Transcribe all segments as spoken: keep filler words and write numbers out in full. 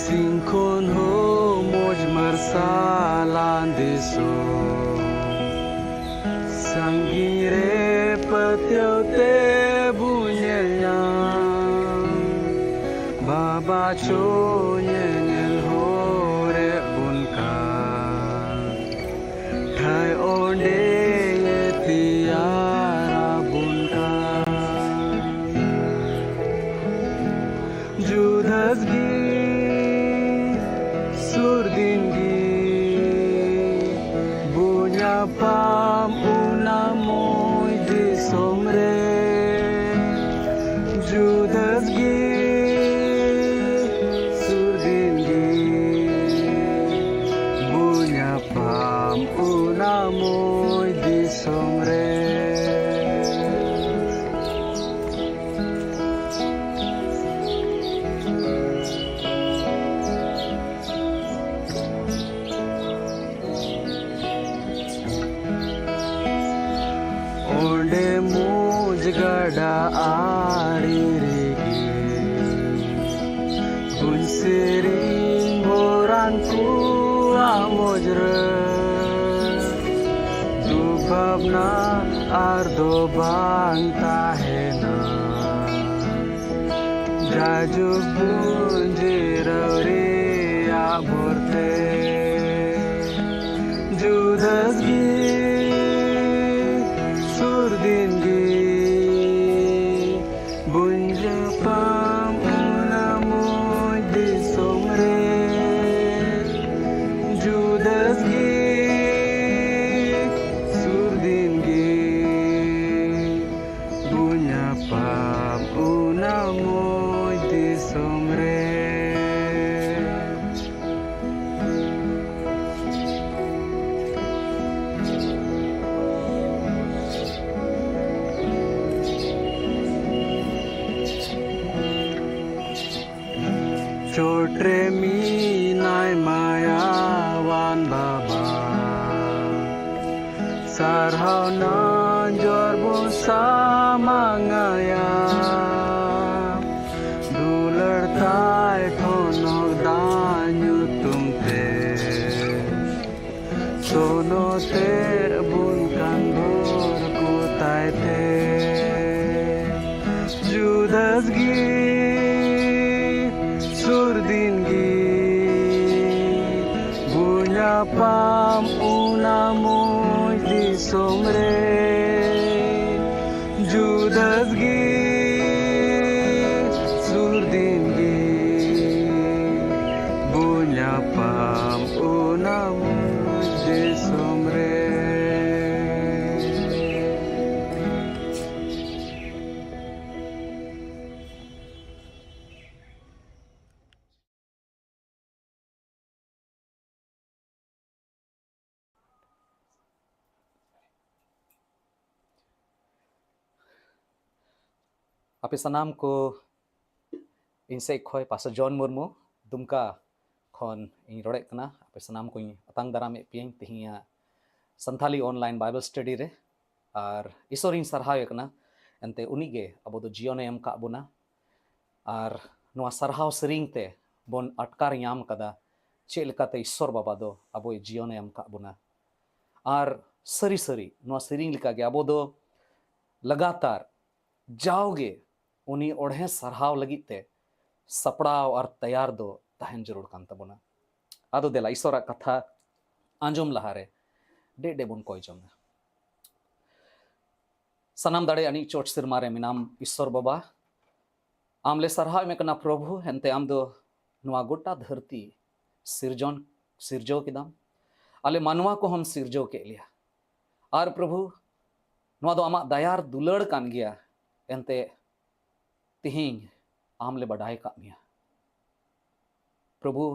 ᱥᱤᱧ ᱠᱷᱚᱱ ᱦᱚᱸ ᱢᱚᱡᱽ ᱢᱟᱨᱥᱟᱞᱟᱱ ᱫᱤᱥᱚᱢ, ᱥᱟᱺᱜᱤᱧ ᱨᱮ ᱯᱟᱹᱛᱭᱟᱹᱣ ᱛᱮ ᱵᱚ ᱧᱮᱞ ᱧᱟᱢ᱾ ᱵᱟᱵᱟ ᱪᱚ ᱧᱮᱧᱮᱞ ᱦᱚᱨᱮ ᱵᱚᱱ ᱠᱟᱱ, ᱴᱷᱟᱹᱭ ᱚᱸᱰᱮ ᱛᱮᱭᱟᱨ ᱟᱵᱚᱱ ᱠᱟᱱ᱾ ᱡᱩᱫᱟᱹᱥ ᱜᱮ ᱥᱩᱨ ᱫᱤᱱ ᱜᱮ ᱵᱚ ᱧᱟᱯᱟᱢ ᱚᱱᱟ ᱢᱚᱡᱽ ᱫᱤᱥᱚᱢ ᱨᱮ᱾ ᱡᱩᱫᱟᱹᱥ ᱜᱮ ᱥᱩᱨ ᱫᱤᱱ ᱜᱮ ᱵᱚ ᱧᱟᱯᱟᱢ ᱚᱱᱟ ᱢᱚᱡᱽ ᱫᱤᱥᱚᱢ ᱨᱮ᱾ ᱚᱸᱰᱮ ᱢᱚᱡᱽ ᱜᱟᱰᱟ ᱟᱲᱮ ᱨᱮᱜᱮ ᱠᱩᱧ ᱥᱮᱨᱮᱧ ᱵᱚᱨᱟᱱ ᱠᱚᱣᱟᱜ ᱢᱚᱡᱽ ᱨᱮ᱾ ᱫᱩᱠ ᱵᱷᱟᱵᱽᱱᱟ ᱟᱨ ᱫᱚ ᱵᱟᱝ ᱛᱟᱦᱮᱱᱟ᱾ ᱡᱟᱭᱡᱩᱜᱽ ᱵᱚᱱ ᱡᱤᱨᱟᱹᱣ ᱨᱮᱭᱟᱜ ᱵᱷᱚᱨᱛᱮ᱾ ᱡᱩᱫᱟᱹᱥ ᱜᱮ ᱥᱩᱨ ᱫᱤᱱ ᱜᱮ ᱵᱚᱱ ᱧᱟᱯᱟᱢ ᱚᱱᱟ ᱢᱚᱡᱽ ᱫᱤᱥᱚᱢ ᱨᱮ᱾ ᱡᱩᱫᱟᱹᱥ ᱜᱮ ᱥᱩᱨ ᱫᱤᱱ ᱜᱮ ᱵᱚ ᱧᱟᱯᱟᱢ ᱚᱱᱟ ᱢᱚᱡᱽ ᱫᱤᱥᱚᱢ ᱨᱮ᱾ ᱪᱚᱴ ᱨᱮ ᱢᱮᱱᱟᱭ ᱢᱟᱭᱟᱣᱟᱱ ᱵᱟᱵᱟ, ᱥᱟᱨᱦᱟᱣ ᱱᱟᱡᱚᱨ ᱵᱚ ᱥᱟᱢᱟᱝ ᱟᱭᱟ᱾ ᱫᱩᱞᱟᱹᱲ ᱛᱟᱭ ᱴᱷᱚᱱᱚᱠ ᱫᱟᱜ ᱫᱟᱥ ᱜᱮ ᱥᱩᱨ ᱫᱤᱱ ᱜᱮ ᱵᱚ ᱧᱟᱯᱟᱢ ᱚᱱᱟ ᱢᱚᱡᱽ ᱫᱤᱥᱚᱢ ᱨᱮ᱾ ᱡᱩᱫᱟᱹᱥ ᱜᱮ ᱥᱩᱨ ᱫᱤᱱ ᱜᱮ ᱵᱚ ᱧᱟᱯᱟᱢ ᱚᱱᱟ ᱢᱚᱡᱽ ᱫᱤᱥᱚᱢ ᱨᱮ᱾ ᱟᱯᱮ ᱥᱟᱱᱟᱢ ᱠᱚ ᱤᱧ ᱥᱮᱫ ᱠᱷᱚᱱ ᱯᱟᱥᱴᱚᱨ ᱡᱚᱱ ᱢᱩᱨᱢᱩ ᱫᱩᱢᱠᱟ ᱠᱷᱚᱱ ᱤᱧ ᱨᱚᱲᱮᱫ ᱠᱟᱱᱟ᱾ ᱟᱯᱮ ᱥᱟᱱᱟᱢ ᱠᱚᱧ ᱟᱛᱟᱝ ᱫᱟᱨᱟᱢᱮᱫ ᱯᱮᱭᱟᱧ ᱛᱮᱦᱮᱧᱟᱜ ᱥᱟᱱᱛᱷᱟᱞᱤ online Bible study ᱨᱮ᱾ ᱟᱨ ᱤᱥᱚᱨᱤᱧ ᱥᱟᱨᱦᱟᱣᱮ ᱠᱟᱱᱟ, ᱮᱱᱛᱮ ᱩᱱᱤ ᱜᱮ ᱟᱵᱚ ᱫᱚ ᱡᱤᱭᱚᱱᱮ ᱮᱢ ᱠᱟᱜ ᱵᱚᱱᱟ᱾ ᱟᱨ ᱱᱚᱣᱟ ᱥᱟᱨᱦᱟᱣ ᱥᱮᱨᱮᱧ ᱛᱮ ᱵᱚᱱ ᱟᱴᱠᱟᱨ ᱧᱟᱢ ᱠᱟᱫᱟ ᱪᱮᱫ ᱞᱮᱠᱟᱛᱮ ᱤᱥᱚᱨ ᱵᱟᱵᱟ ᱫᱚ ᱟᱵᱚᱭ ᱡᱤᱭᱚᱱᱮ ᱮᱢ ᱠᱟᱜ ᱵᱚᱱᱟ᱾ ᱟᱨ ᱥᱟᱹᱨᱤ ᱥᱟᱹᱨᱤ ᱱᱚᱣᱟ ᱥᱮᱨᱮᱧ ᱞᱮᱠᱟᱜᱮ ᱟᱵᱚ ᱫᱚ ᱞᱟᱜᱟᱛᱟᱨ ᱡᱟᱣᱜᱮ ᱩᱱᱤ ᱚᱬᱦᱮ ᱥᱟᱨᱦᱟᱣ ᱞᱟᱹᱜᱤᱫ ᱛᱮ ᱥᱟᱯᱲᱟᱣ ᱟᱨ ᱛᱮᱭᱟᱨ ᱫᱚ ᱛᱟᱦᱮᱱ ᱡᱟᱹᱨᱩᱲ ᱠᱟᱱ ᱛᱟᱵᱚᱱᱟ᱾ ᱟᱫᱚ ᱫᱮᱞᱟ, ᱤᱥᱚᱨᱟᱜ ᱠᱟᱛᱷᱟ ᱟᱸᱡᱚᱢ ᱞᱟᱦᱟᱨᱮ ᱰᱮ ᱰᱮ ᱵᱚᱱ ᱠᱚᱭ ᱡᱚᱝᱟ᱾ ᱥᱟᱱᱟᱢ ᱫᱟᱲᱮ ᱟᱹᱱᱤᱡ ᱪᱚᱴ ᱥᱮᱨᱢᱟ ᱨᱮ ᱢᱮᱱᱟᱢ ᱤᱥᱚᱨ ᱵᱟᱵᱟ, ᱟᱢ ᱞᱮ ᱥᱟᱨᱦᱟᱣ ᱮᱢ ᱠᱟᱱᱟ ᱯᱨᱚᱵᱷᱩ, ᱮᱱᱛᱮ ᱟᱢ ᱫᱚ ᱱᱚᱣᱟ ᱜᱚᱴᱟ ᱫᱷᱟᱹᱨᱛᱤ ᱥᱤᱨᱡᱚᱱ, ᱥᱤᱨᱡᱟᱹᱣ ᱠᱮᱫᱟᱢ᱾ ᱟᱞᱮ ᱢᱟᱱᱣᱟ ᱠᱚᱦᱚᱸᱢ ᱥᱤᱨᱡᱟᱹᱣ ᱠᱮᱫ ᱞᱮᱭᱟ᱾ ᱟᱨ ᱯᱨᱚᱵᱷᱩ, ᱱᱚᱣᱟ ᱫᱚ ᱟᱢᱟᱜ ᱫᱟᱭᱟᱨ ᱫᱩᱞᱟᱹᱲ ᱠᱟᱱ ᱜᱮᱭᱟ᱾ ᱮᱱᱛᱮ ᱛᱮᱦᱮᱧ ᱟᱢ ᱞᱮ ᱵᱟᱰᱟᱭ ᱠᱟᱜ ᱢᱮᱭᱟ᱾ ᱯᱨᱚᱵᱷᱩ,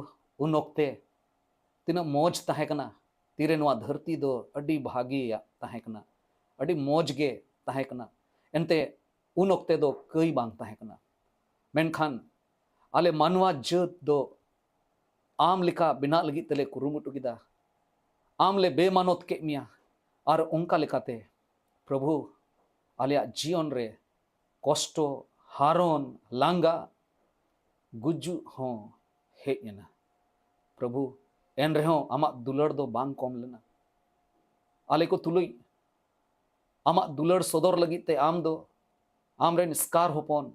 ᱩᱱ ᱚᱠᱛᱮ ᱛᱤᱱᱟᱹᱜ ᱢᱚᱡᱽ ᱛᱟᱦᱮᱸ ᱠᱟᱱᱟ, ᱛᱤᱨᱮ ᱱᱚᱣᱟ ᱫᱷᱟᱹᱨᱛᱤ ᱫᱚ ᱟᱹᱰᱤ ᱵᱷᱟᱹᱜᱤᱭᱟᱜ ᱛᱟᱦᱮᱸ ᱠᱟᱱᱟ, ᱟᱹᱰᱤ ᱢᱚᱡᱽ ᱜᱮ ᱛᱟᱦᱮᱸ ᱠᱟᱱᱟ᱾ ᱮᱱᱛᱮ ᱩᱱ ᱚᱠᱛᱮ ᱫᱚ ᱠᱟᱹᱭ ᱵᱟᱝ ᱛᱟᱦᱮᱸ ᱠᱟᱱᱟ᱾ ᱢᱮᱱᱠᱷᱟᱱ ᱟᱞᱮ ᱢᱟᱱᱣᱟ ᱡᱟᱹᱛ ᱫᱚ ᱟᱢ ᱞᱮᱠᱟ ᱵᱮᱱᱟᱜ ᱞᱟᱹᱜᱤᱫ ᱛᱮᱞᱮ ᱠᱩᱨᱩᱢᱩᱴᱩ ᱠᱮᱫᱟ᱾ ᱟᱢ ᱞᱮ ᱵᱮᱢᱟᱱᱚᱛ ᱠᱮᱫ ᱢᱮᱭᱟ᱾ ᱟᱨ ᱚᱱᱠᱟ ᱞᱮᱠᱟᱛᱮ ᱯᱨᱚᱵᱷᱩ, ᱟᱞᱮᱭᱟᱜ ᱡᱤᱭᱚᱱ ᱨᱮ ᱠᱚᱥᱴᱚ, ᱦᱟᱨᱚᱱ, ᱞᱟᱸᱜᱟ, ᱜᱩᱡᱩᱜ ᱦᱚᱸ ᱦᱮᱡ ᱮᱱᱟ᱾ ᱯᱨᱚᱵᱷᱩ, ᱮᱱ ᱨᱮᱦᱚᱸ ᱟᱢᱟᱜ ᱫᱩᱞᱟᱹᱲ ᱫᱚ ᱵᱟᱝ ᱠᱚᱢ ᱞᱮᱱᱟ᱾ ᱟᱞᱮ ᱠᱚ ᱛᱩᱞᱩᱡ ᱟᱢᱟᱜ ᱫᱩᱞᱟᱹᱲ ᱥᱚᱫᱚᱨ ᱞᱟᱹᱜᱤᱫ ᱛᱮ ᱟᱢ ᱫᱚ ᱟᱢᱨᱮᱱ ᱮᱥᱠᱟᱨ ᱦᱚᱯᱚᱱ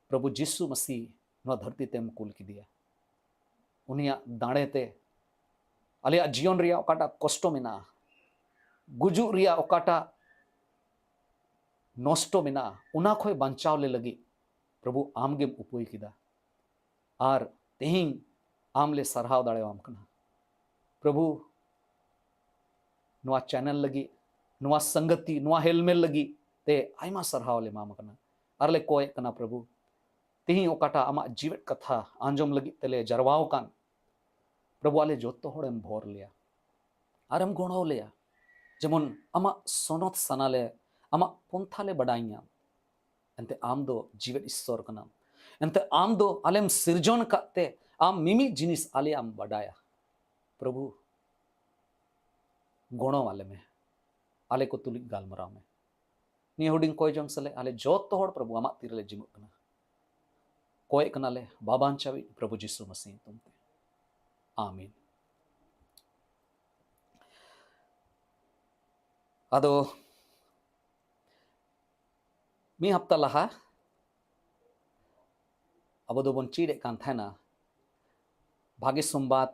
ᱯᱨᱚᱵᱷᱩ ᱡᱤᱥᱩ ᱢᱟᱹᱥᱤ ᱱᱚᱣᱟ ᱫᱷᱟᱹᱨᱛᱤ ᱛᱮᱢ ᱠᱩᱞ ᱠᱮᱫᱮᱭᱟ᱾ ᱩᱱᱤᱭᱟᱜ ᱫᱟᱲᱮ ᱛᱮ ᱟᱞᱮᱭᱟᱜ ᱡᱤᱭᱚᱱ ᱨᱮᱭᱟᱜ ᱚᱠᱟᱴᱟᱜ ᱠᱚᱥᱴᱚ ᱢᱮᱱᱟᱜᱼᱟ, ᱜᱩᱡᱩᱜ ᱨᱮᱭᱟᱜ ᱚᱠᱟᱴᱟᱜ ᱱᱚᱥᱴᱚ ᱢᱮᱱᱟᱜᱼᱟ, ᱚᱱᱟ ᱠᱷᱚᱱ ᱵᱟᱧᱪᱟᱣ ᱞᱮ ᱞᱟᱹᱜᱤᱫ ᱯᱨᱚᱵᱷᱩ ᱟᱢ ᱜᱮᱢ ᱩᱯᱟᱹᱭ ᱠᱮᱫᱟ᱾ ᱟᱨ ᱛᱮᱦᱮᱧ ᱟᱢ ᱞᱮ ᱥᱟᱨᱦᱟᱣ ᱫᱟᱲᱮᱭᱟᱢ ᱠᱟᱱᱟ ᱯᱨᱚᱵᱷᱩ᱾ ᱱᱚᱣᱟ ᱪᱮᱱᱮᱞ ᱞᱟᱹᱜᱤᱫ, ᱱᱚᱣᱟ ᱥᱚᱝᱜᱚᱛᱤ, ᱱᱚᱣᱟ ᱦᱮᱞᱢᱮᱞ ᱞᱟᱹᱜᱤᱫ ᱛᱮ ᱟᱭᱢᱟ ᱥᱟᱨᱦᱟᱣ ᱞᱮ ᱮᱢᱟᱢ ᱠᱟᱱᱟ᱾ ᱟᱨ ᱞᱮ ᱠᱚᱭᱮᱜ ᱠᱟᱱᱟ ᱯᱨᱚᱵᱷᱩ, ᱛᱮᱦᱮᱧ ᱚᱠᱟᱴᱟᱜ ᱟᱢᱟᱜ ᱡᱤᱣᱮᱫ ᱠᱟᱛᱷᱟ ᱟᱸᱡᱚᱢ ᱞᱟᱹᱜᱤᱫ ᱛᱮᱞᱮ ᱡᱟᱨᱣᱟᱣ ᱟᱠᱟᱱ, ᱯᱨᱚᱵᱷᱩ ᱟᱞᱮ ᱡᱚᱛᱚ ᱦᱚᱲᱮᱢ ᱵᱷᱚᱨ ᱞᱮᱭᱟ ᱟᱨᱮᱢ ᱜᱚᱲᱚ ᱞᱮᱭᱟ, ᱡᱮᱢᱚᱱ ᱟᱢᱟᱜ ᱥᱚᱱᱚᱛ ᱥᱟᱱᱟ ᱞᱮ, ᱟᱢᱟᱜ ᱯᱚᱱᱛᱷᱟ ᱞᱮ ᱵᱟᱰᱟᱭ ᱧᱟᱢ᱾ ᱮᱱᱛᱮ ᱟᱢ ᱫᱚ ᱡᱤᱣᱮᱫ ᱤᱥᱥᱚᱨ ᱠᱟᱱᱟᱢ᱾ ᱮᱱᱛᱮ ᱟᱢ ᱫᱚ ᱟᱞᱮᱢ ᱥᱤᱨᱡᱚᱱ ᱟᱠᱟᱫ ᱛᱮ ᱟᱢ ᱢᱤᱢᱤᱫ ᱡᱤᱱᱤᱥ ᱟᱞᱮᱭᱟᱜ ᱮᱢ ᱵᱟᱰᱟᱭᱟ᱾ ᱯᱨᱚᱵᱷᱩ, ᱜᱚᱲᱚ ᱟᱞᱮ ᱢᱮ, ᱟᱞᱮ ᱠᱚ ᱛᱩᱞᱩᱡ ᱜᱟᱞᱢᱟᱨᱟᱣ ᱢᱮ᱾ ᱱᱤᱭᱟᱹ ᱦᱩᱰᱤᱧ ᱠᱚᱭ ᱡᱚᱝ ᱥᱟᱞᱟᱜ ᱟᱞᱮ ᱡᱚᱛᱚ ᱦᱚᱲ ᱯᱨᱚᱵᱷᱩ ᱟᱢᱟᱜ ᱛᱤ ᱨᱮᱞᱮ ᱡᱤᱢᱟᱹᱜ ᱠᱟᱱᱟ᱾ ᱠᱚᱭᱮᱜ ᱠᱟᱱᱟᱞᱮ ᱵᱟᱵᱟᱧᱪᱟᱣᱤᱡ ᱯᱨᱚᱵᱷᱩ ᱡᱤᱥᱩ ᱢᱟᱹᱥᱤ ᱧᱩᱛᱩᱢ ᱛᱮ, ᱟᱢᱤᱱ᱾ ᱟᱫᱚ ᱢᱤᱫ ᱦᱟᱯᱛᱟ ᱞᱟᱦᱟ ᱟᱵᱚ ᱫᱚᱵᱚᱱ ᱪᱮᱫ ᱮᱫ ᱠᱟᱱ ᱛᱟᱦᱮᱱᱟ ᱵᱷᱟᱜᱮ ᱥᱚᱢᱵᱟᱫ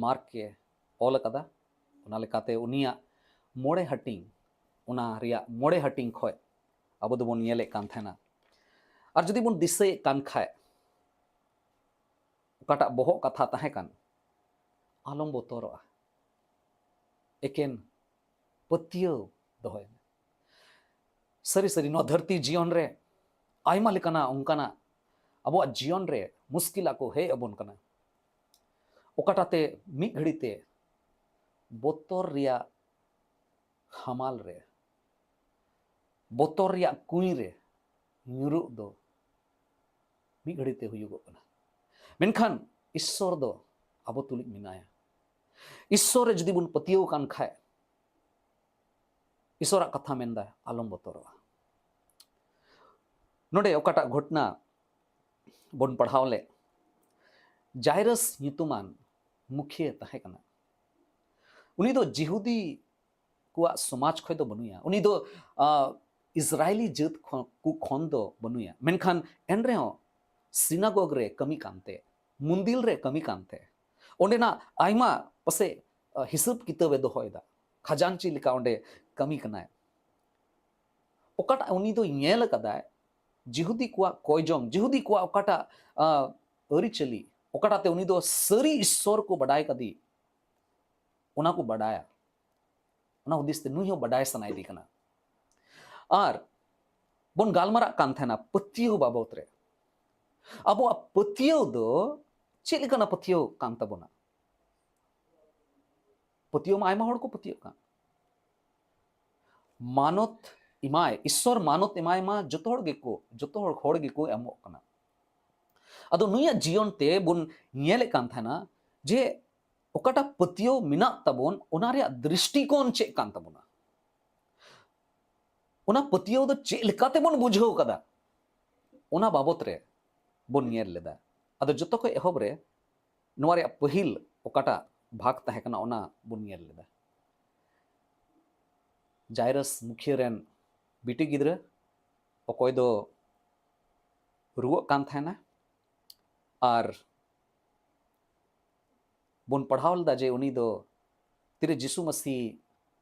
ᱢᱟᱨᱠ ᱮ ᱚᱞ ᱟᱠᱟᱫᱟ᱾ ᱚᱱᱟ ᱞᱮᱠᱟᱛᱮ ᱩᱱᱤᱭᱟᱜ ᱢᱚᱬᱮ ᱦᱟᱹᱴᱤᱧ, ᱚᱱᱟ ᱨᱮᱭᱟᱜ ᱢᱚᱬᱮ ᱦᱟᱹᱴᱤᱧ ᱠᱷᱚᱱ ᱟᱵᱚ ᱫᱚᱵᱚᱱ ᱧᱮᱞᱮᱫ ᱠᱟᱱ ᱛᱟᱦᱮᱱᱟ᱾ ᱟᱨ ᱡᱩᱫᱤ ᱵᱚᱱ ᱫᱤᱥᱟᱹᱭᱮᱫ ᱠᱟᱱ ᱠᱷᱟᱱ, ᱚᱠᱟᱴᱟᱜ ᱵᱚᱦᱚᱜ ᱠᱟᱛᱷᱟ ᱛᱟᱦᱮᱸ ᱠᱟᱱ, ᱟᱞᱚᱢ ᱵᱚᱛᱚᱨᱚᱜᱼᱟ, ᱮᱠᱮᱱ ᱯᱟᱹᱛᱭᱟᱹᱣ ᱫᱚᱦᱚᱭ ᱢᱮ᱾ ᱥᱟᱹᱨᱤ ᱥᱟᱹᱨᱤ ᱱᱚᱣᱟ ᱫᱷᱟᱹᱨᱛᱤ ᱡᱤᱭᱚᱱ ᱨᱮ ᱟᱭᱢᱟ ᱞᱮᱠᱟᱱᱟᱜ ᱚᱱᱠᱟᱱᱟᱜ ᱟᱵᱚᱣᱟᱜ ᱡᱤᱭᱚᱱ ᱨᱮ ᱢᱩᱥᱠᱤᱞᱟᱜ ᱠᱚ ᱦᱮᱡ ᱟᱵᱚᱱ ᱠᱟᱱᱟ᱾ ᱚᱠᱟᱴᱟᱜ ᱛᱮ ᱢᱤᱫ ᱜᱷᱟᱹᱲᱤ ᱛᱮ ᱵᱚᱛᱚᱨ ᱨᱮᱭᱟᱜ ᱦᱟᱢᱟᱞ ᱨᱮ, ᱵᱚᱛᱚᱨ ᱨᱮᱭᱟᱜ ᱠᱩᱸᱭ ᱨᱮ ᱧᱩᱨᱩᱜ ᱫᱚ ᱢᱤᱫ ᱜᱷᱟᱹᱲᱤ ᱛᱮ ᱦᱩᱭᱩᱜᱚᱜ ᱠᱟᱱᱟ᱾ ᱢᱮᱱᱠᱷᱟᱱ ᱤᱥᱥᱚᱨ ᱫᱚ ᱟᱵᱚ ᱛᱩᱞᱩᱡ ᱢᱮᱱᱟᱭᱟ᱾ ᱤᱥᱥᱚᱨ ᱨᱮ ᱡᱩᱫᱤ ᱵᱚᱱ ᱯᱟᱹᱛᱭᱟᱹᱣ ᱟᱠᱟᱱ ᱠᱷᱟᱡ, ᱤᱥᱥᱚᱨᱟᱜ ᱠᱟᱛᱷᱟ ᱢᱮᱱᱫᱟ, ᱟᱞᱚᱢ ᱵᱚᱛᱚᱨᱚᱜᱼᱟ᱾ ᱱᱚᱰᱮ ᱚᱠᱟᱴᱟᱜ ᱜᱷᱚᱴᱱᱟ ᱵᱚᱱ ᱯᱟᱲᱦᱟᱣ ᱞᱮᱫ, ᱡᱟᱭᱨᱟᱥ ᱧᱩᱛᱩᱢᱟᱱ ᱢᱩᱠᱷᱤᱭᱟᱹ ᱛᱟᱦᱮᱸ ᱠᱟᱱᱟ᱾ ᱩᱱᱤ ᱫᱚ ᱡᱤᱦᱩᱫᱤ ᱠᱚᱣᱟᱜ ᱥᱚᱢᱟᱡᱽ ᱠᱷᱚᱱ ᱫᱚ ᱵᱟᱹᱱᱩᱭᱟ᱾ ᱩᱱᱤ ᱫᱚ, ᱟ, ᱤᱥᱨᱟᱭᱮᱞᱤ ᱡᱟᱹᱛ ᱠᱷᱚᱱ, ᱠᱚ ᱠᱷᱚᱱ ᱫᱚ ᱵᱟᱹᱱᱩᱭᱟ, ᱢᱮᱱᱠᱷᱟᱱ ᱮᱱ ᱨᱮᱦᱚᱸ ᱥᱤᱱᱟᱜᱚᱜᱽ ᱨᱮ ᱠᱟᱹᱢᱤ ᱠᱟᱱᱛᱮ, ᱢᱩᱱᱫᱤᱞ ᱨᱮ ᱠᱟᱹᱢᱤ ᱠᱟᱱᱛᱮ, ᱚᱸᱰᱮᱱᱟᱜ ᱟᱭᱢᱟ ᱯᱟᱥᱮᱡ, ᱟ, ᱦᱤᱥᱟᱹᱵ ᱠᱤᱛᱟᱹᱵ ᱮ ᱫᱚᱦᱚᱭᱮᱫᱟ, ᱠᱷᱟᱡᱟᱱᱪᱤ ᱞᱮᱠᱟ ᱚᱸᱰᱮ ᱠᱟᱹᱢᱤ ᱠᱟᱱᱟᱭ᱾ ᱚᱠᱟᱴᱟᱜ ᱩᱱᱤ ᱫᱚᱭ ᱧᱮᱞ ᱟᱠᱟᱫᱟᱭ, ᱡᱤᱦᱩᱫᱤ ᱠᱚᱣᱟᱜ ᱠᱚᱭᱡᱚᱢ, ᱡᱤᱦᱩᱫᱤ ᱠᱚᱣᱟᱜ ᱚᱠᱟᱴᱟᱜ, ᱟ, ᱟᱹᱨᱤᱪᱟᱹᱞᱤ, ᱚᱠᱟᱴᱟᱜ ᱛᱮ ᱩᱱᱤ ᱫᱚ ᱥᱟᱹᱨᱤ ᱤᱥᱥᱚᱨ ᱠᱚ ᱵᱟᱰᱟᱭ ᱠᱟᱫᱮ, ᱚᱱᱟ ᱠᱚ ᱵᱟᱰᱟᱭᱟ᱾ ᱚᱱᱟ ᱦᱩᱫᱤᱥ ᱛᱮ ᱱᱩᱭ ᱦᱚᱸ ᱵᱟᱰᱟᱭ ᱥᱟᱱᱟᱭᱮᱫᱮ ᱠᱟᱱᱟ᱾ ᱟᱨ ᱵᱚᱱ ᱜᱟᱞᱢᱟᱨᱟᱜ ᱠᱟᱱ ᱛᱟᱦᱮᱱᱟ ᱯᱟᱹᱛᱭᱟᱹᱣ ᱵᱟᱵᱚᱛ ᱨᱮ᱾ ᱟᱵᱚᱣᱟᱜ ᱯᱟᱹᱛᱭᱟᱹᱣ ᱫᱚ ᱪᱮᱫ ᱞᱮᱠᱟᱱᱟᱜ ᱯᱟᱹᱛᱭᱟᱹᱣ ᱠᱟᱱ ᱛᱟᱵᱚᱱᱟ? ᱯᱟᱹᱛᱭᱟᱹᱣ ᱢᱟ ᱟᱭᱢᱟ ᱦᱚᱲ ᱠᱚ ᱯᱟᱹᱛᱭᱟᱹᱜ ᱠᱟᱱ᱾ ᱢᱟᱱᱚᱛ ᱮᱢᱟᱭ, ᱤᱥᱥᱚᱨ ᱢᱟᱱᱚᱛ ᱮᱢᱟᱭ ᱢᱟ ᱡᱚᱛᱚ ᱦᱚᱲ ᱜᱮᱠᱚ, ᱡᱚᱛᱚ ᱦᱚᱲ, ᱦᱚᱲ ᱜᱮᱠᱚ ᱮᱢᱚᱜ ᱠᱟᱱᱟ᱾ ᱟᱫᱚ ᱱᱩᱭᱟᱜ ᱡᱤᱭᱚᱱ ᱛᱮ ᱵᱚᱱ ᱧᱮᱞᱮᱫ ᱠᱟᱱ ᱛᱟᱦᱮᱱᱟ ᱡᱮ ᱚᱠᱟᱴᱟᱜ ᱯᱟᱹᱛᱭᱟᱹᱣ ᱢᱮᱱᱟᱜ ᱛᱟᱵᱚᱱ, ᱚᱱᱟ ᱨᱮᱭᱟᱜ ᱫᱨᱤᱥᱴᱤᱠᱳᱱ ᱪᱮᱫ ᱠᱟᱱ ᱛᱟᱵᱚᱱᱟ? ᱚᱱᱟ ᱯᱟᱹᱛᱭᱟᱹᱣ ᱫᱚ ᱪᱮᱫ ᱞᱮᱠᱟᱛᱮ ᱵᱚᱱ ᱵᱩᱡᱷᱟᱹᱣ ᱠᱟᱫᱟ, ᱚᱱᱟ ᱵᱟᱵᱚᱛ ᱨᱮ ᱵᱚᱱ ᱧᱮᱞ ᱞᱮᱫᱟ᱾ ᱟᱫᱚ ᱡᱚᱛᱚ ᱠᱷᱚᱱ ᱮᱦᱚᱵ ᱨᱮ ᱱᱚᱣᱟ ᱨᱮᱭᱟᱜ ᱯᱟᱹᱦᱤᱞ ᱚᱠᱟᱴᱟᱜ ᱵᱷᱟᱜᱽ ᱛᱟᱦᱮᱸ ᱠᱟᱱᱟ, ᱚᱱᱟ ᱵᱚᱱ ᱧᱮᱞ ᱞᱮᱫᱟ᱾ ᱡᱟᱭᱨᱟᱥ ᱢᱩᱠᱷᱤᱭᱟᱹ ᱨᱮᱱ ᱵᱤᱴᱤ ᱜᱤᱫᱽᱨᱟᱹ, ᱚᱠᱚᱭ ᱫᱚ ᱨᱩᱣᱟᱹᱜ ᱠᱟᱱ ᱛᱟᱦᱮᱱᱟ, ᱟᱨ ᱵᱚᱱ ᱯᱟᱲᱦᱟᱣ ᱞᱮᱫᱟ ᱡᱮ ᱩᱱᱤ ᱫᱚ ᱛᱤᱨᱮ ᱡᱤᱥᱩ ᱢᱟᱹᱥᱤ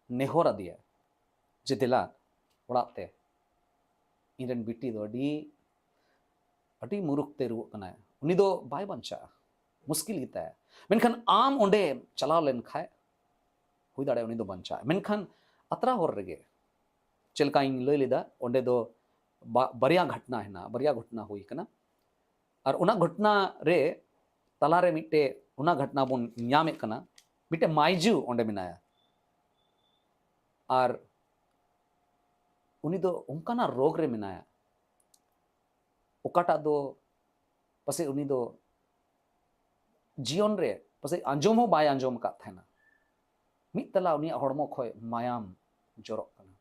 ᱱᱮᱦᱚᱨ ᱟᱫᱮᱭᱟ ᱡᱮ, "ᱫᱮᱞᱟ ᱚᱲᱟᱜ ᱛᱮ, ᱤᱧᱨᱮᱱ ᱵᱤᱴᱤ ᱫᱚ ᱟᱹᱰᱤ, ᱟᱹᱰᱤ ᱢᱩᱨᱩᱠ ᱛᱮ ᱨᱩᱣᱟᱹᱜ ᱠᱟᱱᱟᱭ, ᱩᱱᱤ ᱫᱚ ᱵᱟᱭ ᱵᱟᱧᱪᱟᱜᱼᱟ, ᱢᱩᱥᱠᱤᱞ ᱜᱮᱛᱟᱭᱟ, ᱢᱮᱱᱠᱷᱟᱱ ᱟᱢ ᱚᱸᱰᱮ ᱪᱟᱞᱟᱣ ᱞᱮᱱ ᱠᱷᱟᱡ ᱦᱩᱭ ᱫᱟᱲᱮᱭᱟᱜᱼᱟ ᱩᱱᱤ ᱫᱚ ᱵᱟᱧᱪᱟᱜᱼᱟ᱾" ᱢᱮᱱᱠᱷᱟᱱ ᱟᱛᱨᱟ ᱦᱚᱨ ᱨᱮᱜᱮ, ᱪᱮᱫ ᱞᱮᱠᱟᱧ ᱞᱟᱹᱭ ᱞᱮᱫᱟ, ᱚᱸᱰᱮ ᱫᱚ ᱵᱟ-, ᱵᱟᱨᱭᱟ ᱜᱷᱚᱴᱱᱟ ᱦᱮᱱᱟᱜᱼᱟ, ᱵᱟᱨᱭᱟ ᱜᱷᱚᱴᱱᱟ ᱦᱩᱭ ᱠᱟᱱᱟ᱾ ᱟᱨ ᱚᱱᱟ ᱜᱷᱚᱴᱱᱟ ᱨᱮ, ᱛᱟᱞᱟᱨᱮ ᱢᱤᱫᱴᱮᱡ, ᱚᱱᱟ ᱜᱷᱚᱴᱱᱟ ᱵᱚᱱ ᱧᱟᱢᱮᱫ ᱠᱟᱱᱟ, ᱢᱤᱫᱴᱮᱡ ᱢᱟᱹᱭᱡᱩ ᱚᱸᱰᱮ ᱢᱮᱱᱟᱭᱟ᱾ ᱟᱨ ᱩᱱᱤ ᱫᱚ ᱚᱱᱠᱟᱱᱟᱜ ᱨᱳᱜᱽ ᱨᱮ ᱢᱮᱱᱟᱭᱟ, ᱚᱠᱟᱴᱟᱜ ᱫᱚ ᱯᱟᱥᱮᱡ ᱩᱱᱤ ᱫᱚ ᱡᱤᱭᱚᱱ ᱨᱮ ᱯᱟᱥᱮᱡ ᱟᱸᱡᱚᱢ ᱦᱚᱸ ᱵᱟᱭ ᱟᱸᱡᱚᱢ ᱟᱠᱟᱫ ᱛᱟᱦᱮᱱᱟ᱾ ᱢᱤᱫ ᱛᱟᱞᱟ ᱩᱱᱤᱭᱟᱜ ᱦᱚᱲᱢᱚ ᱠᱷᱚᱱ ᱢᱟᱭᱟᱢ ᱡᱚᱨᱚᱜ ᱠᱟᱱᱟ᱾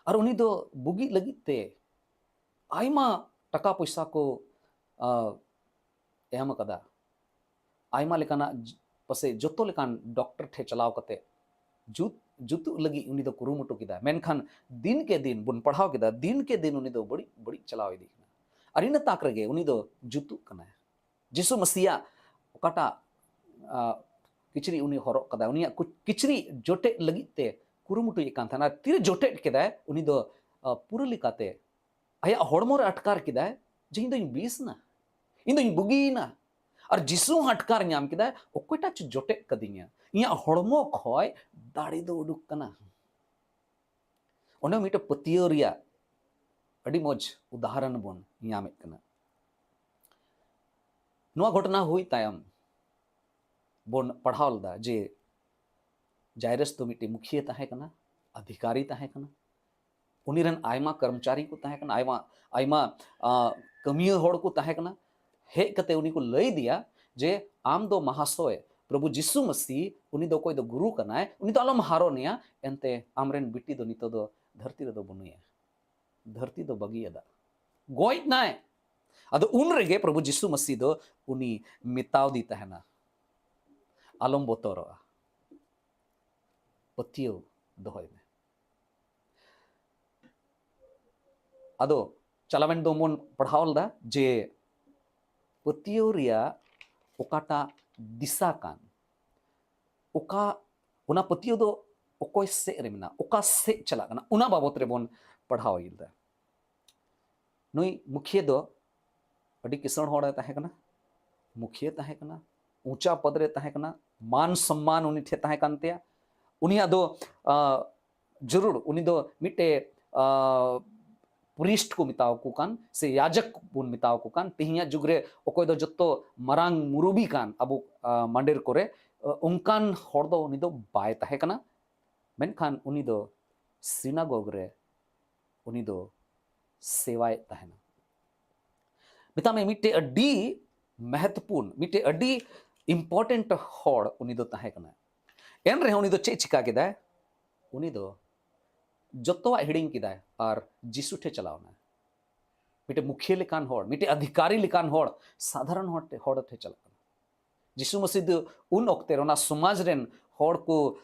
ᱟᱨ ᱩᱱᱤ ᱫᱚ ᱵᱩᱜᱤᱜ ᱞᱟᱹᱜᱤᱫ ᱛᱮ ᱟᱭᱢᱟ ᱴᱟᱠᱟ ᱯᱚᱭᱥᱟ ᱠᱚ, ᱟ, ᱮᱢ ᱟᱠᱟᱫᱟ᱾ ᱟᱭᱢᱟ ᱞᱮᱠᱟᱱᱟᱜ ᱡ-, ᱯᱟᱥᱮᱡ ᱡᱚᱛᱚ ᱞᱮᱠᱟᱱ ᱰᱚᱠᱴᱚᱨ ᱴᱷᱮᱱ ᱪᱟᱞᱟᱣ ᱠᱟᱛᱮ ᱡᱩᱛ ᱡᱩᱛᱩᱜ ᱞᱟᱹᱜᱤᱫ ᱩᱱᱤ ᱫᱚ ᱠᱩᱨᱩᱢᱩᱴᱩ ᱠᱮᱫᱟ, ᱢᱮᱱᱠᱷᱟᱱ ᱫᱤᱱ ᱠᱮ ᱫᱤᱱ ᱵᱚᱱ ᱯᱟᱲᱦᱟᱣ ᱠᱮᱫᱟ, ᱫᱤᱱ ᱠᱮ ᱫᱤᱱ ᱩᱱᱤ ᱫᱚ ᱵᱟᱹᱲᱤᱡ ᱵᱟᱹᱲᱤᱡ ᱪᱟᱞᱟᱣ ᱤᱫᱤᱜ ᱠᱟᱱᱟ᱾ ᱟᱨ ᱤᱱᱟᱹ ᱛᱟᱠ ᱨᱮᱜᱮ ᱩᱱᱤ ᱫᱚ ᱡᱩᱛᱩᱜ ᱠᱟᱱᱟᱭ᱾ ᱡᱤᱥᱩ ᱢᱟᱹᱥᱤᱭᱟᱜ ᱚᱠᱟᱴᱟᱜ ᱟ, ᱠᱤᱪᱨᱤᱡ ᱩᱱᱤ ᱦᱚᱨᱚᱜ ᱠᱟᱫᱟᱭ, ᱩᱱᱤᱭᱟᱜ ᱠᱩ- ᱠᱤᱪᱨᱤᱡ ᱡᱚᱴᱮᱫ ᱞᱟᱹᱜᱤᱫ ᱛᱮ ᱠᱩᱨᱩᱢᱩᱴᱩᱭᱮᱫ ᱠᱟᱱ ᱛᱟᱦᱮᱱᱟ᱾ ᱛᱤᱨᱮ ᱡᱚᱴᱮᱫ ᱠᱮᱫᱟᱭ, ᱩᱱᱤ ᱫᱚ ᱟ, ᱯᱩᱨᱟᱹ ᱞᱮᱠᱟᱛᱮ ᱟᱭᱟᱜ ᱦᱚᱲᱢᱚ ᱨᱮ ᱟᱴᱠᱟᱨ ᱠᱮᱫᱟᱭ ᱡᱮ ᱤᱧ ᱫᱚᱧ ᱵᱤᱥ ᱮᱱᱟ, ᱤᱧ ᱫᱚᱧ ᱵᱩᱜᱤᱭᱮᱱᱟ᱾ ᱟᱨ ᱡᱤᱥᱩ ᱦᱚᱸ ᱟᱴᱠᱟᱨ ᱧᱟᱢ ᱠᱮᱫᱟᱭ, ᱚᱠᱚᱭᱴᱟᱜ ᱪᱚ ᱡᱚᱴᱮᱫ ᱠᱟᱫᱤᱧᱟ, ᱤᱧᱟᱹᱜ ᱦᱚᱲᱢᱚ ᱠᱷᱚᱡ ᱫᱟᱲᱮ ᱫᱚ ᱩᱰᱩᱠ ᱠᱟᱱᱟ᱾ ᱚᱸᱰᱮ ᱢᱤᱫᱴᱮᱱ ᱯᱟᱹᱛᱭᱟᱹᱣ ᱨᱮᱭᱟᱜ ᱟᱹᱰᱤ ᱢᱚᱡᱽ ᱩᱫᱟᱦᱚᱨᱚᱱ ᱵᱚᱱ ᱧᱟᱢᱮᱫ ᱠᱟᱱᱟ᱾ ᱱᱚᱣᱟ ᱜᱷᱚᱴᱚᱱᱟ ᱦᱩᱭ ᱛᱟᱭᱚᱢ ᱵᱚᱱ ᱯᱟᱲᱦᱟᱣ ᱞᱮᱫᱟ ᱡᱮ ᱡᱟᱭᱨᱟᱥ ᱫᱚ ᱢᱤᱫᱴᱮᱱ ᱢᱩᱠᱷᱤᱭᱟᱹ ᱛᱟᱦᱮᱸ ᱠᱟᱱᱟ, ᱚᱫᱷᱤᱠᱟᱨᱤ ᱛᱟᱦᱮᱸ ᱠᱟᱱᱟ, ᱩᱱᱤ ᱨᱮᱱ ᱟᱭᱢᱟ ᱠᱚᱨᱢᱪᱟᱨᱤ ᱠᱚ ᱛᱟᱦᱮᱸ ᱠᱟᱱᱟ, ᱟᱭᱢᱟ ᱟᱭᱢᱟ ᱟ, ᱠᱟᱹᱢᱤᱭᱟᱹ ᱦᱚᱲ ᱠᱚ ᱛᱟᱦᱮᱸ ᱠᱟᱱᱟ᱾ ᱦᱮᱡ ᱠᱟᱛᱮ ᱩᱱᱤ ᱠᱚ ᱞᱟᱹᱭ ᱟᱫᱮᱭᱟ ᱡᱮ ᱟᱢ ᱫᱚ ᱢᱟᱦᱟᱥᱚᱭ ᱯᱨᱚᱵᱷᱩ ᱡᱤᱥᱩ ᱢᱟᱹᱥᱤ, ᱩᱱᱤ ᱫᱚ ᱚᱠᱚᱭ ᱫᱚ ᱜᱩᱨᱩ ᱠᱟᱱᱟᱭ, ᱩᱱᱤ ᱫᱚ ᱟᱞᱚᱢ ᱦᱟᱨᱚᱱᱮᱭᱟ, ᱮᱱᱛᱮ ᱟᱢᱨᱮᱱ ᱵᱤᱴᱤ ᱫᱚ ᱱᱤᱛᱚᱜ ᱫᱚ ᱫᱷᱟᱹᱨᱛᱤ ᱨᱮᱫᱚ ᱵᱟᱹᱱᱩᱭᱟ, ᱫᱷᱟᱹᱨᱛᱤ ᱫᱚ ᱵᱟᱹᱜᱤᱭᱟᱫᱟ, ᱜᱚᱡ ᱱᱟᱭ᱾ ᱟᱫᱚ ᱩᱱ ᱨᱮᱜᱮ ᱯᱨᱚᱵᱷᱩ ᱡᱤᱥᱩ ᱢᱟᱹᱥᱤ ᱫᱚ ᱩᱱᱤ ᱢᱮᱛᱟᱣᱫᱮ ᱛᱟᱦᱮᱱᱟ, ᱟᱞᱚᱢ ᱵᱚᱛᱚᱨᱚᱜᱼᱟ, ᱯᱟᱹᱛᱭᱟᱹᱣ ᱫᱚᱦᱚᱭ ᱢᱮ᱾ ᱟᱫᱚ ᱪᱟᱞᱟᱣᱮᱱ ᱫᱚ ᱵᱚᱱ ᱯᱟᱲᱦᱟᱣ ᱞᱮᱫᱟ ᱡᱮ ᱯᱟᱹᱛᱭᱟᱹᱣ ᱨᱮᱭᱟᱜ ᱚᱠᱟᱴᱟᱜ ᱫᱤᱥᱟ ᱠᱟᱱ, ᱚᱠᱟ ᱚᱱᱟ ᱯᱟᱹᱛᱭᱟᱹᱣ ᱫᱚ ᱚᱠᱚᱭ ᱥᱮᱫ ᱨᱮ ᱢᱮᱱᱟᱜᱼᱟ, ᱚᱠᱟ ᱥᱮᱫ ᱪᱟᱞᱟᱜ ᱠᱟᱱᱟ, ᱚᱱᱟ ᱵᱟᱵᱚᱛ ᱨᱮᱵᱚᱱ ᱯᱟᱲᱦᱟᱣ ᱞᱮᱫᱟ᱾ ᱱᱩᱭ ᱢᱩᱠᱷᱤᱭᱟᱹ ᱫᱚ ᱟᱹᱰᱤ ᱠᱤᱥᱟᱹᱬ ᱦᱚᱲᱮ ᱛᱟᱦᱮᱸ ᱠᱟᱱᱟ, ᱢᱩᱠᱷᱤᱭᱟᱹ ᱛᱟᱦᱮᱸ ᱠᱟᱱᱟ, ᱩᱪᱟ ᱯᱚᱫ ᱨᱮ ᱛᱟᱦᱮᱸ ᱠᱟᱱᱟ, ᱢᱟᱱ ᱥᱚᱢᱢᱟᱱ ᱩᱱᱤ ᱴᱷᱮᱱ ᱛᱟᱦᱮᱸ ᱠᱟᱱ ᱛᱟᱭᱟ᱾ ᱩᱱᱤᱭᱟᱜ ᱫᱚ ᱟ, ᱡᱟᱹᱨᱩᱲ ᱩᱱᱤ ᱫᱚ ᱢᱤᱫᱴᱮᱡ ᱟ, ᱯᱨᱤᱥᱴ ᱠᱚ ᱢᱮᱛᱟᱣ ᱠᱚ ᱠᱟᱱ ᱥᱮ ᱭᱟᱡᱚᱠ ᱵᱚᱱ ᱢᱮᱛᱟᱣ ᱠᱚ ᱠᱟᱱ, ᱛᱮᱦᱮᱧᱟᱜ ᱡᱩᱜᱽ ᱨᱮ ᱚᱠᱚᱭ ᱫᱚ ᱡᱚᱛᱚ ᱢᱟᱨᱟᱝ ᱢᱩᱨᱩᱵᱤ ᱠᱟᱱ ᱟᱵᱚ ᱟ, ᱢᱟᱱᱰᱮᱨ ᱠᱚᱨᱮ, ᱟ, ᱚᱱᱠᱟᱱ ᱦᱚᱲ ᱫᱚ ᱩᱱᱤ ᱫᱚ ᱵᱟᱭ ᱛᱟᱦᱮᱸ ᱠᱟᱱᱟ᱾ ᱢᱮᱱᱠᱷᱟᱱ ᱩᱱᱤ ᱫᱚ ᱥᱤᱱᱟᱜᱚᱜᱽ ᱨᱮ ᱩᱱᱤ ᱫᱚ ᱥᱮᱣᱟᱭᱮᱫ ᱛᱟᱦᱮᱱᱟ᱾ ᱢᱮᱛᱟᱜ ᱢᱮ ᱢᱤᱫᱴᱮᱡ ᱟᱹᱰᱤ ᱢᱚᱦᱚᱛᱯᱩᱨᱱ, ᱢᱤᱫᱴᱮᱡ ᱟᱹᱰᱤ ᱤᱢᱯᱚᱨᱴᱮᱱᱴ ᱦᱚᱲ ᱩᱱᱤ ᱫᱚ ᱛᱟᱦᱮᱸ ᱠᱟᱱᱟ᱾ ᱮᱱ ᱨᱮᱦᱚᱸ ᱩᱱᱤ ᱫᱚ ᱪᱮᱫ ᱪᱤᱠᱟ ᱠᱮᱫᱟᱭ? ᱩᱱᱤ ᱫᱚ ᱡᱚᱛᱚᱣᱟᱜ ᱦᱤᱲᱤᱧ ᱠᱮᱫᱟᱭ ᱟᱨ ᱡᱤᱥᱩ ᱴᱷᱮᱱ ᱪᱟᱞᱟᱣ ᱮᱱᱟᱭ᱾ ᱢᱤᱫᱴᱮᱡ ᱢᱩᱠᱷᱤᱭᱟᱹ ᱞᱮᱠᱟᱱ ᱦᱚᱲ, ᱢᱤᱫᱴᱮᱡ ᱚᱫᱷᱤᱠᱟᱨᱤ ᱞᱮᱠᱟᱱ ᱦᱚᱲ, ᱥᱟᱫᱷᱟᱨᱚᱱ ᱦᱚᱲ ᱴᱷᱮ-, ᱦᱚᱲ ᱴᱷᱮᱱ ᱪᱟᱞᱟᱜ ᱠᱟᱱᱟ᱾ ᱡᱤᱥᱩ ᱢᱟᱹᱥᱤ ᱫᱚ ᱩᱱ ᱚᱠᱛᱮ ᱨᱮ ᱚᱱᱟ ᱥᱚᱢᱟᱡᱽ ᱨᱮᱱ ᱦᱚᱲ ᱠᱚ,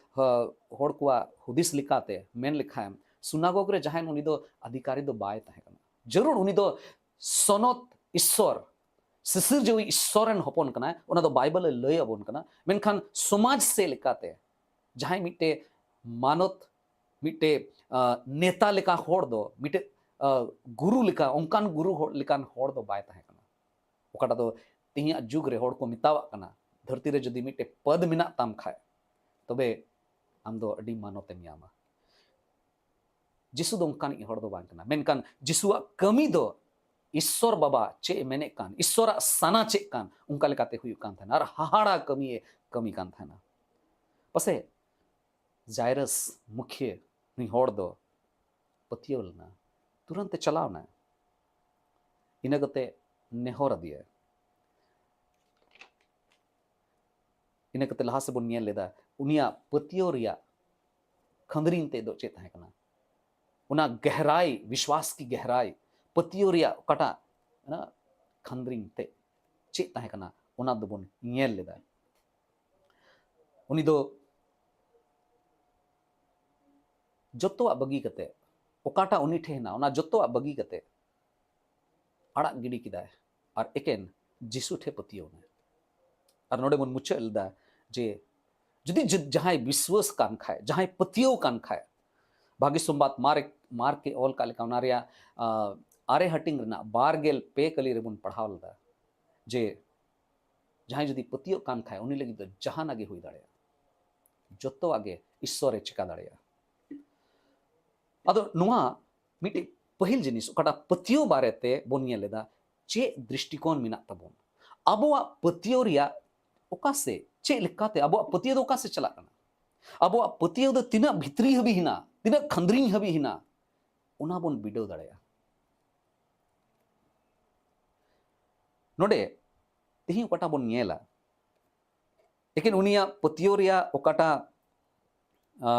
ᱦᱚᱲ ᱠᱚᱣᱟᱜ ᱦᱩᱫᱤᱥ ᱞᱮᱠᱟᱛᱮ ᱢᱮᱱ ᱞᱮᱠᱷᱟᱱ, ᱥᱩᱱᱟᱜᱚᱜᱽ ᱨᱮ ᱡᱟᱦᱟᱸᱭ, ᱩᱱᱤ ᱫᱚ ᱟᱫᱷᱤᱠᱟᱨᱤ ᱫᱚ ᱵᱟᱭ ᱛᱟᱦᱮᱸ ᱠᱟᱱᱟ᱾ ᱡᱟᱹᱨᱩᱲ ᱩᱱᱤ ᱫᱚ ᱥᱚᱱᱚᱛ ᱤᱥᱥᱚᱨ, ᱥᱤᱥᱤᱨᱡᱟᱹᱣᱤᱡ ᱤᱥᱥᱚᱨ ᱨᱮᱱ ᱦᱚᱯᱚᱱ ᱠᱟᱱᱟᱭ, ᱚᱱᱟ ᱫᱚ ᱵᱟᱭᱵᱮᱞ ᱮ ᱞᱟᱹᱭ ᱟᱵᱚᱱ ᱠᱟᱱᱟ᱾ ᱢᱮᱱᱠᱷᱟᱱ ᱥᱚᱢᱟᱡᱽ ᱥᱮᱫ ᱞᱮᱠᱟᱛᱮ ᱡᱟᱦᱟᱸᱭ ᱢᱤᱫᱴᱮᱡ ᱢᱟᱱᱚᱛ, ᱢᱤᱫᱴᱮᱡ, ᱟ, ᱱᱮᱛᱟ ᱞᱮᱠᱟ ᱦᱚᱲ ᱫᱚ, ᱢᱤᱫᱴᱮᱡ, ᱟ, ᱜᱩᱨᱩ ᱞᱮᱠᱟ, ᱚᱱᱠᱟᱱ ᱜᱩᱨᱩ ᱦᱚᱲ ᱞᱮᱠᱟᱱ ᱦᱚᱲ ᱫᱚ ᱵᱟᱭ ᱛᱟᱦᱮᱸ ᱠᱟᱱᱟ᱾ ᱚᱠᱟᱴᱟᱜ ᱫᱚ ᱛᱮᱦᱮᱧᱟᱜ ᱡᱩᱜᱽ ᱨᱮ ᱦᱚᱲ ᱠᱚ ᱢᱮᱛᱟᱣᱟᱜ ᱠᱟᱱᱟ, ᱫᱷᱟᱹᱨᱛᱤ ᱨᱮ ᱡᱩᱫᱤ ᱢᱤᱫᱴᱮᱡ ᱯᱚᱫᱽ ᱢᱮᱱᱟᱜ ᱛᱟᱢ ᱠᱷᱟᱡ, ᱛᱚᱵᱮ ᱟᱢ ᱫᱚ ᱟᱹᱰᱤ ᱢᱟᱱᱚᱛ ᱮᱢ ᱧᱟᱢᱟ᱾ ᱡᱤᱥᱩ ᱫᱚ ᱚᱱᱠᱟᱱᱤᱡ ᱦᱚᱲ ᱫᱚ ᱵᱟᱝ ᱠᱟᱱᱟ, ᱢᱮᱱᱠᱷᱟᱱ ᱡᱤᱥᱩᱣᱟᱜ ᱠᱟᱹᱢᱤ ᱫᱚ ᱤᱥᱥᱚᱨ ᱵᱟᱵᱟ ᱪᱮᱫ ᱮ ᱢᱮᱱᱮᱫ ᱠᱟᱱ, ᱤᱥᱥᱚᱨᱟᱜ ᱥᱟᱱᱟ ᱪᱮᱫ ᱠᱟᱱ, ᱚᱱᱠᱟ ᱞᱮᱠᱟᱛᱮ ᱦᱩᱭᱩᱜ ᱠᱟᱱ ᱛᱟᱦᱮᱱᱟ ᱟᱨ ᱦᱟᱦᱟᱲᱟ ᱠᱟᱹᱢᱤ ᱮ ᱠᱟᱹᱢᱤ ᱠᱟᱱ ᱛᱟᱦᱮᱱᱟ᱾ ᱯᱟᱥᱮᱡ ᱡᱟᱭᱨᱟᱥ ᱢᱩᱠᱷᱤᱭᱟᱹ ᱱᱩᱭ ᱦᱚᱲ ᱫᱚ ᱯᱟᱹᱛᱭᱟᱹᱣ ᱞᱮᱱᱟ, ᱛᱩᱨᱟᱹᱱᱛ ᱮ ᱪᱟᱞᱟᱣ ᱮᱱᱟ, ᱤᱱᱟᱹ ᱠᱟᱛᱮ ᱱᱮᱦᱚᱨ ᱟᱫᱮᱭᱟ᱾ ᱤᱱᱟᱹ ᱠᱟᱛᱮ ᱞᱟᱦᱟ ᱥᱮᱫ ᱵᱚᱱ ᱧᱮᱞ ᱞᱮᱫᱟ, ᱩᱱᱤᱭᱟᱜ ᱯᱟᱹᱛᱭᱟᱹᱣ ᱨᱮᱭᱟᱜ ᱠᱷᱟᱸᱫᱽᱨᱤᱝ ᱛᱮᱫ ᱫᱚ ᱪᱮᱫ ᱛᱟᱦᱮᱸ ᱠᱟᱱᱟ? ᱚᱱᱟ ᱜᱮᱦᱨᱟᱭ, ᱵᱤᱥᱣᱟᱥ ᱠᱤ ᱜᱮᱦᱨᱟᱭ, ᱯᱟᱹᱛᱭᱟᱹᱣ ᱨᱮᱭᱟᱜ ᱚᱠᱟᱴᱟᱜ, ᱚᱱᱟ ᱠᱷᱟᱸᱫᱽᱨᱤᱝ ᱛᱮᱫ ᱪᱮᱫ ᱛᱟᱦᱮᱸ ᱠᱟᱱᱟ, ᱚᱱᱟ ᱫᱚᱵᱚᱱ ᱧᱮᱞ ᱞᱮᱫᱟ᱾ ᱩᱱᱤ ᱫᱚ ᱡᱚᱛᱚᱣᱟᱜ ᱵᱟᱹᱜᱤ ᱠᱟᱛᱮ, ᱚᱠᱟᱴᱟᱜ ᱩᱱᱤ ᱴᱷᱮᱱ ᱦᱮᱱᱟᱜ, ᱚᱱᱟ ᱡᱚᱛᱚᱣᱟᱜ ᱵᱟᱹᱜᱤ ᱠᱟᱛᱮ ᱟᱲᱟᱜ ᱜᱤᱰᱤ ᱠᱮᱫᱟᱭ ᱟᱨ ᱮᱠᱮᱱ ᱡᱤᱥᱩ ᱴᱷᱮᱱ ᱯᱟᱹᱛᱭᱟᱹᱣ ᱮᱱᱟᱭ᱾ ᱟᱨ ᱱᱚᱰᱮ ᱵᱚᱱ ᱢᱩᱪᱟᱹᱫ ᱞᱮᱫᱟ ᱡᱮ ᱡᱩᱫᱤ ᱡᱩ-, ᱡᱟᱦᱟᱸᱭ ᱵᱤᱥᱣᱟᱹᱥ ᱠᱟᱱ ᱠᱷᱟᱡ, ᱡᱟᱦᱟᱸᱭ ᱯᱟᱹᱛᱭᱟᱹᱣ ᱠᱟᱱ ᱠᱷᱟᱡ, ᱵᱷᱟᱹᱜᱤ ᱥᱚᱢᱵᱟᱫ ᱢᱟᱨᱠ, ᱢᱟᱨᱠ ᱮ ᱚᱞ ᱠᱟᱜ ᱞᱮᱠᱟ, ᱚᱱᱟ ᱨᱮᱭᱟᱜ, ᱟ, ᱟᱨᱮ ᱦᱟᱹᱴᱤᱧ ᱨᱮᱱᱟᱜ ᱵᱟᱨ ᱜᱮᱞ ᱯᱮ ᱠᱟᱹᱞᱤ ᱨᱮᱵᱚᱱ ᱯᱟᱲᱦᱟᱣ ᱞᱮᱫᱟ ᱡᱮ ᱡᱟᱦᱟᱸᱭ ᱡᱩᱫᱤ ᱯᱟᱹᱛᱭᱟᱹᱜ ᱠᱟᱱ ᱠᱷᱟᱡ, ᱩᱱᱤ ᱞᱟᱹᱜᱤᱫ ᱫᱚ ᱡᱟᱦᱟᱱᱟᱜ ᱜᱮ ᱦᱩᱭ ᱫᱟᱲᱮᱭᱟᱜᱼᱟ, ᱡᱚᱛᱚᱣᱟᱜ ᱜᱮ ᱤᱥᱥᱚᱨᱮ ᱪᱮᱠᱟ ᱫᱟᱲᱮᱭᱟᱜᱼᱟ᱾ ᱟᱫᱚ ᱱᱚᱣᱟ ᱢᱤᱫᱴᱤᱡ ᱯᱟᱹᱦᱤᱞ ᱡᱤᱱᱤᱥ, ᱚᱠᱟᱴᱟᱜ ᱯᱟᱹᱛᱭᱟᱹᱣ ᱵᱟᱨᱮᱛᱮ ᱵᱚᱱ ᱧᱮᱞ ᱞᱮᱫᱟ, ᱪᱮᱫ ᱫᱨᱤᱥᱴᱤᱠᱳᱱ ᱢᱮᱱᱟᱜ ᱛᱟᱵᱚᱱ, ᱟᱵᱚᱣᱟᱜ ᱯᱟᱹᱛᱭᱟᱹᱣ ᱨᱮᱭᱟᱜ ᱚᱠᱟ ᱥᱮᱫ, ᱪᱮᱫ ᱞᱮᱠᱟᱛᱮ ᱟᱵᱚᱣᱟᱜ ᱯᱟᱹᱛᱭᱟᱹᱣ ᱫᱚ ᱚᱠᱟ ᱥᱮᱫ ᱪᱟᱞᱟᱜ ᱠᱟᱱᱟ, ᱟᱵᱚᱣᱟᱜ ᱯᱟᱹᱛᱭᱟᱹᱣ ᱫᱚ ᱛᱤᱱᱟᱹᱜ ᱵᱷᱤᱛᱨᱤ ᱦᱟᱹᱵᱤᱡ ᱦᱮᱱᱟᱜ, ᱛᱤᱱᱟᱹᱜ ᱠᱷᱟᱸᱫᱽᱨᱤᱧ ᱦᱟᱹᱵᱤᱡ ᱦᱮᱱᱟᱜ, ᱚᱱᱟ ᱵᱚᱱ ᱵᱤᱰᱟᱹᱣ ᱫᱟᱲᱮᱭᱟᱜᱼᱟ᱾ ᱱᱚᱰᱮ ᱛᱮᱦᱮᱧ ᱚᱠᱟᱴᱟᱜ ᱵᱚᱱ ᱧᱮᱞᱟ, ᱮᱠᱮᱱ ᱩᱱᱤᱭᱟᱜ ᱯᱟᱹᱛᱭᱟᱹᱣ ᱨᱮᱭᱟᱜ ᱚᱠᱟᱴᱟᱜ, ᱟ,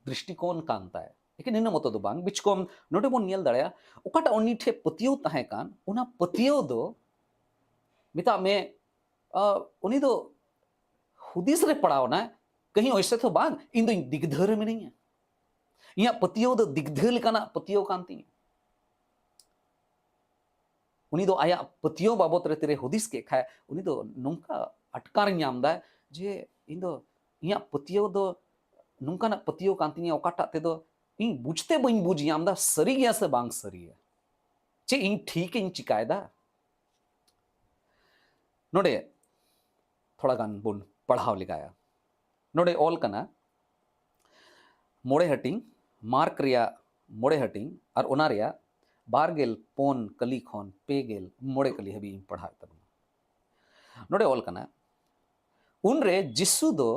ᱫᱨᱤᱥᱴᱤᱠᱳᱱ ᱠᱟᱱ ᱛᱟᱭ, ᱮᱠᱮᱱ ᱤᱱᱟᱹ ᱢᱚᱛᱚ ᱫᱚ ᱵᱟᱝ, ᱵᱤᱪᱠᱚᱢ ᱱᱚᱰᱮ ᱵᱚᱱ ᱧᱮᱞ ᱫᱟᱲᱮᱭᱟᱜᱼᱟ, ᱚᱠᱟᱴᱟᱜ ᱩᱱᱤ ᱴᱷᱮᱱ ᱯᱟᱹᱛᱭᱟᱹᱣ ᱛᱟᱦᱮᱸ ᱠᱟᱱ, ᱚᱱᱟ ᱯᱟᱹᱛᱭᱟᱹᱣ ᱫᱚ ᱢᱮᱛᱟᱜ ᱢᱮ ᱟᱸ, ᱩᱱᱤ ᱫᱚ ᱦᱩᱫᱤᱥ ᱨᱮ ᱯᱟᱲᱟᱣ ᱮᱱᱟᱭ, ᱠᱟᱹᱦᱤ ᱚᱭᱥᱮ ᱛᱚ ᱵᱟᱝ, ᱤᱧ ᱫᱚᱧ ᱫᱤᱜᱽᱫᱷᱟᱹ ᱨᱮ ᱢᱤᱱᱟᱹᱧᱟ᱾ ᱤᱧᱟᱹᱜ ᱯᱟᱹᱛᱭᱟᱹᱣ ᱫᱚ ᱫᱤᱜᱽᱫᱷᱟᱹ ᱞᱮᱠᱟᱱᱟᱜ ᱯᱟᱹᱛᱭᱟᱹᱣ ᱠᱟᱱ ᱛᱤᱧᱟᱹ᱾ ᱩᱱᱤ ᱫᱚ ᱟᱭᱟᱜ ᱯᱟᱹᱛᱭᱟᱹᱣ ᱵᱟᱵᱚᱛ ᱨᱮ ᱛᱤᱨᱮ ᱦᱩᱫᱤᱥ ᱠᱮᱫ ᱠᱷᱟᱡ, ᱩᱱᱤ ᱫᱚ ᱱᱚᱝᱠᱟ ᱟᱴᱠᱟᱨ ᱧᱟᱢ ᱫᱟᱭ ᱡᱮ ᱤᱧ ᱫᱚ ᱤᱧᱟᱹᱜ ᱯᱟᱹᱛᱭᱟᱹᱣ ᱫᱚ ᱱᱚᱝᱠᱟᱱᱟᱜ ᱯᱟᱹᱛᱭᱟᱹᱣ ᱠᱟᱱ ᱛᱤᱧᱟᱹ ᱚᱠᱟᱴᱟᱜ ᱛᱮᱫᱚ ᱤᱧ ᱵᱩᱡᱽᱛᱮ ᱵᱟᱹᱧ ᱵᱩᱡᱽ ᱧᱟᱢ ᱫᱟ ᱥᱟᱹᱨᱤ ᱜᱮᱭᱟ ᱥᱮ ᱵᱟᱝ ᱥᱟᱹᱨᱤᱭᱟ, ᱪᱮᱫ ᱤᱧ ᱴᱷᱤᱠ ᱤᱧ ᱪᱤᱠᱟᱭᱮᱫᱟ᱾ ᱱᱚᱰᱮ ᱛᱷᱚᱲᱟ ᱜᱟᱱ ᱵᱚᱱ ᱯᱟᱲᱦᱟᱣ ᱞᱮᱜᱟᱭᱟ᱾ ᱱᱚᱰᱮ ᱚᱞ ᱠᱟᱱᱟ, ᱢᱚᱬᱮ ᱦᱟᱹᱴᱤᱧ, ᱢᱟᱨᱠ ᱨᱮᱭᱟᱜ ᱢᱚᱬᱮ ᱦᱟᱹᱴᱤᱧ ᱟᱨ ᱚᱱᱟ ᱨᱮᱭᱟᱜ ᱵᱟᱨ ᱜᱮᱞ ᱯᱩᱱ ᱠᱟᱹᱞᱤ ᱠᱷᱚᱱ ᱯᱮ ᱜᱮᱞ ᱢᱚᱬᱮ ᱠᱟᱹᱞᱤ ᱦᱟᱹᱵᱤᱡ ᱤᱧ ᱯᱟᱲᱦᱟᱣᱮᱫ ᱛᱟᱵᱚᱱᱟ᱾ ᱱᱚᱰᱮ ᱚᱞ ᱠᱟᱱᱟ, ᱩᱱᱨᱮ ᱡᱤᱥᱩ ᱫᱚ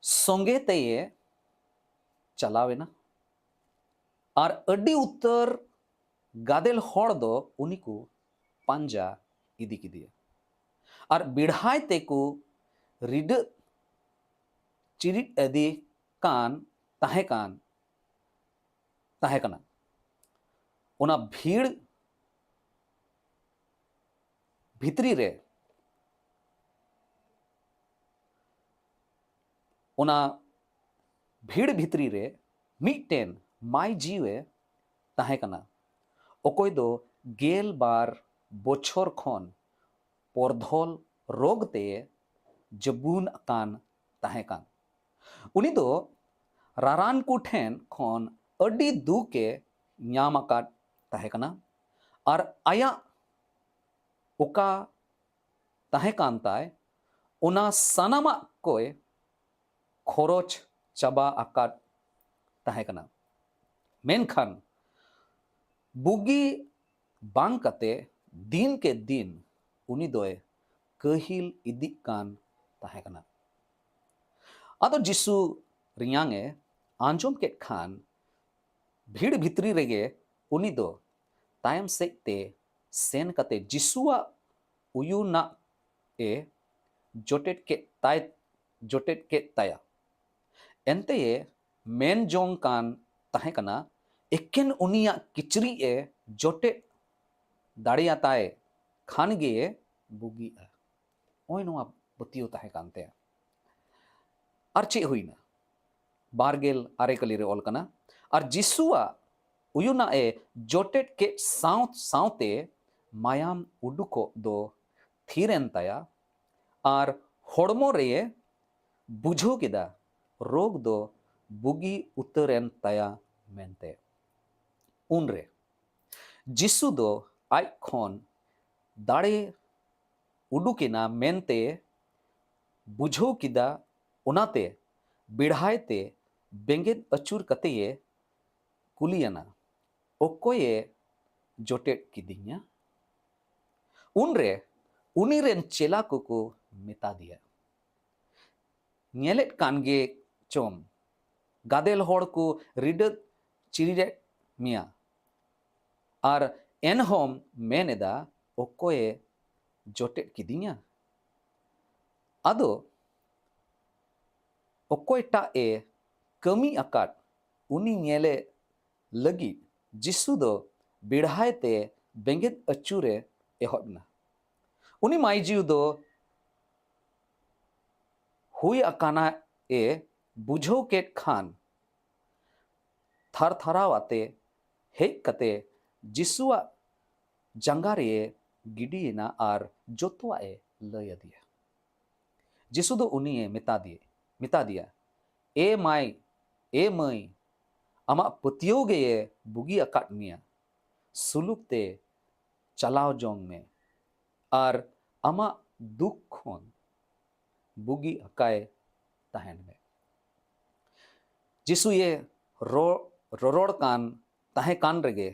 ᱥᱚᱸᱜᱮ ᱛᱮᱭᱮ ᱪᱟᱞᱟᱣ ᱮᱱᱟ ᱟᱨ ᱟᱹᱰᱤ ᱩᱛᱟᱹᱨ ᱜᱟᱫᱮᱞ ᱦᱚᱲ ᱫᱚ ᱩᱱᱤ ᱠᱚ ᱯᱟᱸᱡᱟ ᱤᱫᱤ ᱠᱮᱫᱮᱭᱟ ᱟᱨ ᱵᱮᱲᱦᱟᱭ ᱛᱮᱠᱚ ᱨᱤᱰᱟᱹᱜ ᱪᱤᱨᱤᱫ ᱟᱫᱮ ᱠᱟᱱ ᱛᱟᱦᱮᱸ ᱠᱟᱱ ᱛᱟᱦᱮᱸ ᱠᱟᱱᱟ᱾ ᱚᱱᱟ ᱵᱷᱤᱲ ᱵᱷᱤᱛᱨᱤ ᱨᱮ ᱚᱱᱟ ᱵᱷᱤᱲ ᱵᱷᱤᱛᱨᱤ ᱨᱮ ᱢᱤᱫᱴᱮᱱ ᱢᱟᱭ ᱡᱤᱣᱮ ᱛᱟᱦᱮᱸ ᱠᱟᱱᱟ, ᱚᱠᱚᱭ ᱫᱚ ᱜᱮᱞ ᱵᱟᱨ ᱵᱚᱪᱷᱚᱨ ᱠᱷᱚᱱ ᱯᱚᱨᱫᱷᱚᱞ ᱨᱳᱜᱽ ᱛᱮ ᱡᱟᱹᱵᱩᱱ ᱟᱠᱟᱱ ᱛᱟᱦᱮᱸ ᱠᱟᱱ᱾ ᱩᱱᱤ ᱫᱚ ᱨᱟᱨᱟᱱ ᱠᱚ ᱴᱷᱮᱱ ᱠᱷᱚᱱ ᱟᱹᱰᱤ ᱫᱩᱠ ᱮ ᱧᱟᱢ ᱟᱠᱟᱫ ᱛᱟᱦᱮᱸ ᱠᱟᱱᱟ ᱟᱨ ᱟᱭᱟᱜ ᱚᱠᱟ ᱛᱟᱦᱮᱸ ᱠᱟᱱ ᱛᱟᱭ, ᱚᱱᱟ ᱥᱟᱱᱟᱢᱟᱜ ᱠᱚᱭ ᱠᱷᱚᱨᱚᱪ ᱪᱟᱵᱟ ᱟᱠᱟᱫ ᱛᱟᱦᱮᱸ ᱠᱟᱱᱟ᱾ ᱢᱮᱱᱠᱷᱟᱱ ᱵᱩᱜᱤ ᱵᱟᱝ ᱠᱟᱛᱮ ᱫᱤᱱ ᱠᱮ ᱫᱤᱱ ᱩᱱᱤ ᱫᱚᱭ ᱠᱟᱹᱦᱤᱞ ᱤᱫᱤᱜ ᱠᱟᱱ ᱛᱟᱦᱮᱸ ᱠᱟᱱᱟ᱾ ᱟᱫᱚ ᱡᱤᱥᱩ ᱨᱮᱭᱟᱝ ᱮ ᱟᱸᱡᱚᱢ ᱠᱮᱫ ᱠᱷᱟᱱ, ᱵᱷᱤᱲ ᱵᱷᱤᱛᱨᱤ ᱨᱮᱜᱮ ᱩᱱᱤ ᱫᱚ ᱛᱟᱭᱚᱢ ᱥᱮᱫ ᱛᱮ ᱥᱮᱱ ᱠᱟᱛᱮ ᱡᱤᱥᱩᱣᱟᱜ ᱩᱭᱩᱱᱟᱜ ᱮ ᱡᱚᱴᱮᱫ ᱠᱮᱫ ᱛᱟᱭ, ᱡᱚᱴᱮᱫ ᱠᱮᱫ ᱛᱟᱭᱟ᱾ ᱮᱱᱛᱮᱭᱮ ᱢᱮᱱ ᱡᱚᱝ ᱠᱟᱱ ᱛᱟᱦᱮᱸ ᱠᱟᱱᱟ, ᱮᱠᱮᱱ ᱩᱱᱤᱭᱟᱜ ᱠᱤᱪᱨᱤᱡ ᱮ ᱡᱚᱴᱮᱫ ᱫᱟᱲᱮᱭᱟᱛᱟᱭ ᱠᱷᱟᱱ ᱜᱮ ᱵᱩᱜᱤᱜᱼᱟ᱾ ᱱᱚᱜᱼᱚᱭ ᱱᱚᱣᱟ ᱯᱟᱹᱛᱭᱟᱹᱣ ᱛᱟᱦᱮᱸ ᱠᱟᱱ ᱛᱟᱭᱟ᱾ ᱟᱨ ᱪᱮᱫ ᱦᱩᱭᱱᱟ? ᱵᱟᱨ ᱜᱮᱞ ᱟᱨᱮ ᱠᱟᱹᱞᱤ ᱨᱮ ᱚᱞ ᱠᱟᱱᱟ, ᱟᱨ ᱡᱤᱥᱩᱣᱟᱜ ᱩᱭᱩᱱᱟᱜ ᱮ ᱡᱚᱴᱮᱫ ᱠᱮᱫ ᱥᱟᱶ ᱥᱟᱶᱛᱮ ᱢᱟᱭᱟᱢ ᱩᱰᱩᱠᱚᱜ ᱫᱚ ᱛᱷᱤᱨ ᱮᱱ ᱛᱟᱭᱟ, ᱟᱨ ᱦᱚᱲᱢᱚ ᱨᱮᱭᱮ ᱵᱩᱡᱷᱟᱹᱣ ᱠᱮᱫᱟ ᱨᱳᱜᱽ ᱫᱚ ᱵᱩᱜᱤ ᱩᱛᱟᱹᱨ ᱮᱱ ᱛᱟᱭᱟ ᱢᱮᱱᱛᱮ᱾ ᱩᱱᱨᱮ ᱡᱤᱥᱩ ᱫᱚ ᱟᱡ ᱠᱷᱚᱱ ᱫᱟᱲᱮ ᱩᱰᱩᱠ ᱮᱱᱟ ᱢᱮᱱᱛᱮ ᱵᱩᱡᱷᱟᱹᱣ ᱠᱮᱫᱟ᱾ ᱚᱱᱟᱛᱮ ᱵᱮᱲᱦᱟᱭ ᱛᱮ ᱵᱮᱸᱜᱮᱫ ᱟᱹᱪᱩᱨ ᱠᱟᱛᱮᱭᱮ ᱠᱩᱞᱤᱭᱮᱱᱟ, "ᱚᱠᱚᱭᱮ ᱡᱚᱴᱮᱫ ᱠᱤᱫᱤᱧᱟ?" ᱩᱱᱨᱮ ᱩᱱᱤ ᱨᱮᱱ ᱪᱮᱞᱟ ᱠᱚᱠᱚ ᱢᱮᱛᱟ ᱫᱮᱭᱟ, "ᱧᱮᱞᱮᱫ ᱠᱟᱱ ᱜᱮ ᱪᱚᱢ, ᱜᱟᱫᱮᱞ ᱦᱚᱲ ᱠᱚ ᱨᱤᱰᱟᱹᱫ ᱪᱤᱨᱤᱨᱮᱫ ᱢᱮᱭᱟ, ᱟᱨ ᱮᱱᱦᱚᱸᱢ ᱢᱮᱱ ᱮᱫᱟ, 'ᱚᱠᱚᱭᱮ ᱡᱚᱴᱮᱫ ᱠᱤᱫᱤᱧᱟ?'" ᱟᱫᱚ ᱚᱠᱚᱭᱴᱟᱜ ᱮ ᱠᱟᱹᱢᱤ ᱟᱠᱟᱫ, ᱩᱱᱤ ᱧᱮᱞᱮ ᱞᱟᱹᱜᱤᱫ ᱡᱤᱥᱩ ᱫᱚ ᱵᱮᱲᱦᱟᱭ ᱛᱮ ᱵᱮᱸᱜᱮᱫ ᱟᱹᱪᱩᱨᱮ ᱮᱦᱚᱵ ᱮᱱᱟ᱾ ᱩᱱᱤ ᱢᱟᱹᱭᱡᱩ ᱫᱚ ᱦᱩᱭ ᱟᱠᱟᱱᱟ ᱮ ᱵᱩᱡᱷᱟᱹᱣ ᱠᱮᱫ ᱠᱷᱟᱱ, ᱛᱷᱟᱨ ᱛᱷᱟᱨᱟᱣ ᱟᱛᱮ ᱦᱮᱡ ᱠᱟᱛᱮ ᱡᱤᱥᱩᱣᱟᱜ ᱡᱟᱸᱜᱟ ᱨᱮ ᱜᱤᱰᱤᱭᱮᱱᱟ ᱟᱨ ᱡᱚᱛᱚᱣᱟᱜ ᱮ ᱞᱟᱹᱭ ᱟᱫᱮᱭᱟ᱾ ᱡᱤᱥᱩ ᱫᱚ ᱩᱱᱤᱭᱮ ᱢᱮᱛᱟ ᱫᱮᱭᱟ, ᱢᱮᱛᱟ ᱫᱮᱭᱟ, "ᱮ ᱢᱟᱹᱭ, ᱮ ᱢᱟᱹᱭ, ᱟᱢᱟᱜ ᱯᱟᱹᱛᱭᱟᱹᱣ ᱜᱮᱭᱮ ᱵᱩᱜᱤ ᱟᱠᱟᱫ ᱢᱮᱭᱟ᱾ ᱥᱩᱞᱩᱠ ᱛᱮ ᱪᱟᱞᱟᱣ ᱡᱚᱝ ᱢᱮ ᱟᱨ ᱟᱢᱟᱜ ᱫᱩᱠ ᱠᱷᱚᱱ ᱵᱩᱜᱤ ᱟᱠᱟᱭ ᱛᱟᱦᱮᱱ ᱢᱮ᱾" ᱡᱤᱥᱩᱭᱮ ᱨᱚ-, ᱨᱚᱨᱚᱲ ᱠᱟᱱ ᱛᱟᱦᱮᱸ ᱠᱟᱱ ᱨᱮᱜᱮ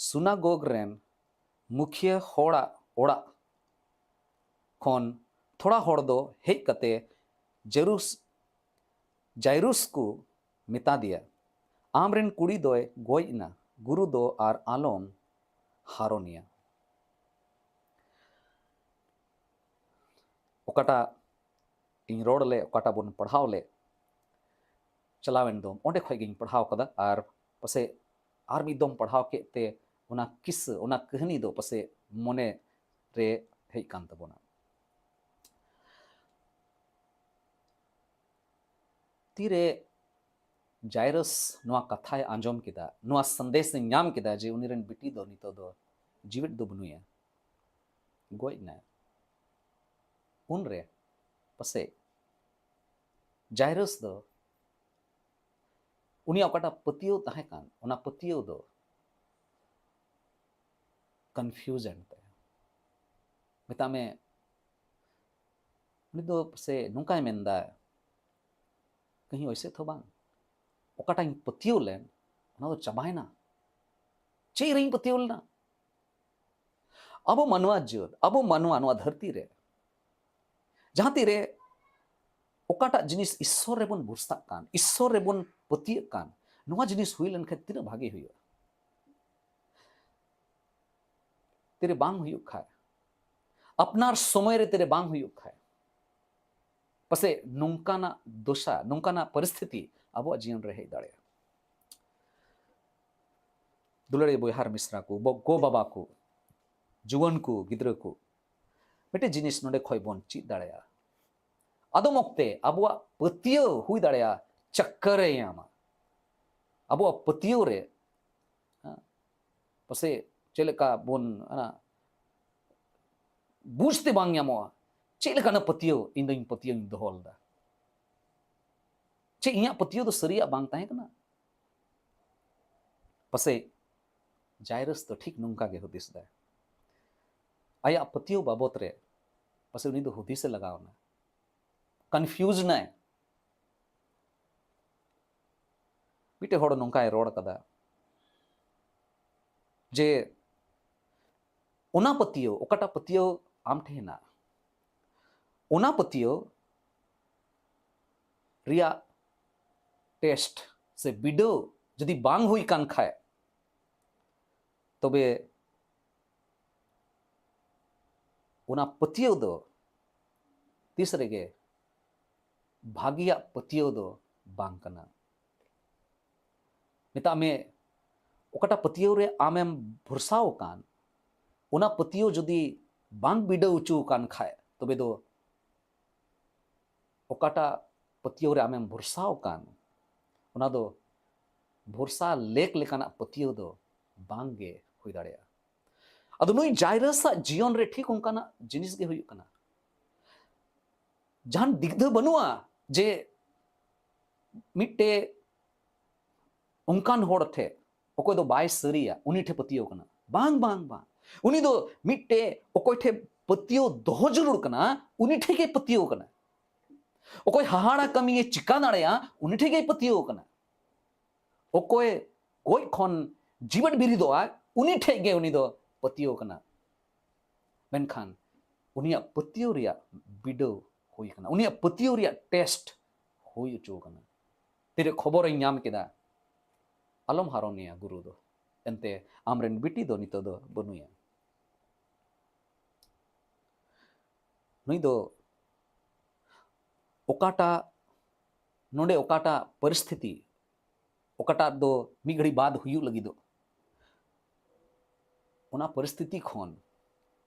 ᱥᱩᱱᱟᱜᱚᱜᱽ ᱨᱮᱱ ᱢᱩᱠᱷᱤᱭᱟᱹ ᱦᱚᱲᱟᱜ ᱚᱲᱟᱜ ᱠᱷᱚᱱ ᱛᱷᱚᱲᱟ ᱦᱚᱲ ᱫᱚ ᱦᱮᱡ ᱠᱟᱛᱮ ᱡᱮᱨᱩᱥ-, ᱡᱟᱭᱨᱩᱥ ᱠᱚ ᱢᱮᱛᱟ ᱫᱮᱭᱟ, "ᱟᱢᱨᱮᱱ ᱠᱩᱲᱤ ᱫᱚᱭ ᱜᱚᱡ ᱮᱱᱟ, ᱜᱩᱨᱩ ᱫᱚ ᱟᱨ ᱟᱞᱚᱢ ᱦᱟᱨᱚᱱᱮᱭᱟ᱾" ᱚᱠᱟᱴᱟᱜ ᱤᱧ ᱨᱚᱲ ᱞᱮᱫ, ᱚᱠᱟᱴᱟᱜ ᱵᱚᱱ ᱯᱟᱲᱦᱟᱣ ᱞᱮᱫ ᱪᱟᱞᱟᱣᱮᱱ ᱫᱚᱢ, ᱚᱸᱰᱮ ᱠᱷᱚᱡ ᱜᱤᱧ ᱯᱟᱲᱦᱟᱣ ᱠᱟᱫᱟ᱾ ᱟᱨ ᱯᱟᱥᱮᱡ ᱟᱨ ᱢᱤᱫ ᱫᱚᱢ ᱯᱟᱲᱦᱟᱣ ᱠᱮᱫ ᱛᱮ ᱚᱱᱟ ᱠᱤᱥᱟᱹ, ᱚᱱᱟ ᱠᱟᱹᱦᱱᱤ ᱫᱚ ᱯᱟᱥᱮᱡ ᱢᱚᱱᱮ ᱨᱮ ᱦᱮᱡ ᱠᱟᱱ ᱛᱟᱵᱚᱱᱟ᱾ ᱛᱤᱨᱮ ᱡᱟᱭᱨᱟᱥ ᱱᱚᱣᱟ ᱠᱟᱛᱷᱟᱭ ᱟᱸᱡᱚᱢ ᱠᱮᱫᱟ, ᱱᱚᱣᱟ ᱥᱟᱸᱫᱮᱥ ᱮ ᱧᱟᱢ ᱠᱮᱫᱟ ᱡᱮ ᱩᱱᱤ ᱨᱮᱱ ᱵᱤᱴᱤ ᱫᱚ ᱱᱤᱛᱚᱜ ᱫᱚ ᱡᱤᱣᱮᱫ ᱫᱚ ᱵᱟᱹᱱᱩᱭᱟ, ᱜᱚᱡ ᱮᱱᱟᱭ, ᱩᱱᱨᱮ ᱯᱟᱥᱮᱡ ᱡᱟᱭᱨᱟᱥ ᱫᱚ ᱩᱱᱤᱭᱟᱜ ᱚᱠᱟᱴᱟᱜ ᱯᱟᱹᱛᱭᱟᱹᱣ ᱛᱟᱦᱮᱸ ᱠᱟᱱ, ᱚᱱᱟ ᱯᱟᱹᱛᱭᱟᱹᱣ ᱫᱚ ᱠᱚᱱᱯᱷᱤᱭᱩᱡᱽ ᱮᱱ ᱛᱟᱭᱟ᱾ ᱢᱮᱛᱟᱜ ᱢᱮ, ᱩᱱᱤ ᱫᱚ ᱯᱟᱥᱮᱡ ᱱᱚᱝᱠᱟᱭ ᱢᱮᱱᱫᱟ, ᱠᱟᱹᱦᱤ ᱚᱭᱥᱮ ᱛᱷᱚ ᱵᱟᱝ, ᱚᱠᱟᱴᱟᱜ ᱤᱧ ᱯᱟᱹᱛᱭᱟᱹᱣ ᱞᱮᱱ, ᱚᱱᱟ ᱫᱚ ᱪᱟᱵᱟᱭᱮᱱᱟ᱾ ᱪᱮᱫ ᱨᱮᱧ ᱯᱟᱹᱛᱭᱟᱹᱣ ᱞᱮᱱᱟ? ᱟᱵᱚ ᱢᱟᱱᱣᱟ ᱡᱟᱹᱛ, ᱟᱵᱚ ᱢᱟᱱᱣᱟ ᱱᱚᱣᱟ ᱫᱷᱟᱹᱨᱛᱤ ᱨᱮ ᱡᱟᱦᱟᱸ ᱛᱤᱨᱮ ᱚᱠᱟᱴᱟᱜ ᱡᱤᱱᱤᱥ ᱤᱥᱥᱚᱨ ᱨᱮᱵᱚᱱ ᱵᱷᱚᱨᱥᱟᱜ ᱠᱟᱱ, ᱤᱥᱥᱚᱨ ᱨᱮᱵᱚᱱ ᱯᱟᱹᱛᱭᱟᱹᱜ ᱠᱟᱱ, ᱱᱚᱣᱟ ᱡᱤᱱᱤᱥ ᱦᱩᱭ ᱞᱮᱱᱠᱷᱟᱱ ᱛᱤᱱᱟᱹᱜ ᱵᱷᱟᱜᱮ ᱦᱩᱭᱩᱜᱼᱟ᱾ ᱛᱤᱨᱮ ᱵᱟᱝ ᱦᱩᱭᱩᱜ ᱠᱷᱟᱡ, ᱟᱯᱱᱟᱨ ᱥᱚᱢᱚᱭ ᱨᱮ ᱛᱤᱨᱮ ᱵᱟᱝ ᱦᱩᱭᱩᱜ ᱠᱷᱟᱡ, ᱯᱟᱥᱮᱡ ᱱᱚᱝᱠᱟᱱᱟᱜ ᱫᱚᱥᱟ, ᱱᱚᱝᱠᱟᱱᱟᱜ ᱯᱚᱨᱤᱥᱛᱷᱤᱛᱤ ᱟᱵᱚᱣᱟᱜ ᱡᱤᱭᱚᱱ ᱨᱮ ᱦᱮᱡ ᱫᱟᱲᱮᱭᱟᱜᱼᱟ᱾ ᱫᱩᱞᱟᱹᱲᱤᱭᱟᱹ ᱵᱚᱭᱦᱟ ᱟᱨ ᱢᱤᱥᱨᱟ ᱠᱚ, ᱵᱚ-, ᱜᱚ ᱵᱟᱵᱟ ᱠᱚ, ᱡᱩᱣᱟᱹᱱ ᱠᱚ, ᱜᱤᱫᱽᱨᱟᱹ ᱠᱚ, ᱢᱤᱫᱴᱮᱡ ᱡᱤᱱᱤᱥ ᱱᱚᱰᱮ ᱠᱷᱚᱡ ᱵᱚᱱ ᱪᱮᱫ ᱫᱟᱲᱮᱭᱟᱜᱼᱟ᱾ ᱟᱫᱚᱢ ᱚᱠᱛᱮ ᱟᱵᱚᱣᱟᱜ ᱯᱟᱹᱛᱭᱟᱹᱣ ᱦᱩᱭ ᱫᱟᱲᱮᱭᱟᱜᱼᱟ ᱪᱟᱠᱠᱟᱨᱮ ᱧᱟᱢᱟ᱾ ᱟᱵᱚᱣᱟᱜ ᱯᱟᱹᱛᱭᱟᱹᱣ ᱨᱮ, ᱦᱮᱸ, ᱯᱟᱥᱮᱡ ᱪᱮᱫ ᱞᱮᱠᱟ ᱵᱚᱱ, ᱚᱱᱟ ᱵᱩᱡᱽᱛᱮ ᱵᱟᱝ ᱧᱟᱢᱚᱜᱼᱟ, ᱪᱮᱫ ᱞᱮᱠᱟᱱᱟᱜ ᱯᱟᱹᱛᱭᱟᱹᱣ ᱤᱧ ᱫᱚᱧ ᱯᱟᱹᱛᱭᱟᱹᱣ ᱤᱧ ᱫᱚᱦᱚ ᱞᱮᱫᱟ᱾ ᱪᱮᱫ ᱤᱧᱟᱹᱜ ᱯᱟᱹᱛᱭᱟᱹᱣ ᱫᱚ ᱥᱟᱹᱨᱤᱭᱟᱜ ᱵᱟᱝ ᱛᱟᱦᱮᱸ ᱠᱟᱱᱟ? ᱯᱟᱥᱮᱡ ᱡᱟᱭᱨᱟᱥ ᱫᱚ ᱴᱷᱤᱠ ᱱᱚᱝᱠᱟ ᱜᱮ ᱦᱩᱫᱤᱥ ᱫᱟᱭ᱾ ᱟᱭᱟᱜ ᱯᱟᱹᱛᱭᱟᱹᱣ ᱵᱟᱵᱚᱛ ᱨᱮ ᱯᱟᱥᱮᱡ ᱩᱱᱤ ᱫᱚ ᱦᱩᱫᱤᱥᱮ ᱞᱟᱜᱟᱣ ᱮᱱᱟ, ᱠᱚᱱᱯᱷᱤᱭᱩᱡᱽ ᱱᱟᱭ᱾ ᱢᱤᱫᱴᱮᱡ ᱦᱚᱲ ᱱᱚᱝᱠᱟᱭ ᱨᱚᱲ ᱠᱟᱫᱟ ᱡᱮ ᱚᱱᱟ ᱯᱟᱹᱛᱭᱟᱹᱣ, ᱚᱠᱟᱴᱟᱜ ᱯᱟᱹᱛᱭᱟᱹᱣ ᱟᱢ ᱴᱷᱮᱱ ᱦᱮᱱᱟᱜᱼᱟ, ᱚᱱᱟ ᱯᱟᱹᱛᱭᱟᱹᱣ ᱨᱮᱭᱟᱜ ᱴᱮᱥᱴ ᱥᱮ ᱵᱤᱰᱟᱹᱣ ᱡᱩᱫᱤ ᱵᱟᱝ ᱦᱩᱭ ᱠᱟᱱ ᱠᱷᱟᱡ, ᱛᱚᱵᱮ ᱚᱱᱟ ᱯᱟᱹᱛᱭᱟᱹᱣ ᱫᱚ ᱛᱤᱥ ᱨᱮᱜᱮ ᱵᱷᱟᱹᱜᱤᱭᱟᱜ ᱯᱟᱹᱛᱭᱟᱹᱣ ᱫᱚ ᱵᱟᱝ ᱠᱟᱱᱟ᱾ ᱢᱮᱛᱟᱜ ᱢᱮ, ᱚᱠᱟᱴᱟᱜ ᱯᱟᱹᱛᱭᱟᱹᱣ ᱨᱮ ᱟᱢᱮᱢ ᱵᱷᱚᱨᱥᱟᱣ ᱟᱠᱟᱱ, ᱚᱱᱟ ᱯᱟᱹᱛᱭᱟᱹᱣ ᱡᱩᱫᱤ ᱵᱟᱝ ᱵᱤᱰᱟᱹᱣ ᱦᱚᱪᱚ ᱟᱠᱟᱱ ᱠᱷᱟᱡ, ᱛᱚᱵᱮ ᱫᱚ ᱚᱠᱟᱴᱟᱜ ᱯᱟᱹᱛᱭᱟᱹᱣ ᱨᱮ ᱟᱢᱮᱢ ᱵᱷᱚᱨᱥᱟᱣ ᱠᱟᱱ, ᱚᱱᱟ ᱫᱚ ᱵᱷᱚᱨᱥᱟ ᱞᱮᱠ ᱞᱮᱠᱟᱱᱟᱜ ᱯᱟᱹᱛᱭᱟᱹᱣ ᱫᱚ ᱵᱟᱝ ᱜᱮ ᱦᱩᱭ ᱫᱟᱲᱮᱭᱟᱜᱼᱟ᱾ ᱟᱫᱚ ᱱᱩᱭ ᱡᱟᱭᱨᱟᱥ ᱟᱜ ᱡᱤᱭᱚᱱ ᱨᱮ ᱴᱷᱤᱠ ᱚᱱᱠᱟᱱᱟᱜ ᱡᱤᱱᱤᱥ ᱜᱮ ᱦᱩᱭᱩᱜ ᱠᱟᱱᱟ᱾ ᱡᱟᱦᱟᱱ ᱫᱤᱜᱫᱷᱟᱹ ᱵᱟᱹᱱᱩᱜᱼᱟ ᱡᱮ ᱢᱤᱫᱴᱮᱡ ᱚᱱᱠᱟᱱ ᱦᱚᱲ ᱴᱷᱮᱡ, ᱚᱠᱚᱭ ᱫᱚ ᱵᱟᱭ ᱥᱟᱹᱨᱤᱭᱟ, ᱩᱱᱤ ᱴᱷᱮᱡ ᱯᱟᱹᱛᱭᱟᱹᱣ ᱠᱟᱱᱟ᱾ ᱵᱟᱝ, ᱵᱟᱝ, ᱵᱟᱝ᱾ ᱩᱱᱤ ᱫᱚ ᱢᱤᱫᱴᱮᱡ ᱚᱠᱚᱭ ᱴᱷᱮᱡ ᱯᱟᱹᱛᱭᱟᱹᱣ ᱫᱚᱦᱚ ᱡᱟᱹᱨᱩᱲ ᱠᱟᱱᱟ, ᱩᱱᱤ ᱴᱷᱮᱡ ᱜᱮ ᱯᱟᱹᱛᱭᱟᱹᱣ ᱠᱟᱱᱟ᱾ ᱚᱠᱚᱭ ᱦᱟᱦᱟᱲᱟ ᱠᱟᱹᱢᱤᱭᱮ ᱪᱤᱠᱟ ᱫᱟᱲᱮᱭᱟᱜᱼᱟ, ᱩᱱᱤ ᱴᱷᱮᱡ ᱜᱮᱭ ᱯᱟᱹᱛᱭᱟᱹᱣ ᱠᱟᱱᱟ᱾ ᱚᱠᱚᱭ ᱜᱚᱡ ᱠᱷᱚᱱ ᱡᱤᱣᱮᱫ ᱵᱮᱨᱮᱫᱚᱜᱼᱟ, ᱩᱱᱤ ᱴᱷᱮᱡ ᱜᱮ ᱩᱱᱤ ᱫᱚ ᱯᱟᱹᱛᱭᱟᱹᱣ ᱠᱟᱱᱟ᱾ ᱢᱮᱱᱠᱷᱟᱱ ᱩᱱᱤᱭᱟᱜ ᱯᱟᱹᱛᱭᱟᱹᱣ ᱨᱮᱭᱟᱜ ᱵᱤᱰᱟᱹᱣ ᱦᱩᱭ ᱠᱟᱱᱟ, ᱩᱱᱤᱭᱟᱜ ᱯᱟᱹᱛᱭᱟᱹᱣ ᱨᱮᱭᱟᱜ ᱴᱮᱥᱴ ᱦᱩᱭ ᱦᱚᱪᱚ ᱠᱟᱱᱟ᱾ ᱛᱤᱨᱮ ᱠᱷᱚᱵᱚᱨᱮᱧ ᱧᱟᱢ ᱠᱮᱫᱟ, ᱟᱞᱚᱢ ᱦᱟᱨᱚᱱᱮᱭᱟ ᱜᱩᱨᱩ ᱫᱚ, ᱮᱱᱛᱮ ᱟᱢᱨᱮᱱ ᱵᱤᱴᱤ ᱫᱚ ᱱᱤᱛᱚᱜ ᱫᱚ ᱵᱟᱹᱱᱩᱭᱟ᱾ ᱱᱩᱭ ᱫᱚ ᱚᱠᱟᱴᱟᱜ, ᱱᱚᱰᱮ ᱚᱠᱟᱴᱟᱜ ᱯᱚᱨᱤᱥᱛᱷᱤᱛᱤ, ᱚᱠᱟᱴᱟᱜ ᱫᱚ ᱢᱤᱫ ᱜᱷᱟᱹᱲᱤᱡ ᱵᱟᱫ ᱦᱩᱭᱩᱜ ᱞᱟᱹᱜᱤᱫᱚᱜ, ᱚᱱᱟ ᱯᱚᱨᱤᱥᱛᱷᱤᱛᱤ ᱠᱷᱚᱱ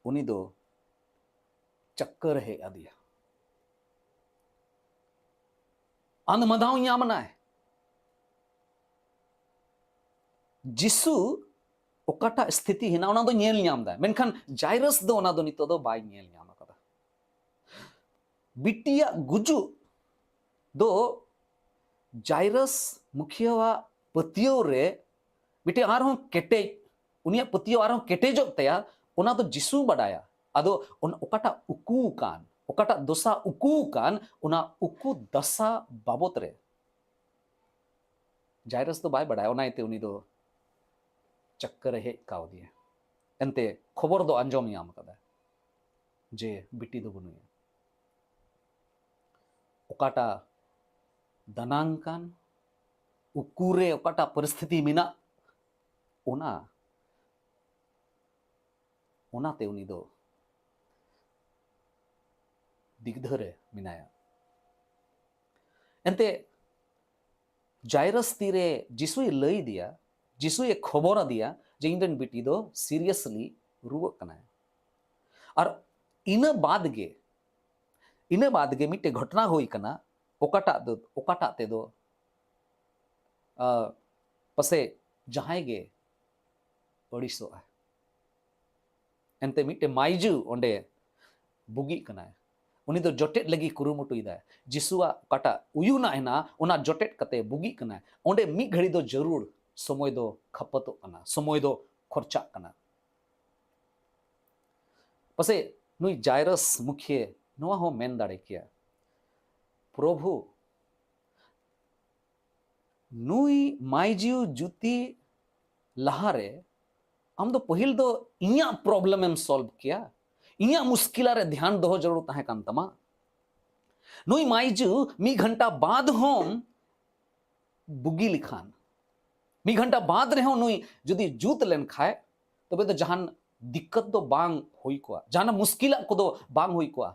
ᱩᱱᱤ ᱫᱚ ᱪᱟᱠᱠᱟᱨ ᱮ ᱦᱮᱡ ᱟᱫᱮᱭᱟ᱾ ᱟᱸᱫᱽ ᱢᱟᱫᱟᱣ ᱧᱟᱢ ᱮᱱᱟᱭ᱾ ᱡᱤᱥᱩ ᱚᱠᱟᱴᱟᱜ ᱥᱛᱷᱤᱛᱤ ᱦᱮᱱᱟᱜ, ᱚᱱᱟ ᱫᱚ ᱧᱮᱞ ᱧᱟᱢ ᱫᱟᱭ, ᱢᱮᱱᱠᱷᱟᱱ ᱡᱟᱭᱨᱟᱥ ᱫᱚ ᱚᱱᱟ ᱫᱚ ᱱᱤᱛᱚᱜ ᱫᱚ ᱵᱟᱭ ᱧᱮᱞ ᱧᱟᱢ ᱟᱠᱟᱫᱟ᱾ ᱵᱤᱴᱤᱭᱟᱜ ᱜᱩᱡᱩᱜ ᱫᱚ ᱡᱟᱭᱨᱟᱥ ᱢᱩᱠᱷᱤᱭᱟᱹᱣᱟᱜ ᱯᱟᱹᱛᱭᱟᱹᱣ ᱨᱮ ᱢᱤᱫᱴᱮᱱ ᱟᱨᱦᱚᱸ ᱠᱮᱴᱮᱡ, ᱩᱱᱤᱭᱟᱜ ᱯᱟᱹᱛᱭᱟᱹᱣ ᱟᱨᱦᱚᱸ ᱠᱮᱴᱮᱡᱚᱜ ᱛᱟᱭᱟ, ᱚᱱᱟ ᱫᱚ ᱡᱤᱥᱩ ᱵᱟᱰᱟᱭᱟ᱾ ᱟᱫᱚ ᱚᱱ-, ᱚᱠᱟᱴᱟᱜ ᱩᱠᱩ ᱠᱟᱱ, ᱚᱠᱟᱴᱟᱜ ᱫᱚᱥᱟ ᱩᱠᱩ ᱠᱟᱱ, ᱚᱱᱟ ᱩᱠᱩ ᱫᱟᱥᱟ ᱵᱟᱵᱚᱛ ᱨᱮ ᱡᱟᱭᱨᱟᱥ ᱫᱚ ᱵᱟᱭ ᱵᱟᱰᱟᱭᱟ, ᱚᱱᱟ ᱤᱭᱟᱹᱛᱮ ᱩᱱᱤ ᱫᱚ ᱪᱟᱠᱠᱟᱨ ᱮ ᱦᱮᱡ ᱠᱟᱣᱫᱮᱭᱟ᱾ ᱮᱱᱛᱮ ᱠᱷᱚᱵᱚᱨ ᱫᱚ ᱟᱸᱡᱚᱢ ᱧᱟᱢ ᱟᱠᱟᱫᱟ ᱡᱮ ᱵᱤᱴᱤ ᱫᱚ ᱵᱟᱹᱱᱩᱭᱟ᱾ ᱚᱠᱟᱴᱟᱜ ᱫᱟᱱᱟᱝ ᱠᱟᱱ, ᱩᱠᱩᱨᱮ ᱚᱠᱟᱴᱟᱜ ᱯᱚᱨᱤᱥᱛᱷᱤᱛᱤ ᱢᱮᱱᱟᱜ, ᱚᱱᱟ, ᱚᱱᱟᱛᱮ ᱩᱱᱤ ᱫᱚ ᱫᱤᱜᱫᱷᱟᱹ ᱨᱮ ᱢᱮᱱᱟᱭᱟ᱾ ᱮᱱᱛᱮ ᱡᱟᱭᱨᱟᱥ ᱛᱤᱨᱮ ᱡᱤᱥᱩᱭ ᱞᱟᱹᱭ ᱟᱫᱮᱭᱟ, ᱡᱤᱥᱩᱭ ᱠᱷᱚᱵᱚᱨ ᱟᱫᱮᱭᱟ ᱡᱮ ᱤᱧ ᱨᱮᱱ ᱵᱤᱴᱤ ᱫᱚ seriously ᱨᱩᱣᱟᱹᱜ ᱠᱟᱱᱟᱭ᱾ ᱟᱨ ᱤᱱᱟᱹ ᱵᱟᱫ ᱜᱮ, ᱤᱱᱟᱹ ᱵᱟᱫ ᱜᱮ ᱢᱤᱫᱴᱮᱡ ᱜᱷᱚᱴᱚᱱᱟ ᱦᱩᱭ ᱠᱟᱱᱟ᱾ ᱚᱠᱟᱴᱟᱜ ᱫᱚ, ᱚᱠᱟᱴᱟᱜ ᱛᱮᱫᱚ, ᱟ, ᱯᱟᱥᱮᱡ ᱡᱟᱦᱟᱸᱭ ᱜᱮ ᱟᱹᱲᱤᱥᱚᱜᱼᱟ᱾ ᱮᱱᱛᱮ ᱢᱤᱫᱴᱮᱱ ᱢᱟᱹᱭᱡᱩ ᱚᱸᱰᱮ ᱵᱩᱜᱤᱜ ᱠᱟᱱᱟᱭ, ᱩᱱᱤ ᱫᱚ ᱡᱚᱴᱮᱫ ᱞᱟᱹᱜᱤᱫ ᱠᱩᱨᱩᱢᱩᱴᱩᱭᱮᱫᱟᱭ᱾ ᱡᱤᱥᱩᱣᱟᱜ ᱚᱠᱟᱴᱟᱜ ᱩᱭᱩᱱᱟᱜ ᱦᱮᱱᱟᱜᱼᱟ, ᱚᱱᱟ ᱡᱚᱴᱮᱫ ᱠᱟᱛᱮ ᱵᱩᱜᱤᱜ ᱠᱟᱱᱟᱭ᱾ ᱚᱸᱰᱮ ᱢᱤᱫ ᱜᱷᱟᱹᱲᱤ ᱫᱚ ᱡᱟᱹᱨᱩᱲ ᱥᱚᱢᱚᱭ ᱫᱚ ᱠᱷᱟᱯᱟᱛᱚᱜ ᱠᱟᱱᱟ, ᱥᱚᱢᱚᱭ ᱫᱚ ᱠᱷᱚᱨᱪᱟᱜ ᱠᱟᱱᱟ᱾ ᱯᱟᱥᱮᱡ ᱱᱩᱭ ᱡᱟᱭᱨᱟᱥ ᱢᱩᱠᱷᱤᱭᱟᱹ ᱱᱚᱣᱟ ᱦᱚᱸ ᱢᱮᱱ ᱫᱟᱲᱮ ᱠᱮᱭᱟ, "ᱯᱨᱚᱵᱷᱩ, ᱱᱩᱭ ᱢᱟᱹᱭᱡᱩ ᱡᱩᱛᱤ ᱞᱟᱦᱟᱨᱮ ᱟᱢ ᱫᱚ ᱯᱟᱹᱦᱤᱞ ᱫᱚ ᱤᱧᱟᱹᱜ problem ᱮᱢ solve ᱠᱮᱭᱟ, ᱤᱧᱟᱹᱜ ᱢᱩᱥᱠᱤᱞᱟ ᱨᱮ ᱫᱷᱮᱭᱟᱱ ᱫᱚᱦᱚ ᱡᱟᱹᱨᱩᱲ ᱛᱟᱦᱮᱸ ᱠᱟᱱ ᱛᱟᱢᱟ᱾ ᱱᱩᱭ ᱢᱟᱹᱭᱡᱩ ᱢᱤᱫ ᱜᱷᱚᱱᱴᱟ ᱵᱟᱫ ᱦᱚᱸᱢ ᱵᱩᱜᱤ ᱞᱮᱠᱷᱟᱱ, ᱢᱤᱫ ᱜᱷᱚᱱᱴᱟ ᱵᱟᱫ ᱨᱮᱦᱚᱸ ᱱᱩᱭ ᱡᱩᱫᱤ ᱡᱩᱛ ᱞᱮᱱ ᱠᱷᱟᱡ, ᱛᱚᱵᱮ ᱫᱚ ᱡᱟᱦᱟᱱ ᱫᱤᱠᱠᱟᱛ ᱫᱚ ᱵᱟᱝ ᱦᱩᱭ ᱠᱚᱜᱼᱟ, ᱡᱟᱦᱟᱱᱟᱜ ᱢᱩᱥᱠᱤᱞᱟᱜ ᱠᱚᱫᱚ ᱵᱟᱝ ᱦᱩᱭ ᱠᱚᱜᱼᱟ᱾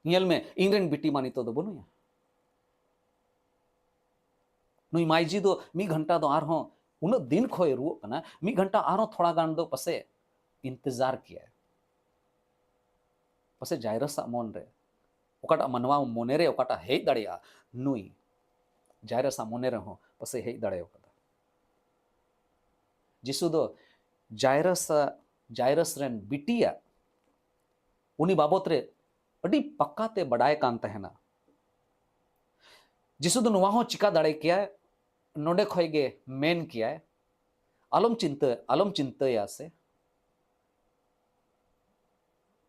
ᱧᱮᱞ ᱢᱮ, ᱤᱧ ᱨᱮᱱ ᱵᱤᱴᱤ ᱢᱟ ᱱᱤᱛᱚᱜ ᱫᱚ ᱵᱟᱹᱱᱩᱭᱟ᱾ ᱱᱩᱭ ᱢᱟᱹᱭᱡᱤ ᱫᱚ ᱢᱤᱫ ᱜᱷᱚᱱᱴᱟ ᱫᱚ ᱟᱨᱦᱚᱸ, ᱩᱱᱟᱹᱜ ᱫᱤᱱ ᱠᱷᱚᱡ ᱨᱩᱣᱟᱹᱜ ᱠᱟᱱᱟ, ᱢᱤᱫ ᱜᱷᱚᱱᱴᱟ ᱟᱨᱦᱚᱸ ᱛᱷᱚᱲᱟ ᱜᱟᱱ ᱫᱚ ᱯᱟᱥᱮᱡ ᱤᱱᱛᱮᱡᱟᱨ ᱠᱮᱭᱟᱭ, ᱯᱟᱥᱮᱡ ᱡᱟᱭᱨᱟᱥᱟᱜ ᱢᱚᱱ ᱨᱮ ᱚᱠᱟᱴᱟᱜ ᱢᱟᱱᱣᱟ ᱢᱚᱱᱮ ᱨᱮ ᱚᱠᱟᱴᱟᱜ ᱦᱮᱡ ᱫᱟᱲᱮᱭᱟᱜᱼᱟ, ᱱᱩᱭ ᱡᱟᱭᱨᱟᱥᱟᱜ ᱢᱚᱱᱮ ᱨᱮᱦᱚᱸ ᱯᱟᱥᱮᱡ ᱦᱮᱡ ᱫᱟᱲᱮ ᱟᱠᱟᱫᱟ᱾ ᱡᱤᱥᱩ ᱫᱚ ᱡᱟᱭᱨᱟᱥ, ᱡᱟᱭᱨᱟᱥ ᱨᱮᱱ ᱵᱤᱴᱤᱭᱟᱜ, ᱩᱱᱤ ᱵᱟᱵᱚᱛ ᱨᱮ ᱟᱹᱰᱤ ᱯᱟᱠᱟ ᱛᱮ ᱵᱟᱰᱟᱭ ᱠᱟᱱ ᱛᱟᱦᱮᱱᱟ᱾ ᱡᱤᱥᱩ ᱫᱚ ᱱᱚᱣᱟ ᱦᱚᱸ ᱪᱤᱠᱟ ᱫᱟᱲᱮ ᱠᱮᱭᱟᱭ, ᱱᱚᱰᱮ ᱠᱷᱚᱡ ᱜᱮ ᱢᱮᱱ ᱠᱮᱭᱟᱭ, "ᱟᱞᱚᱢ ᱪᱤᱱᱛᱟᱹ, ᱟᱞᱚᱢ ᱪᱤᱱᱛᱟᱹᱭᱟ ᱥᱮ?"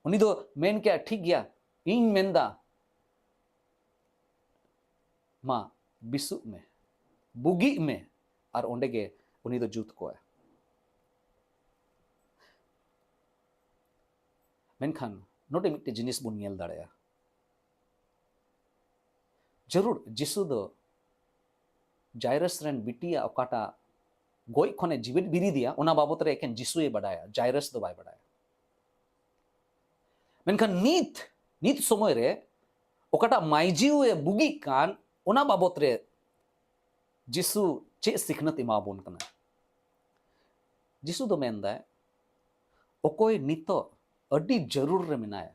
ᱩᱱᱤ ᱫᱚ ᱢᱮᱱ ᱠᱮᱭᱟ, "ᱴᱷᱤᱠ ᱜᱮᱭᱟ, ᱤᱧ ᱢᱮᱱᱫᱟ, ᱢᱟ ᱵᱮᱥᱩᱜ ᱢᱮ, ᱵᱩᱜᱤᱜ ᱢᱮ", ᱟᱨ ᱚᱸᱰᱮ ᱜᱮ ᱩᱱᱤ ᱫᱚ ᱡᱩᱛ ᱠᱚᱣᱟᱭ᱾ ᱢᱮᱱᱠᱷᱟᱱ ᱱᱚᱰᱮ ᱢᱤᱫᱴᱮᱡ ᱡᱤᱱᱤᱥ ᱵᱚᱱ ᱧᱮᱞ ᱫᱟᱲᱮᱭᱟᱜᱼᱟ᱾ ᱡᱟᱹᱨᱩᱲ ᱡᱤᱥᱩ ᱫᱚ ᱡᱟᱭᱨᱟᱥ ᱨᱮᱱ ᱵᱤᱴᱤᱭᱟᱜ ᱚᱠᱟᱴᱟᱜ ᱜᱚᱡ ᱠᱷᱚᱱᱮ ᱡᱤᱣᱮᱫ ᱵᱤᱨᱤᱫᱮᱭᱟ, ᱚᱱᱟ ᱵᱟᱵᱚᱛ ᱨᱮ ᱮᱠᱮᱱ ᱡᱤᱥᱩᱭ ᱵᱟᱰᱟᱭᱟ, ᱡᱟᱭᱨᱟᱥ ᱫᱚ ᱵᱟᱭ ᱵᱟᱰᱟᱭᱟ᱾ ᱢᱮᱱᱠᱷᱟᱱ ᱱᱤᱛ, ᱱᱤᱛ ᱥᱚᱢᱚᱭ ᱨᱮ ᱚᱠᱟᱴᱟᱜ ᱢᱟᱹᱭᱡᱤᱣ ᱮ ᱵᱩᱜᱤᱜ ᱠᱟᱱ, ᱚᱱᱟ ᱵᱟᱵᱚᱛ ᱨᱮ ᱡᱤᱥᱩ ᱪᱮᱫ ᱥᱤᱠᱷᱱᱟᱹᱛ ᱮᱢᱟᱵᱚᱱ ᱠᱟᱱᱟ? ᱡᱤᱥᱩ ᱫᱚ ᱢᱮᱱᱫᱟᱭ, ᱚᱠᱚᱭ ᱱᱤᱛᱚᱜ ᱟᱹᱰᱤ ᱡᱟᱹᱨᱩᱲ ᱨᱮ ᱢᱮᱱᱟᱭᱟ,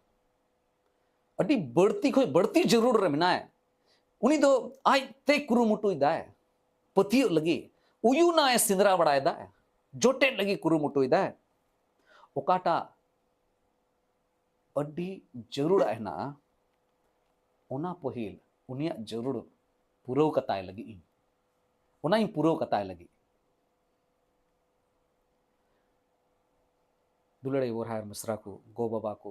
ᱟᱹᱰᱤ ᱵᱟᱹᱲᱛᱤ ᱠᱷᱚᱱ ᱵᱟᱹᱲᱛᱤ ᱡᱟᱹᱨᱩᱲ ᱨᱮ ᱢᱮᱱᱟᱭᱟ, ᱩᱱᱤ ᱫᱚ ᱟᱡᱛᱮ ᱠᱩᱨᱩᱢᱩᱴᱩᱭ ᱫᱟᱭ ᱯᱟᱹᱛᱭᱟᱹᱜ ᱞᱟᱹᱜᱤᱫ, ᱩᱭᱩᱱᱟᱭ ᱥᱮᱸᱫᱽᱨᱟ ᱵᱟᱲᱟᱭ ᱫᱟᱭ, ᱡᱚᱴᱮᱫ ᱞᱟᱹᱜᱤᱫ ᱠᱩᱨᱩᱢᱩᱴᱩᱭ ᱫᱟᱭ᱾ ᱚᱠᱟᱴᱟᱜ ᱟᱹᱰᱤ ᱡᱟᱹᱨᱩᱲᱟᱜ ᱦᱮᱱᱟᱜᱼᱟ, ᱚᱱᱟ ᱯᱟᱹᱦᱤᱞ ᱩᱱᱤᱭᱟᱜ ᱡᱟᱹᱨᱩᱲ ᱯᱩᱨᱟᱹᱣ ᱠᱟᱛᱟᱭ ᱞᱟᱹᱜᱤᱫ ᱤᱧ, ᱚᱱᱟᱧ ᱯᱩᱨᱟᱹᱣ ᱠᱟᱛᱟᱭ ᱞᱟᱹᱜᱤᱫ᱾ ᱫᱩᱞᱟᱹᱲ ᱟᱭᱳ ᱵᱚᱭᱦᱟ ᱟᱨ ᱢᱤᱥᱨᱟ ᱠᱚ, ᱜᱚ ᱵᱟᱵᱟ ᱠᱚ,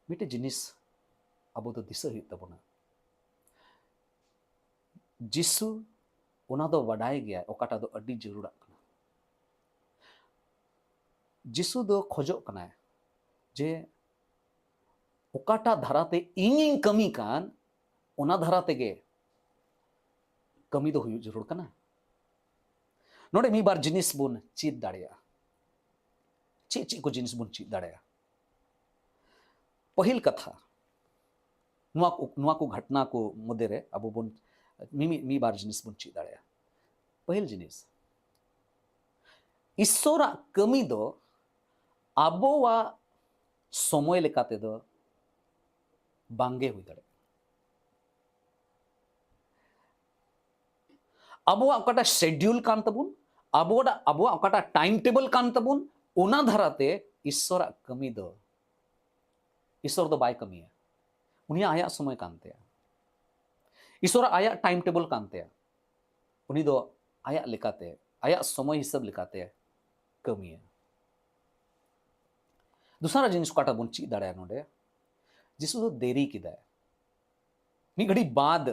ᱢᱤᱫᱴᱮᱡ ᱡᱤᱱᱤᱥ ᱟᱵᱚ ᱫᱚ ᱫᱤᱥᱟᱹ ᱦᱩᱭᱩᱜ ᱛᱟᱵᱚᱱᱟ᱾ ᱡᱤᱥᱩ ᱚᱱᱟ ᱫᱚ ᱵᱟᱰᱟᱭ ᱜᱮᱭᱟᱭ, ᱚᱠᱟᱴᱟᱜ ᱫᱚ ᱟᱹᱰᱤ ᱡᱟᱹᱨᱩᱲᱟᱜ ᱠᱟᱱᱟ᱾ ᱡᱤᱥᱩ ᱫᱚ ᱠᱷᱚᱡᱚᱜ ᱠᱟᱱᱟᱭ ᱡᱮ ᱚᱠᱟᱴᱟᱜ ᱫᱷᱟᱨᱟᱛᱮ ᱤᱧᱤᱧ ᱠᱟᱹᱢᱤ ᱠᱟᱱ, ᱚᱱᱟ ᱫᱷᱟᱨᱟ ᱛᱮᱜᱮ ᱠᱟᱹᱢᱤ ᱫᱚ ᱦᱩᱭᱩᱜ ᱡᱟᱹᱨᱩᱲ ᱠᱟᱱᱟ᱾ ᱱᱚᱰᱮ ᱢᱤᱫ ᱵᱟᱨ ᱡᱤᱱᱤᱥ ᱵᱚᱱ ᱪᱮᱫ ᱫᱟᱲᱮᱭᱟᱜᱼᱟ᱾ ᱪᱮᱫ ᱪᱮᱫ ᱠᱚ ᱡᱤᱱᱤᱥ ᱵᱚᱱ ᱪᱮᱫ ᱫᱟᱲᱮᱭᱟᱜᱼᱟ? ᱯᱟᱹᱦᱤᱞ ᱠᱟᱛᱷᱟ, ᱱᱚᱣᱟ ᱠᱚ, ᱱᱚᱣᱟ ᱠᱚ ᱜᱷᱚᱴᱱᱟ ᱠᱚ ᱢᱚᱫᱽᱫᱷᱮ ᱨᱮ ᱟᱵᱚ ᱵᱚᱱ ᱢᱤᱢᱤᱫ, ᱢᱤᱫ ᱵᱟᱨ ᱡᱤᱱᱤᱥ ᱵᱚᱱ ᱪᱮᱫ ᱫᱟᱲᱮᱭᱟᱜᱼᱟ᱾ ᱯᱟᱹᱦᱤᱞ ᱡᱤᱱᱤᱥ, ᱤᱥᱥᱚᱨᱟᱜ ᱠᱟᱹᱢᱤ ᱫᱚ ᱟᱵᱚᱣᱟᱜ ᱥᱚᱢᱚᱭ ᱞᱮᱠᱟ ᱛᱮᱫᱚ ᱵᱟᱝᱜᱮ ᱦᱩᱭ ᱫᱟᱲᱮᱭᱟᱜᱼᱟ᱾ ᱟᱵᱚᱣᱟᱜ ᱚᱠᱟᱴᱟᱜ ᱥᱮᱰᱤᱭᱩᱞ ᱠᱟᱱ ᱛᱟᱵᱚᱱ, ᱟᱵᱚᱣᱟᱜ, ᱟᱵᱚᱣᱟᱜ ᱚᱠᱟᱴᱟᱜ ᱴᱟᱭᱤᱢ ᱴᱮᱵᱚᱞ ᱠᱟᱱ ᱛᱟᱵᱚᱱ, ᱚᱱᱟ ᱫᱷᱟᱨᱟᱛᱮ ᱤᱥᱥᱚᱨᱟᱜ ᱠᱟᱹᱢᱤ ᱫᱚ, ᱤᱥᱥᱚᱨ ᱫᱚ ᱵᱟᱭ ᱠᱟᱹᱢᱤᱭᱟ᱾ ᱩᱱᱤᱭᱟᱜ ᱟᱭᱟᱜ ᱥᱚᱢᱚᱭ ᱠᱟᱱ ᱛᱟᱭᱟ᱾ ᱤᱥᱥᱚᱨᱟᱜ ᱟᱭᱟᱜ ᱴᱟᱭᱤᱢ ᱴᱮᱵᱚᱞ ᱠᱟᱱ ᱛᱟᱭᱟ᱾ ᱩᱱᱤ ᱫᱚ ᱟᱭᱟᱜ ᱞᱮᱠᱟᱛᱮ, ᱟᱭᱟᱜ ᱥᱚᱢᱚᱭ ᱦᱤᱥᱟᱹᱵ ᱞᱮᱠᱟᱛᱮ ᱠᱟᱹᱢᱤᱭᱟ᱾ ᱫᱚᱥᱟᱨ ᱡᱤᱱᱤᱥ ᱚᱠᱟᱴᱟᱜ ᱵᱚᱱ ᱪᱮᱫ ᱫᱟᱲᱮᱭᱟᱜᱼᱟ ᱱᱚᱰᱮ, ᱡᱤᱥᱩ ᱫᱚ ᱫᱮᱨᱤ ᱠᱮᱫᱟᱭ᱾ ᱢᱤᱫ ᱜᱷᱟᱹᱲᱤᱡ ᱵᱟᱫ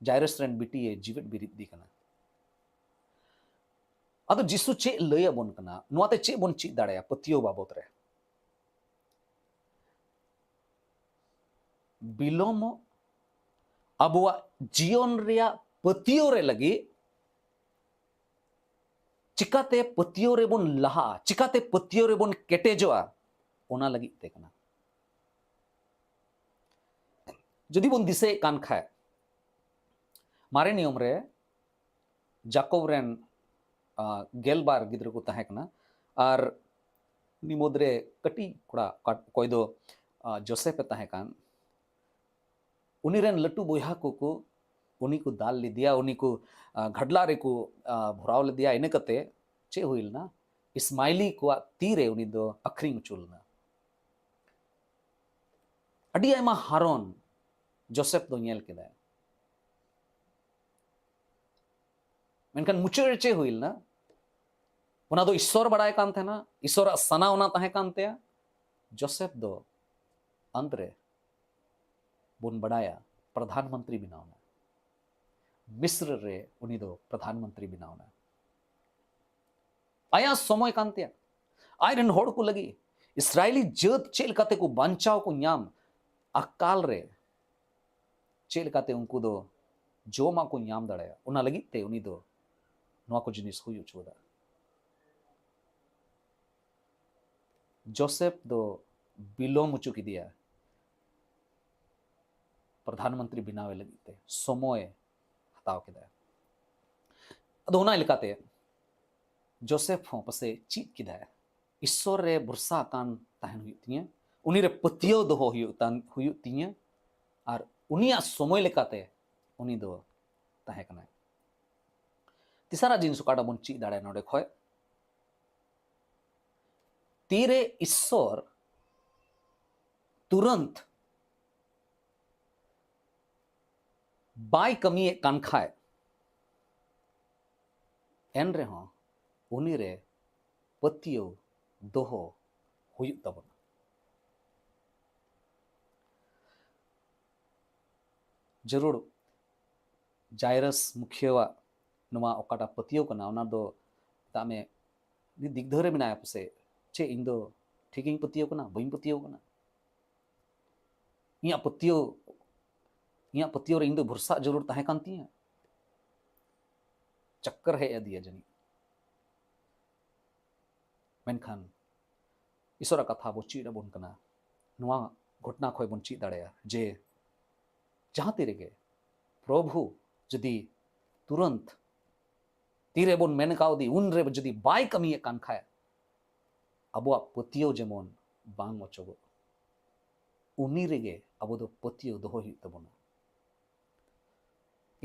ᱡᱟᱭᱨᱚᱥ ᱨᱮᱱ ᱵᱤᱴᱤᱭᱮ ᱡᱤᱣᱮᱫ ᱵᱮᱨᱮᱫ ᱮᱫᱮ ᱠᱟᱱᱟ᱾ ᱟᱫᱚ ᱡᱤᱥᱩ ᱪᱮᱫ ᱞᱟᱹᱭ ᱟᱵᱚᱱ ᱠᱟᱱᱟ? ᱱᱚᱣᱟᱛᱮ ᱪᱮᱫ ᱵᱚᱱ ᱪᱮᱫ ᱫᱟᱲᱮᱭᱟᱜᱼᱟ ᱯᱟᱹᱛᱭᱟᱹᱣ ᱵᱟᱵᱚᱛ ᱨᱮ? ᱵᱤᱞᱚᱢᱚᱜ ᱟᱵᱚᱣᱟᱜ ᱡᱤᱭᱚᱱ ᱨᱮᱭᱟᱜ ᱯᱟᱹᱛᱭᱟᱹᱣ ᱨᱮ ᱞᱟᱹᱜᱤᱫ ᱪᱤᱠᱟᱛᱮ ᱯᱟᱹᱛᱭᱟᱹᱣ ᱨᱮᱵᱚᱱ ᱞᱟᱦᱟᱜᱼᱟ, ᱪᱤᱠᱟᱛᱮ ᱯᱟᱹᱛᱭᱟᱹᱣ ᱨᱮᱵᱚᱱ ᱠᱮᱴᱮᱡᱚᱜᱼᱟ, ᱚᱱᱟ ᱞᱟᱹᱜᱤᱫ ᱛᱮ ᱠᱟᱱᱟ᱾ ᱡᱩᱫᱤ ᱵᱚᱱ ᱫᱤᱥᱟᱹᱭᱮᱫ ᱠᱟᱱ ᱠᱷᱟᱡ, ᱢᱟᱨᱮ ᱱᱤᱭᱚᱢ ᱨᱮ ᱡᱟᱠᱚᱵ ᱨᱮᱱ, ᱟ, ᱜᱮᱞ ᱵᱟᱨ ᱜᱤᱫᱽᱨᱟᱹ ᱠᱚ ᱛᱟᱦᱮᱸ ᱠᱟᱱᱟ, ᱟᱨ ᱩᱱᱤ ᱢᱩᱫᱽᱨᱮ ᱠᱟᱹᱴᱤᱡ ᱠᱚᱲᱟ ᱚᱠᱟ-, ᱚᱠᱚᱭ ᱫᱚ, ᱟ, ᱡᱳᱥᱮᱯ ᱮ ᱛᱟᱦᱮᱸ ᱠᱟᱱ, ᱩᱱᱤ ᱨᱮᱱ ᱞᱟᱹᱴᱩ ᱵᱚᱭᱦᱟ ᱠᱚᱠᱚ ᱩᱱᱤ ᱠᱚ ᱫᱟᱞ ᱞᱮᱫᱮᱭᱟ, ᱩᱱᱤ ᱠᱚ, ᱟ, ᱜᱷᱟᱰᱞᱟ ᱨᱮᱠᱚ, ᱟ, ᱵᱷᱚᱨᱟᱣ ᱞᱮᱫᱮᱭᱟ᱾ ᱤᱱᱟᱹ ᱠᱟᱛᱮ ᱪᱮᱫ ᱦᱩᱭ ᱞᱮᱱᱟ? ᱤᱥᱢᱟᱭᱞᱤ ᱠᱚᱣᱟᱜ ᱛᱤ ᱨᱮ ᱩᱱᱤ ᱫᱚ ᱟᱹᱠᱷᱨᱤᱧ ᱦᱚᱪᱚ ᱞᱮᱱᱟ᱾ ᱟᱹᱰᱤ ᱟᱭᱢᱟ ᱦᱟᱨᱚᱱ ᱡᱳᱥᱮᱯ ᱫᱚ ᱧᱮᱞ ᱠᱮᱫᱟᱭ᱾ ᱢᱮᱱᱠᱷᱟᱱ ᱢᱩᱪᱟᱹᱫ ᱨᱮ ᱪᱮᱫ ᱦᱩᱭ ᱞᱮᱱᱟ? ᱚᱱᱟ ᱫᱚ ᱤᱥᱥᱚᱨ ᱵᱟᱲᱟᱭ ᱠᱟᱱ ᱛᱟᱦᱮᱱᱟ, ᱤᱥᱥᱚᱨᱟᱜ ᱥᱟᱱᱟ ᱚᱱᱟ ᱛᱟᱦᱮᱸ ᱠᱟᱱ ᱛᱟᱭᱟ᱾ ᱡᱳᱥᱮᱯ ᱫᱚ ᱟᱱᱛ ᱨᱮ ᱵᱚᱱ ᱵᱟᱲᱟᱭᱟ, ᱯᱨᱚᱫᱷᱟᱱ ᱢᱚᱱᱛᱨᱤ ᱵᱮᱱᱟᱣ ᱮᱱᱟ᱾ ᱢᱤᱥᱨ ᱨᱮ ᱩᱱᱤ ᱫᱚ ᱯᱨᱚᱫᱷᱟᱱ ᱢᱚᱱᱛᱨᱤ ᱵᱮᱱᱟᱣ ᱮᱱᱟ᱾ ᱟᱭᱟᱜ ᱥᱚᱢᱚᱭ ᱠᱟᱱ ᱛᱟᱭᱟ᱾ ᱟᱡ ᱨᱮᱱ ᱦᱚᱲ ᱠᱚ ᱞᱟᱹᱜᱤᱫ, ᱤᱥᱨᱟᱭᱮᱞᱤ ᱡᱟᱹᱛ ᱪᱮᱫ ᱞᱮᱠᱟᱛᱮ ᱠᱚ ᱵᱟᱧᱪᱟᱣ ᱠᱚ ᱧᱟᱢ, ᱟᱠᱟᱞ ᱨᱮ ᱪᱮᱫ ᱞᱮᱠᱟᱛᱮ ᱩᱱᱠᱩ ᱫᱚ ᱡᱚᱢᱟᱜ ᱠᱚ ᱧᱟᱢ ᱫᱟᱲᱮᱭᱟᱜᱼᱟ, ᱚᱱᱟ ᱞᱟᱹᱜᱤᱫ ᱛᱮ ᱩᱱᱤ ᱫᱚ ᱱᱚᱣᱟ ᱠᱚ ᱡᱤᱱᱤᱥ ᱦᱩᱭ ᱦᱚᱪᱚ ᱮᱫᱟ᱾ ᱡᱳᱥᱮᱯ ᱫᱚ ᱵᱤᱞᱚᱢ ᱦᱚᱪᱚ ᱠᱮᱫᱮᱭᱟ ᱯᱨᱚᱫᱷᱟᱱ ᱢᱚᱱᱛᱨᱤ ᱵᱮᱱᱟᱣ ᱞᱟᱹᱜᱤᱫ ᱛᱮ, ᱥᱚᱢᱚᱭ ᱦᱟᱛᱟᱣ ᱠᱮᱫᱟᱭ᱾ ᱟᱫᱚ ᱚᱱᱟ ᱞᱮᱠᱟᱛᱮ ᱡᱳᱥᱮᱯ ᱦᱚᱸ ᱯᱟᱥᱮ ᱪᱮᱫ ᱠᱮᱫᱟᱭ, ᱤᱥᱥᱚᱨ ᱨᱮ ᱵᱷᱚᱨᱥᱟ ᱠᱟᱱ ᱛᱟᱦᱮᱱ ᱦᱩᱭᱩᱜ ᱛᱤᱧᱟᱹ, ᱩᱱᱤ ᱨᱮ ᱯᱟᱹᱛᱭᱟᱹᱣ ᱫᱚᱦᱚ ᱦᱩᱭᱩᱜ ᱛᱟᱱ-, ᱦᱩᱭᱩᱜ ᱛᱤᱧᱟᱹ, ᱟᱨ ᱩᱱᱤᱭᱟᱜ ᱥᱚᱢᱚᱭ ᱞᱮᱠᱟᱛᱮ ᱩᱱᱤ ᱫᱚ ᱛᱟᱦᱮᱸ ᱠᱟᱱᱟᱭ᱾ ᱛᱮᱥᱟᱨᱟᱜ ᱡᱤᱱᱤᱥ ᱚᱠᱟᱴᱟᱜ ᱵᱚᱱ ᱪᱮᱫ ᱫᱟᱲᱮᱭᱟᱜᱼᱟ ᱱᱚᱰᱮ ᱠᱷᱚᱡ, ᱛᱤᱨᱮ ᱤᱥᱥᱚᱨ ᱛᱩᱨᱟᱹᱱᱛ ᱵᱟᱭ ᱠᱟᱹᱢᱤᱭᱮᱫ ᱠᱟᱱ ᱠᱷᱟᱡ, ᱮᱱ ᱨᱮᱦᱚᱸ ᱩᱱᱤ ᱨᱮ ᱯᱟᱹᱛᱭᱟᱹᱣ ᱫᱚᱦᱚ ᱦᱩᱭᱩᱜ ᱛᱟᱵᱚᱱᱟ᱾ ᱡᱟᱹᱨᱩᱲ ᱡᱟᱭᱨᱟᱥ ᱢᱩᱠᱷᱤᱭᱟᱹᱣᱟᱜ ᱱᱚᱣᱟ ᱚᱠᱟᱴᱟᱜ ᱯᱟᱹᱛᱭᱟᱹᱣ ᱠᱟᱱᱟ, ᱚᱱᱟ ᱫᱚ ᱢᱮᱛᱟᱜ ᱢᱮ ᱩᱱᱤ ᱫᱤᱜᱫᱷᱟᱹ ᱨᱮ ᱢᱮᱱᱟᱭᱟ ᱯᱟᱥᱮᱡ, ᱪᱮᱫ ᱤᱧ ᱫᱚ ᱴᱷᱤᱠᱤᱧ ᱯᱟᱹᱛᱭᱟᱹᱣ ᱠᱟᱱᱟ, ᱵᱟᱹᱧ ᱯᱟᱹᱛᱭᱟᱹᱣ ᱠᱟᱱᱟ? ᱤᱧᱟᱹᱜ ᱯᱟᱹᱛᱭᱟᱹᱣ, ᱤᱧᱟᱹᱜ ᱯᱟᱹᱛᱭᱟᱹᱣ ᱨᱮ ᱤᱧ ᱫᱚ ᱵᱷᱚᱨᱥᱟ ᱡᱟᱹᱨᱩᱲ ᱛᱟᱦᱮᱸ ᱠᱟᱱ ᱛᱤᱧᱟᱹ᱾ ᱪᱟᱠᱠᱟᱨ ᱦᱮᱡ ᱟᱫᱮᱭᱟ ᱡᱟᱹᱱᱤᱡ᱾ ᱢᱮᱱᱠᱷᱟᱱ ᱤᱥᱚᱨᱟᱜ ᱠᱟᱛᱷᱟ ᱵᱚ ᱪᱮᱫ ᱟᱵᱚᱱ ᱠᱟᱱᱟ᱾ ᱱᱚᱣᱟ ᱜᱷᱚᱴᱱᱟ ᱠᱷᱚᱱ ᱵᱚᱱ ᱪᱮᱫ ᱫᱟᱲᱮᱭᱟᱜᱼᱟ ᱡᱮ ᱡᱟᱦᱟᱸ ᱛᱤ ᱨᱮᱜᱮ ᱯᱨᱚᱵᱷᱩ ᱡᱩᱫᱤ ᱛᱩᱨᱟᱹᱱᱛ ᱛᱤᱨᱮ ᱵᱚᱱ ᱢᱮᱱ ᱠᱟᱣᱫᱮ, ᱩᱱ ᱨᱮ ᱡᱩᱫᱤ ᱵᱟᱭ ᱠᱟᱹᱢᱤᱭᱮᱫ ᱠᱟᱱ ᱠᱷᱟᱡ, ᱟᱵᱚᱣᱟᱜ ᱯᱟᱹᱛᱭᱟᱹᱣ ᱡᱮᱢᱚᱱ ᱵᱟᱝ ᱚᱪᱚᱜᱚᱜ᱾ ᱩᱱᱤ ᱨᱮᱜᱮ ᱟᱵᱚ ᱫᱚ ᱯᱟᱹᱛᱭᱟᱹᱣ ᱫᱚᱦᱚᱭ ᱦᱩᱭᱩᱜ ᱛᱟᱵᱚᱱᱟ᱾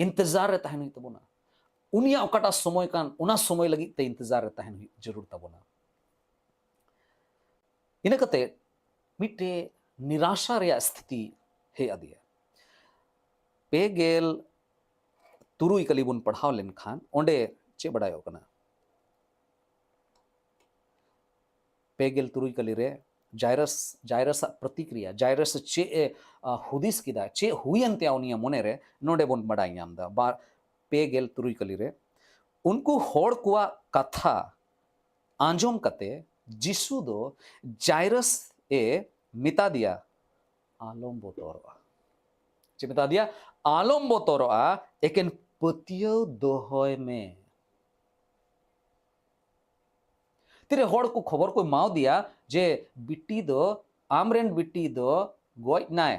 ᱤᱱᱛᱮᱡᱟᱨ ᱨᱮ ᱛᱟᱦᱮᱱ ᱦᱩᱭᱩᱜ ᱛᱟᱵᱚᱱᱟ᱾ ᱩᱱᱤᱭᱟᱜ ᱚᱠᱟᱴᱟᱜ ᱥᱚᱢᱚᱭ ᱠᱟᱱ, ᱚᱱᱟ ᱥᱚᱢᱚᱭ ᱞᱟᱹᱜᱤᱫ ᱛᱮ ᱤᱱᱛᱮᱡᱟᱨ ᱨᱮ ᱛᱟᱦᱮᱱ ᱦᱩᱭᱩᱜ ᱡᱟᱹᱨᱩᱲ ᱛᱟᱵᱚᱱᱟ᱾ ᱤᱱᱟᱹ ᱠᱟᱛᱮ ᱢᱤᱫᱴᱮᱡ ᱱᱤᱨᱟᱥᱟ ᱨᱮᱭᱟᱜ ᱥᱛᱷᱤᱛᱤ ᱦᱮᱡ ᱟᱫᱮᱭᱟ᱾ ᱯᱮ ᱜᱮᱞ ᱛᱩᱨᱩᱭ ᱠᱟᱹᱞᱤ ᱵᱚᱱ ᱯᱟᱲᱦᱟᱣ ᱞᱮᱱᱠᱷᱟᱱ ᱚᱸᱰᱮ ᱪᱮᱫ ᱵᱟᱰᱟᱭᱚᱜ ᱠᱟᱱᱟ? ᱯᱮ ᱜᱮᱞ ᱛᱩᱨᱩᱭ ᱠᱟᱹᱞᱤ ᱨᱮ ᱡᱟᱭᱨᱟᱥ, ᱡᱟᱭᱨᱟᱥᱟᱜ ᱯᱨᱚᱛᱤᱠᱨᱤᱭᱟ, ᱡᱟᱭᱨᱟᱥ ᱪᱮᱫ ᱮ, ᱟ, ᱦᱩᱫᱤᱥ ᱠᱮᱫᱟ, ᱪᱮᱫ ᱦᱩᱭᱮᱱ ᱛᱟᱭᱟ ᱩᱱᱤᱭᱟᱜ ᱢᱚᱱᱮᱨᱮ, ᱱᱚᱰᱮ ᱵᱚᱱ ᱵᱟᱰᱟᱭ ᱧᱟᱢ ᱮᱫᱟ᱾ ᱵᱟᱨ, ᱯᱮ ᱜᱮᱞ ᱛᱩᱨᱩᱭ ᱠᱟᱹᱞᱤ ᱨᱮ, ᱩᱱᱠᱩ ᱦᱚᱲ ᱠᱚᱣᱟᱜ ᱠᱟᱛᱷᱟ ᱟᱸᱡᱚᱢ ᱠᱟᱛᱮ ᱡᱤᱥᱩ ᱫᱚ ᱡᱟᱭᱨᱟᱥ ᱮ ᱢᱮᱛᱟ ᱫᱮᱭᱟ, "ᱟᱞᱚᱢ ᱵᱚᱛᱚᱨᱚᱜᱼᱟ᱾" ᱪᱮᱫ ᱢᱮᱛᱟ ᱫᱮᱭᱟ? "ᱟᱞᱚᱢ ᱵᱚᱛᱚᱨᱚᱜᱼᱟ, ᱮᱠᱮᱱ ᱯᱟᱹᱛᱭᱟᱹᱣ ᱫᱚᱦᱚᱭ ᱢᱮ᱾" ᱛᱤᱨᱮ ᱦᱚᱲ ᱠᱚ ᱠᱷᱚᱵᱚᱨ ᱠᱚ ᱮᱢᱟᱣᱟᱫᱮᱭᱟ ᱡᱮ, "ᱵᱤᱴᱤ ᱫᱚ, ᱟᱢᱨᱮᱱ ᱵᱤᱴᱤ ᱫᱚ ᱜᱚᱡ ᱱᱟᱭ",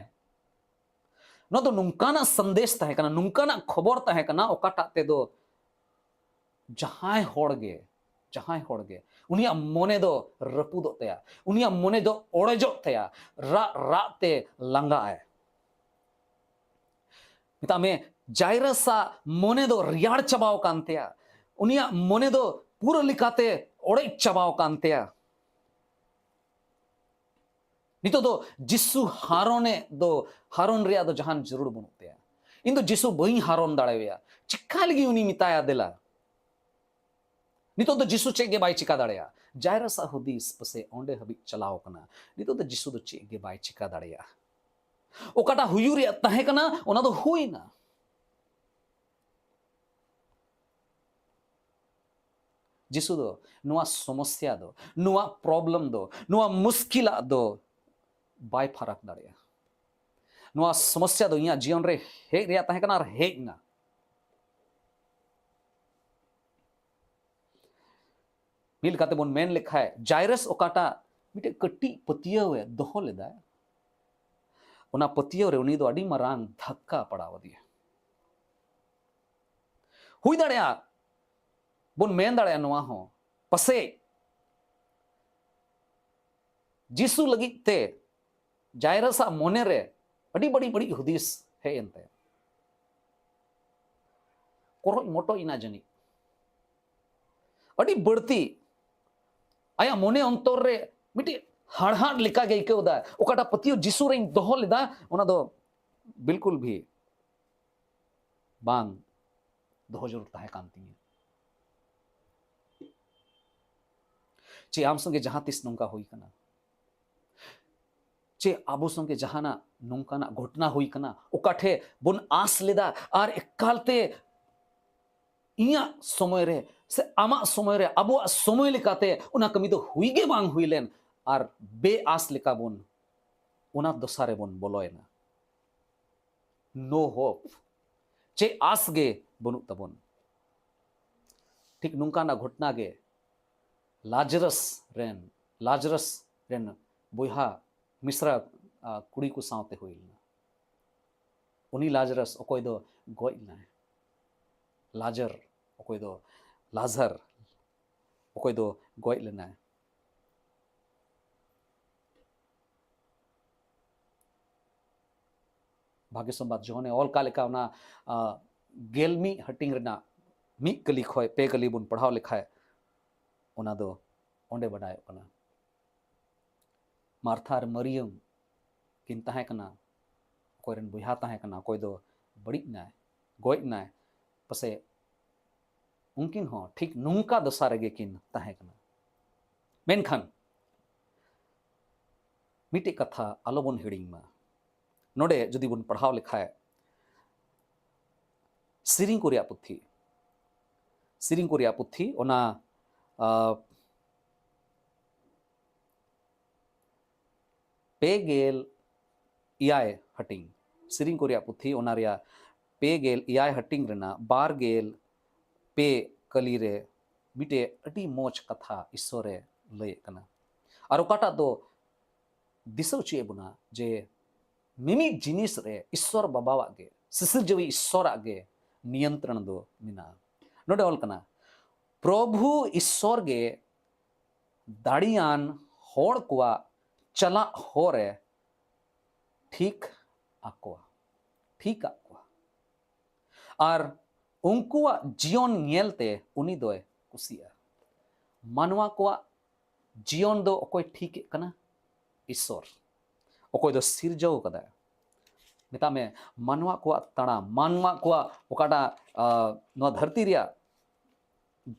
ᱱᱚᱣᱟ ᱫᱚ ᱱᱚᱝᱠᱟᱱᱟᱜ ᱥᱟᱸᱫᱮᱥ ᱛᱟᱦᱮᱸ ᱠᱟᱱᱟ, ᱱᱚᱝᱠᱟᱱᱟᱜ ᱠᱷᱚᱵᱚᱨ ᱛᱟᱦᱮᱸ ᱠᱟᱱᱟ, ᱚᱠᱟᱴᱟᱜ ᱛᱮᱫᱚ ᱡᱟᱦᱟᱸᱭ ᱦᱚᱲ ᱜᱮ, ᱡᱟᱦᱟᱸᱭ ᱦᱚᱲ ᱜᱮ, ᱩᱱᱤᱭᱟᱜ ᱢᱚᱱᱮ ᱫᱚ ᱨᱟᱹᱯᱩᱫᱚᱜ ᱛᱟᱭᱟ, ᱩᱱᱤᱭᱟᱜ ᱢᱚᱱᱮ ᱫᱚ ᱚᱲᱮᱡᱚᱜ ᱛᱟᱭᱟ, ᱨᱟᱜ ᱨᱟᱜ ᱛᱮ ᱞᱟᱸᱜᱟᱜ ᱟᱭ᱾ ᱢᱮᱛᱟᱜ ᱢᱮ, ᱡᱟᱭᱨᱟᱥᱟᱜ ᱢᱚᱱᱮ ᱫᱚ ᱨᱮᱭᱟᱲ ᱪᱟᱵᱟᱣ ᱟᱠᱟᱱ ᱛᱟᱭᱟ, ᱩᱱᱤᱭᱟᱜ ᱢᱚᱱᱮ ᱫᱚ ᱯᱩᱨᱟᱹ ᱞᱮᱠᱟᱛᱮ ᱚᱲᱮᱡ ᱪᱟᱵᱟᱣ ᱟᱠᱟᱱ ᱛᱟᱭᱟ᱾ ᱱᱤᱛᱚᱜ ᱫᱚ ᱡᱤᱥᱩ ᱦᱟᱨᱚᱱᱮ ᱫᱚ, ᱦᱟᱨᱚᱱ ᱨᱮᱭᱟᱜ ᱫᱚ ᱡᱟᱦᱟᱱ ᱡᱟᱹᱨᱩᱲ ᱵᱟᱹᱱᱩᱜ ᱛᱟᱭᱟ᱾ ᱤᱧ ᱫᱚ ᱡᱤᱥᱩ ᱵᱟᱹᱧ ᱦᱟᱨᱚᱱ ᱫᱟᱲᱮᱣᱟᱭᱟ᱾ ᱪᱤᱠᱟ ᱞᱟᱹᱜᱤᱫ ᱩᱱᱤ ᱢᱮᱛᱟᱭᱟ ᱫᱮᱞᱟ? ᱱᱤᱛᱚᱜ ᱫᱚ ᱡᱤᱥᱩ ᱪᱮᱫ ᱜᱮ ᱵᱟᱭ ᱪᱤᱠᱟ ᱫᱟᱲᱮᱭᱟᱜᱼᱟ᱾ ᱡᱟᱭᱨᱟᱥᱟᱜ ᱦᱩᱫᱤᱥ ᱯᱟᱥᱮᱡ ᱚᱸᱰᱮ ᱦᱟᱹᱵᱤᱡ ᱪᱟᱞᱟᱣ ᱠᱟᱱᱟ, ᱱᱤᱛᱚᱜ ᱫᱚ ᱡᱤᱥᱩ ᱫᱚ ᱪᱮᱫ ᱜᱮ ᱵᱟᱭ ᱪᱤᱠᱟ ᱫᱟᱲᱮᱭᱟᱜᱼᱟ᱾ ᱚᱠᱟᱴᱟᱜ ᱦᱩᱭᱩᱜ ᱨᱮᱭᱟᱜ ᱛᱟᱦᱮᱸ ᱠᱟᱱᱟ, ᱚᱱᱟ ᱫᱚ ᱦᱩᱭᱱᱟ᱾ ᱡᱤᱥᱩ ᱫᱚ ᱱᱚᱣᱟ ᱥᱚᱢᱚᱥᱭᱟ ᱫᱚ, ᱱᱚᱣᱟ problem ᱫᱚ, ᱱᱚᱣᱟ ᱢᱩᱥᱠᱤᱞᱟᱜ ᱫᱚ ᱵᱟᱭ ᱯᱷᱟᱨᱟᱠ ᱫᱟᱲᱮᱭᱟᱜᱼᱟ᱾ ᱱᱚᱣᱟ ᱥᱚᱢᱚᱥᱭᱟ ᱫᱚ ᱤᱧᱟᱹᱜ ᱡᱤᱭᱚᱱ ᱨᱮ ᱦᱮᱡ ᱨᱮᱭᱟᱜ ᱛᱟᱦᱮᱸ ᱠᱟᱱᱟ ᱟᱨ ᱦᱮᱡ ᱮᱱᱟ᱾ ᱢᱤᱫ ᱞᱮᱠᱟᱛᱮ ᱵᱚᱱ ᱢᱮᱱ ᱞᱮᱠᱷᱟᱡ, ᱡᱟᱭᱨᱟᱥ ᱚᱠᱟᱴᱟᱜ ᱢᱤᱫᱴᱮᱡ ᱠᱟᱹᱴᱤᱡ ᱯᱟᱹᱛᱭᱟᱹᱣ ᱮ ᱫᱚᱦᱚ ᱞᱮᱫᱟ, ᱚᱱᱟ ᱯᱟᱹᱛᱭᱟᱹᱣ ᱨᱮ ᱩᱱᱤ ᱫᱚ ᱟᱹᱰᱤ ᱢᱟᱨᱟᱝ ᱫᱷᱟᱠᱠᱟ ᱯᱟᱲᱟᱣ ᱟᱫᱮᱭᱟ᱾ ᱦᱩᱭ ᱫᱟᱲᱮᱭᱟᱜᱼᱟ, ᱵᱚᱱ ᱢᱮᱱ ᱫᱟᱲᱮᱭᱟᱜᱼᱟ ᱱᱚᱣᱟ ᱦᱚᱸ, ᱯᱟᱥᱮᱡ ᱡᱤᱥᱩ ᱞᱟᱹᱜᱤᱫ ᱛᱮ ᱡᱟᱭᱨᱟᱥ ᱟᱜ ᱢᱚᱱᱮ ᱨᱮ ᱟᱹᱰᱤ ᱵᱟᱹᱲᱤᱡ ᱵᱟᱹᱲᱤᱡ ᱦᱩᱫᱤᱥ ᱦᱮᱡ ᱮᱱ ᱛᱟᱭᱟ᱾ ᱠᱚᱨᱚᱡ ᱢᱚᱴᱚᱡ ᱮᱱᱟ ᱡᱟᱹᱱᱤᱡ᱾ ᱟᱹᱰᱤ ᱵᱟᱹᱲᱛᱤ ᱟᱭᱟᱜ ᱢᱚᱱᱮ ᱚᱱᱛᱚᱨ ᱨᱮ ᱢᱤᱫᱴᱤᱡ ᱦᱟᱲᱦᱟᱫ ᱞᱮᱠᱟ ᱜᱮ ᱟᱹᱭᱠᱟᱹᱣ ᱮᱫᱟ᱾ ᱚᱠᱟᱴᱟᱜ ᱯᱟᱹᱛᱭᱟᱹᱣ ᱡᱤᱥᱩ ᱨᱮᱧ ᱫᱚᱦᱚ ᱞᱮᱫᱟ, ᱚᱱᱟ ᱫᱚ ᱵᱤᱞᱠᱩᱞ ᱵᱷᱤ ᱵᱟᱝ ᱫᱚᱦᱚ ᱡᱟᱹᱨᱩᱲ ᱛᱟᱦᱮᱸ ᱠᱟᱱ ᱛᱤᱧᱟᱹ᱾ ᱪᱮ ᱟᱢ ᱥᱚᱸᱜᱮ ᱡᱟᱦᱟᱸ ᱛᱤᱥ ᱱᱚᱝᱠᱟ ᱦᱩᱭ ᱠᱟᱱᱟ? ᱪᱮ ᱟᱵᱚ ᱥᱚᱸᱜᱮ ᱡᱟᱦᱟᱱᱟᱜ ᱱᱚᱝᱠᱟᱱᱟᱜ ᱜᱷᱚᱴᱱᱟ ᱦᱩᱭ ᱠᱟᱱᱟ, ᱚᱠᱟ ᱴᱷᱮᱡ ᱵᱚᱱ ᱟᱸᱥ ᱞᱮᱫᱟ ᱟᱨ ᱮᱠᱟᱞᱛᱮ ᱤᱧᱟᱹᱜ ᱥᱚᱢᱚᱭ ᱨᱮ ᱥᱮ ᱟᱢᱟᱜ ᱥᱚᱢᱚᱭ ᱨᱮ, ᱟᱵᱚᱣᱟᱜ ᱥᱚᱢᱚᱭ ᱞᱮᱠᱟᱛᱮ ᱚᱱᱟ ᱠᱟᱹᱢᱤ ᱫᱚ ᱦᱩᱭ ᱜᱮ ᱵᱟᱝ ᱦᱩᱭ ᱞᱮᱱ, ᱟᱨ ᱵᱮᱼᱟᱸᱥ ᱞᱮᱠᱟ ᱵᱚᱱ ᱚᱱᱟ ᱫᱚᱥᱟ ᱨᱮᱵᱚᱱ ᱵᱚᱞᱚᱭᱮᱱᱟ᱾ No hope᱾ ᱪᱮᱫ ᱟᱸᱥ ᱜᱮ ᱵᱟᱹᱱᱩᱜ ᱛᱟᱵᱚᱱ᱾ ᱴᱷᱤᱠ ᱱᱚᱝᱠᱟᱱᱟᱜ ᱜᱷᱚᱴᱱᱟ ᱜᱮ ᱞᱟᱡᱟᱨᱟᱥ ᱨᱮᱱ, ᱞᱟᱡᱟᱨᱟᱥ ᱨᱮᱱ ᱵᱚᱭᱦᱟ ᱢᱤᱥᱨᱟ, ᱟ, ᱠᱩᱲᱤ ᱠᱚ ᱥᱟᱶᱛᱮ ᱦᱩᱭ ᱞᱮᱱᱟ᱾ ᱩᱱᱤ ᱞᱟᱡᱟᱨᱟᱥ ᱚᱠᱚᱭ ᱫᱚ ᱜᱚᱡ ᱞᱮᱱᱟᱭ, ᱞᱟᱡᱟᱨ ᱚᱠᱚᱭ ᱫᱚ, ᱞᱟᱡᱟᱨ ᱚᱠᱚᱭ ᱫᱚ ᱜᱚᱡ ᱞᱮᱱᱟᱭ᱾ ᱵᱷᱟᱜᱮ ᱥᱚᱢᱵᱟᱫ ᱡᱚᱠᱷᱚᱱᱮ ᱚᱞ ᱠᱟᱜ ᱞᱮᱠᱟ, ᱚᱱᱟ, ᱟ, ᱜᱮᱞ ᱢᱤᱫ ᱦᱟᱹᱴᱤᱧ ᱨᱮᱱᱟᱜ ᱢᱤᱫ ᱠᱟᱹᱞᱤ ᱠᱷᱚᱡ ᱯᱮ ᱠᱟᱹᱞᱤ ᱵᱚᱱ ᱯᱟᱲᱦᱟᱣ ᱞᱮᱠᱷᱟᱡ, ᱚᱱᱟ ᱫᱚ ᱚᱸᱰᱮ ᱵᱟᱰᱟᱭᱚᱜ ᱠᱟᱱᱟ᱾ ᱢᱟᱨᱛᱷᱟ ᱟᱨ ᱢᱟᱹᱨᱤᱭᱟᱢ ᱠᱤᱱ ᱛᱟᱦᱮᱸ ᱠᱟᱱᱟ, ᱚᱠᱚᱭ ᱨᱮᱱ ᱵᱚᱭᱦᱟ ᱛᱟᱦᱮᱸ ᱠᱟᱱᱟ, ᱚᱠᱚᱭ ᱫᱚ ᱵᱟᱹᱲᱤᱡ ᱱᱟᱭ, ᱜᱚᱡ ᱱᱟᱭ, ᱯᱟᱥᱮᱡ ᱩᱱᱠᱤᱱ ᱦᱚᱸ ᱴᱷᱤᱠ ᱱᱚᱝᱠᱟ ᱫᱚᱥᱟ ᱨᱮᱜᱮ ᱠᱤᱱ ᱛᱟᱦᱮᱸ ᱠᱟᱱᱟ᱾ ᱢᱮᱱᱠᱷᱟᱱ ᱢᱤᱫᱴᱮᱡ ᱠᱟᱛᱷᱟ ᱟᱞᱚᱵᱚᱱ ᱦᱤᱲᱤᱧ ᱢᱟ, ᱱᱚᱰᱮ ᱡᱩᱫᱤ ᱵᱚᱱ ᱯᱟᱲᱦᱟᱣ ᱞᱮᱠᱷᱟᱡ, ᱥᱮᱨᱮᱧ ᱠᱚ ᱨᱮᱭᱟᱜ ᱯᱩᱛᱷᱤ, ᱥᱮᱨᱮᱧ ᱠᱚ ᱨᱮᱭᱟᱜ ᱯᱩᱛᱷᱤ, ᱚᱱᱟ, ᱟ, ᱯᱮ ᱜᱮᱞ ᱮᱭᱟᱭ ᱦᱟᱹᱴᱤᱧ, ᱥᱮᱨᱮᱧ ᱠᱚ ᱨᱮᱭᱟᱜ ᱯᱩᱛᱷᱤ, ᱚᱱᱟ ᱨᱮᱭᱟᱜ ᱯᱮ ᱜᱮᱞ ᱮᱭᱟᱭ ᱦᱟᱹᱴᱤᱧ ᱨᱮᱱᱟᱜ ᱵᱟᱨ ᱜᱮᱞ ᱯᱮ ᱠᱟᱹᱞᱤ ᱨᱮ ᱢᱤᱫᱴᱮᱡ ᱟᱹᱰᱤ ᱢᱚᱡᱽ ᱠᱟᱛᱷᱟ ᱤᱥᱥᱚᱨᱮ ᱞᱟᱹᱭᱮᱫ ᱠᱟᱱᱟ᱾ ᱟᱨ ᱚᱠᱟᱴᱟᱜ ᱫᱚ ᱫᱤᱥᱟᱹ ᱦᱚᱪᱚᱭᱮᱫ ᱵᱚᱱᱟ ᱡᱮ ᱢᱤᱢᱤᱫ ᱡᱤᱱᱤᱥ ᱨᱮ ᱤᱥᱥᱚᱨ ᱵᱟᱵᱟᱣᱟᱜ ᱜᱮ, ᱥᱤᱥᱤᱨᱡᱟᱹᱣᱤᱡ ᱤᱥᱥᱚᱨᱟᱜ ᱜᱮ ᱱᱤᱭᱚᱱᱛᱨᱚᱱ ᱫᱚ ᱢᱮᱱᱟᱜᱼᱟ᱾ ᱱᱚᱰᱮ ᱚᱞ ᱠᱟᱱᱟ, ᱯᱨᱚᱵᱷᱩ ᱤᱥᱥᱚᱨ ᱜᱮ ᱫᱟᱲᱮᱭᱟᱱ ᱦᱚᱲ ᱠᱚᱣᱟᱜ ᱪᱟᱞᱟᱜ ᱦᱚᱨ ᱮ ᱴᱷᱤᱠ ᱟᱠᱚᱣᱟ, ᱴᱷᱤᱠ ᱟᱜ ᱠᱚᱣᱟ᱾ ᱟᱨ ᱩᱱᱠᱩᱣᱟᱜ ᱡᱤᱭᱚᱱ ᱧᱮᱞᱛᱮ ᱩᱱᱤ ᱫᱚᱭ ᱠᱩᱥᱤᱜᱼᱟ᱾ ᱢᱟᱱᱣᱟ ᱠᱚᱣᱟᱜ ᱡᱤᱭᱚᱱ ᱫᱚ ᱚᱠᱚᱭ ᱴᱷᱤᱠᱮᱫ ᱠᱟᱱᱟ? ᱤᱥᱥᱚᱨ᱾ ᱚᱠᱚᱭ ᱫᱚ ᱥᱤᱨᱡᱟᱹᱣ ᱠᱟᱫᱟᱭ᱾ ᱢᱮᱛᱟᱜ ᱢᱮ, ᱢᱟᱱᱣᱟ ᱠᱚᱣᱟᱜ ᱛᱟᱲᱟᱢ, ᱢᱟᱱᱣᱟ ᱠᱚᱣᱟᱜ ᱚᱠᱟᱴᱟᱜ, ᱟᱸ, ᱱᱚᱣᱟ ᱫᱷᱟᱹᱨᱛᱤ ᱨᱮᱭᱟᱜ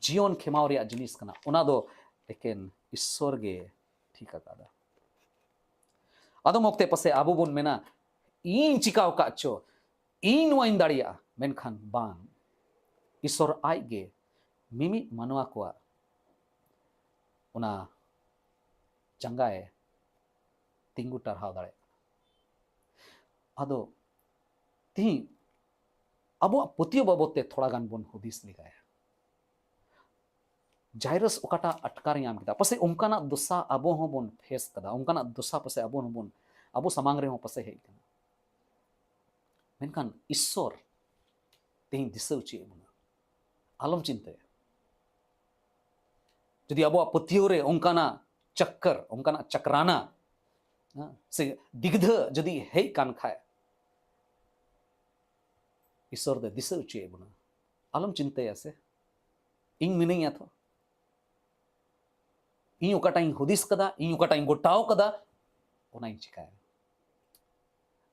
ᱡᱤᱭᱚᱱ ᱠᱷᱮᱢᱟᱣ ᱨᱮᱭᱟᱜ ᱡᱤᱱᱤᱥ ᱠᱟᱱᱟ, ᱚᱱᱟ ᱫᱚ ᱮᱠᱮᱱ ᱤᱥᱥᱚᱨ ᱜᱮ ᱴᱷᱤᱠ ᱟᱠᱟᱫᱟ᱾ ᱟᱫᱚᱢ ᱚᱠᱛᱮ ᱯᱟᱥᱮ ᱟᱵᱚ ᱵᱚᱱ ᱢᱮᱱᱟ, "ᱤᱧ ᱪᱤᱠᱟᱹ ᱟᱠᱟᱫ ᱪᱚ, ᱤᱧ ᱱᱚᱣᱟᱧ ᱫᱟᱲᱮᱭᱟᱜᱼᱟ", ᱢᱮᱱᱠᱷᱟᱱ ᱵᱟᱝ, ᱤᱥᱥᱚᱨ ᱟᱡ ᱜᱮ ᱢᱤᱢᱤᱫ ᱢᱟᱱᱣᱟ ᱠᱚᱣᱟᱜ ᱚᱱᱟ ᱡᱟᱸᱜᱟᱭ ᱛᱤᱸᱜᱩ ᱴᱟᱨᱦᱟᱣ ᱫᱟᱲᱮᱭᱟᱜ ᱠᱟᱱᱟ᱾ ᱟᱫᱚ ᱛᱤᱦᱤᱧ ᱟᱵᱚᱣᱟᱜ ᱯᱟᱹᱛᱭᱟᱹᱣ ᱵᱟᱵᱚᱫ ᱛᱮ ᱛᱷᱚᱲᱟ ᱜᱟᱱ ᱵᱚᱱ ᱦᱩᱫᱤᱥ ᱞᱮᱜᱟᱭᱟ᱾ ᱡᱟᱭᱨᱟᱥ ᱚᱠᱟᱴᱟᱜ ᱟᱴᱠᱟᱨ ᱧᱟᱢ ᱠᱮᱫᱟ, ᱯᱟᱥᱮᱡ ᱚᱱᱠᱟᱱᱟᱜ ᱫᱚᱥᱟ ᱟᱵᱚ ᱦᱚᱸᱵᱚᱱ ᱯᱷᱮᱥ ᱠᱟᱫᱟ, ᱚᱱᱠᱟᱱᱟᱜ ᱫᱚᱥᱟ ᱯᱟᱥᱮᱡ ᱟᱵᱚ ᱦᱚᱸᱵᱚᱱ, ᱟᱵᱚ ᱥᱟᱢᱟᱝ ᱨᱮᱦᱚᱸ ᱯᱟᱥᱮᱡ ᱦᱮᱡ ᱠᱟᱱᱟ᱾ ᱢᱮᱱᱠᱷᱟᱱ ᱤᱥᱥᱚᱨ ᱛᱮᱦᱮᱧ ᱫᱤᱥᱟᱹ ᱦᱚᱪᱚᱭᱮᱫ ᱵᱚᱱᱟ, ᱟᱞᱚᱢ ᱪᱤᱱᱛᱟᱹᱭᱟ᱾ ᱡᱩᱫᱤ ᱟᱵᱚᱣᱟᱜ ᱯᱟᱹᱛᱭᱟᱹᱣ ᱨᱮ ᱚᱱᱠᱟᱱᱟᱜ ᱪᱟᱠᱠᱟᱨ, ᱚᱱᱠᱟᱱᱟᱜ ᱪᱟᱠᱨᱟᱱᱟ, ᱦᱮᱸ, ᱥᱮ ᱫᱤᱜᱽᱫᱷᱟᱹ ᱡᱩᱫᱤ ᱦᱮᱡ ᱠᱟᱱ ᱠᱷᱟᱡ, ᱤᱥᱥᱚᱨ ᱫᱚ ᱫᱤᱥᱟᱹ ᱦᱚᱪᱚᱭᱮᱫ ᱵᱚᱱᱟ, ᱟᱞᱚᱢ ᱪᱤᱱᱛᱟᱹᱭᱟ ᱥᱮ, ᱤᱧ ᱢᱤᱱᱟᱹᱧᱟ ᱛᱚ᱾ ᱤᱧ ᱚᱠᱟᱴᱟᱜ ᱤᱧ ᱦᱩᱫᱤᱥ ᱠᱟᱫᱟ, ᱤᱧ ᱚᱠᱟᱴᱟᱜ ᱤᱧ ᱜᱚᱴᱟᱣ ᱠᱟᱫᱟ, ᱚᱱᱟᱧ ᱪᱤᱠᱟᱹᱭᱟ᱾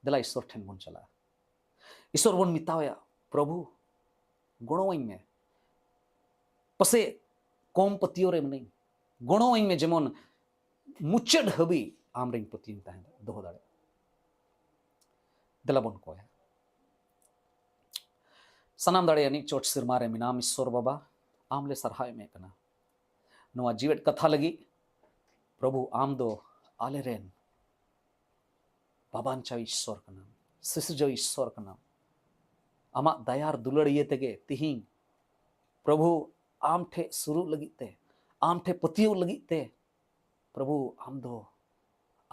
ᱫᱮᱞᱟ ᱤᱥᱥᱚᱨ ᱴᱷᱮᱱ ᱵᱚᱱ ᱪᱟᱞᱟᱜᱼᱟ, ᱤᱥᱥᱚᱨ ᱵᱚᱱ ᱢᱮᱛᱟᱣᱟᱭᱟ, "ᱯᱨᱚᱵᱷᱩ, ᱜᱚᱲᱚᱣᱟᱹᱧ ᱢᱮ, ᱯᱟᱥᱮᱡ ᱠᱚᱢ ᱯᱟᱹᱛᱭᱟᱹᱣ ᱨᱮ ᱢᱤᱱᱟᱹᱧ, ᱜᱚᱲᱚᱣᱟᱹᱧ ᱢᱮ ᱡᱮᱢᱚᱱ ᱢᱩᱪᱟᱹᱫ ᱦᱟᱹᱵᱤᱡ ᱟᱢ ᱨᱮᱧ ᱯᱟᱹᱛᱭᱟᱹᱣ ᱛᱟᱦᱮᱸ ᱫᱚᱦᱚ ᱫᱟᱲᱮᱭᱟᱜ᱾" ᱫᱮᱞᱟ ᱵᱚᱱ ᱠᱚᱭᱟ᱾ ᱥᱟᱱᱟᱢ ᱫᱟᱲᱮᱭᱟᱱᱤᱡ ᱪᱚᱴ ᱥᱮᱨᱢᱟ ᱨᱮ ᱢᱮᱱᱟᱢ ᱤᱥᱥᱚᱨ ᱵᱟᱵᱟ, ᱟᱢ ᱞᱮ ᱥᱟᱨᱦᱟᱣ ᱮᱢᱮᱫ ᱠᱟᱱᱟ ᱱᱚᱣᱟ ᱡᱤᱣᱮᱫ ᱠᱟᱛᱷᱟ ᱞᱟᱹᱜᱤᱫ᱾ ᱯᱨᱚᱵᱷᱩ, ᱟᱢ ᱫᱚ ᱟᱞᱮ ᱨᱮᱱ ᱵᱟᱵᱟᱧᱪᱟᱣ ᱤᱥᱥᱚᱨ ᱠᱟᱱᱟᱢ, ᱥᱤᱥᱤᱨᱡᱟᱹᱣ ᱤᱥᱥᱚᱨ ᱠᱟᱱᱟᱢ᱾ ᱟᱢᱟᱜ ᱫᱟᱭᱟᱨ ᱫᱩᱞᱟᱹᱲ ᱤᱭᱟᱹ ᱛᱮᱜᱮ ᱛᱤᱦᱤᱧ, ᱯᱨᱚᱵᱷᱩ, ᱟᱢ ᱴᱷᱮᱡ ᱥᱩᱨᱩᱜ ᱞᱟᱹᱜᱤᱫ ᱛᱮ, ᱟᱢ ᱴᱷᱮᱡ ᱯᱟᱹᱛᱭᱟᱹᱣ ᱞᱟᱹᱜᱤᱫ ᱛᱮ, ᱯᱨᱚᱵᱷᱩ, ᱟᱢ ᱫᱚ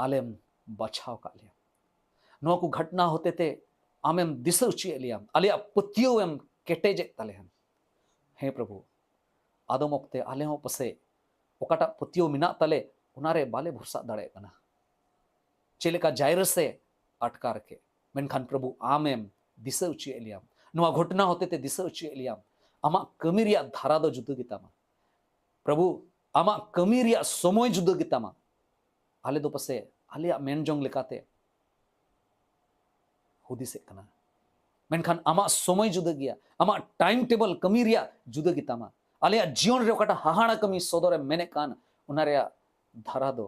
ᱟᱞᱮᱢ ᱵᱟᱪᱷᱟᱣ ᱠᱟᱜ ᱞᱮᱭᱟ᱾ ᱱᱚᱣᱟ ᱠᱚ ᱜᱷᱚᱴᱱᱟ ᱦᱚᱛᱮ ᱛᱮ ᱟᱢᱮᱢ ᱫᱤᱥᱟᱹ ᱦᱚᱪᱚᱭᱮᱫ ᱞᱮᱭᱟ, ᱟᱞᱮᱭᱟᱜ ᱯᱟᱹᱛᱭᱟᱹᱣ ᱮᱢ ᱠᱮᱴᱮᱡᱮᱫ ᱛᱟᱞᱮᱭᱟ᱾ ᱦᱮᱸ ᱯᱨᱚᱵᱷᱩ, ᱟᱫᱚᱢ ᱚᱠᱛᱮ ᱟᱞᱮ ᱦᱚᱸ ᱯᱟᱥᱮᱡ ᱚᱠᱟᱴᱟᱜ ᱯᱟᱹᱛᱭᱟᱹᱣ ᱢᱮᱱᱟᱜ ᱛᱟᱞᱮ, ᱚᱱᱟᱨᱮ ᱵᱟᱞᱮ ᱵᱷᱚᱨᱥᱟ ᱫᱟᱲᱮᱭᱟᱜ ᱠᱟᱱᱟ᱾ ᱪᱮᱫ ᱞᱮᱠᱟ ᱡᱟᱭᱨᱟᱥ ᱮ ᱟᱴᱠᱟᱨ ᱠᱮᱫ, ᱢᱮᱱᱠᱷᱟᱱ ᱯᱨᱚᱵᱷᱩ, ᱟᱢᱮᱢ ᱫᱤᱥᱟᱹ ᱦᱚᱪᱚᱭᱮᱫ ᱞᱮᱭᱟᱢ᱾ ᱱᱚᱣᱟ ᱜᱷᱚᱴᱚᱱᱟ ᱦᱚᱛᱮᱛᱮ ᱫᱤᱥᱟᱹ ᱦᱚᱪᱚᱭᱮᱫ ᱞᱮᱭᱟᱢ, ᱟᱢᱟᱜ ᱠᱟᱹᱢᱤ ᱨᱮᱭᱟᱜ ᱫᱷᱟᱨᱟ ᱫᱚ ᱡᱩᱫᱟᱹ ᱜᱮᱛᱟᱢᱟ᱾ ᱯᱨᱚᱵᱷᱩ, ᱟᱢᱟᱜ ᱠᱟᱹᱢᱤ ᱨᱮᱭᱟᱜ ᱥᱚᱢᱚᱭ ᱡᱩᱫᱟᱹ ᱜᱮᱛᱟᱢᱟ᱾ ᱟᱞᱮ ᱫᱚ ᱯᱟᱥᱮ ᱟᱞᱮᱭᱟᱜ ᱢᱮᱱ ᱡᱚᱝ ᱞᱮᱠᱟᱛᱮ ᱦᱩᱫᱤᱥᱮᱫ ᱠᱟᱱᱟ, ᱢᱮᱱᱠᱷᱟᱱ ᱟᱢᱟᱜ ᱥᱚᱢᱚᱭ ᱡᱩᱫᱟᱹ ᱜᱮᱭᱟ, ᱟᱢᱟᱜ ᱴᱟᱭᱤᱢ ᱴᱮᱵᱚᱞ ᱠᱟᱹᱢᱤ ᱨᱮᱭᱟᱜ ᱡᱩᱫᱟᱹ ᱜᱮᱛᱟᱢᱟ᱾ ᱟᱞᱮᱭᱟᱜ ᱡᱤᱭᱚᱱ ᱨᱮ ᱚᱠᱟᱴᱟᱜ ᱦᱟᱦᱟᱲᱟ ᱠᱟᱹᱢᱤ ᱥᱚᱫᱚᱨᱮᱢ ᱢᱮᱱᱮᱫ ᱠᱟᱱ, ᱚᱱᱟ ᱨᱮᱭᱟᱜ ᱫᱷᱟᱨᱟ ᱫᱚ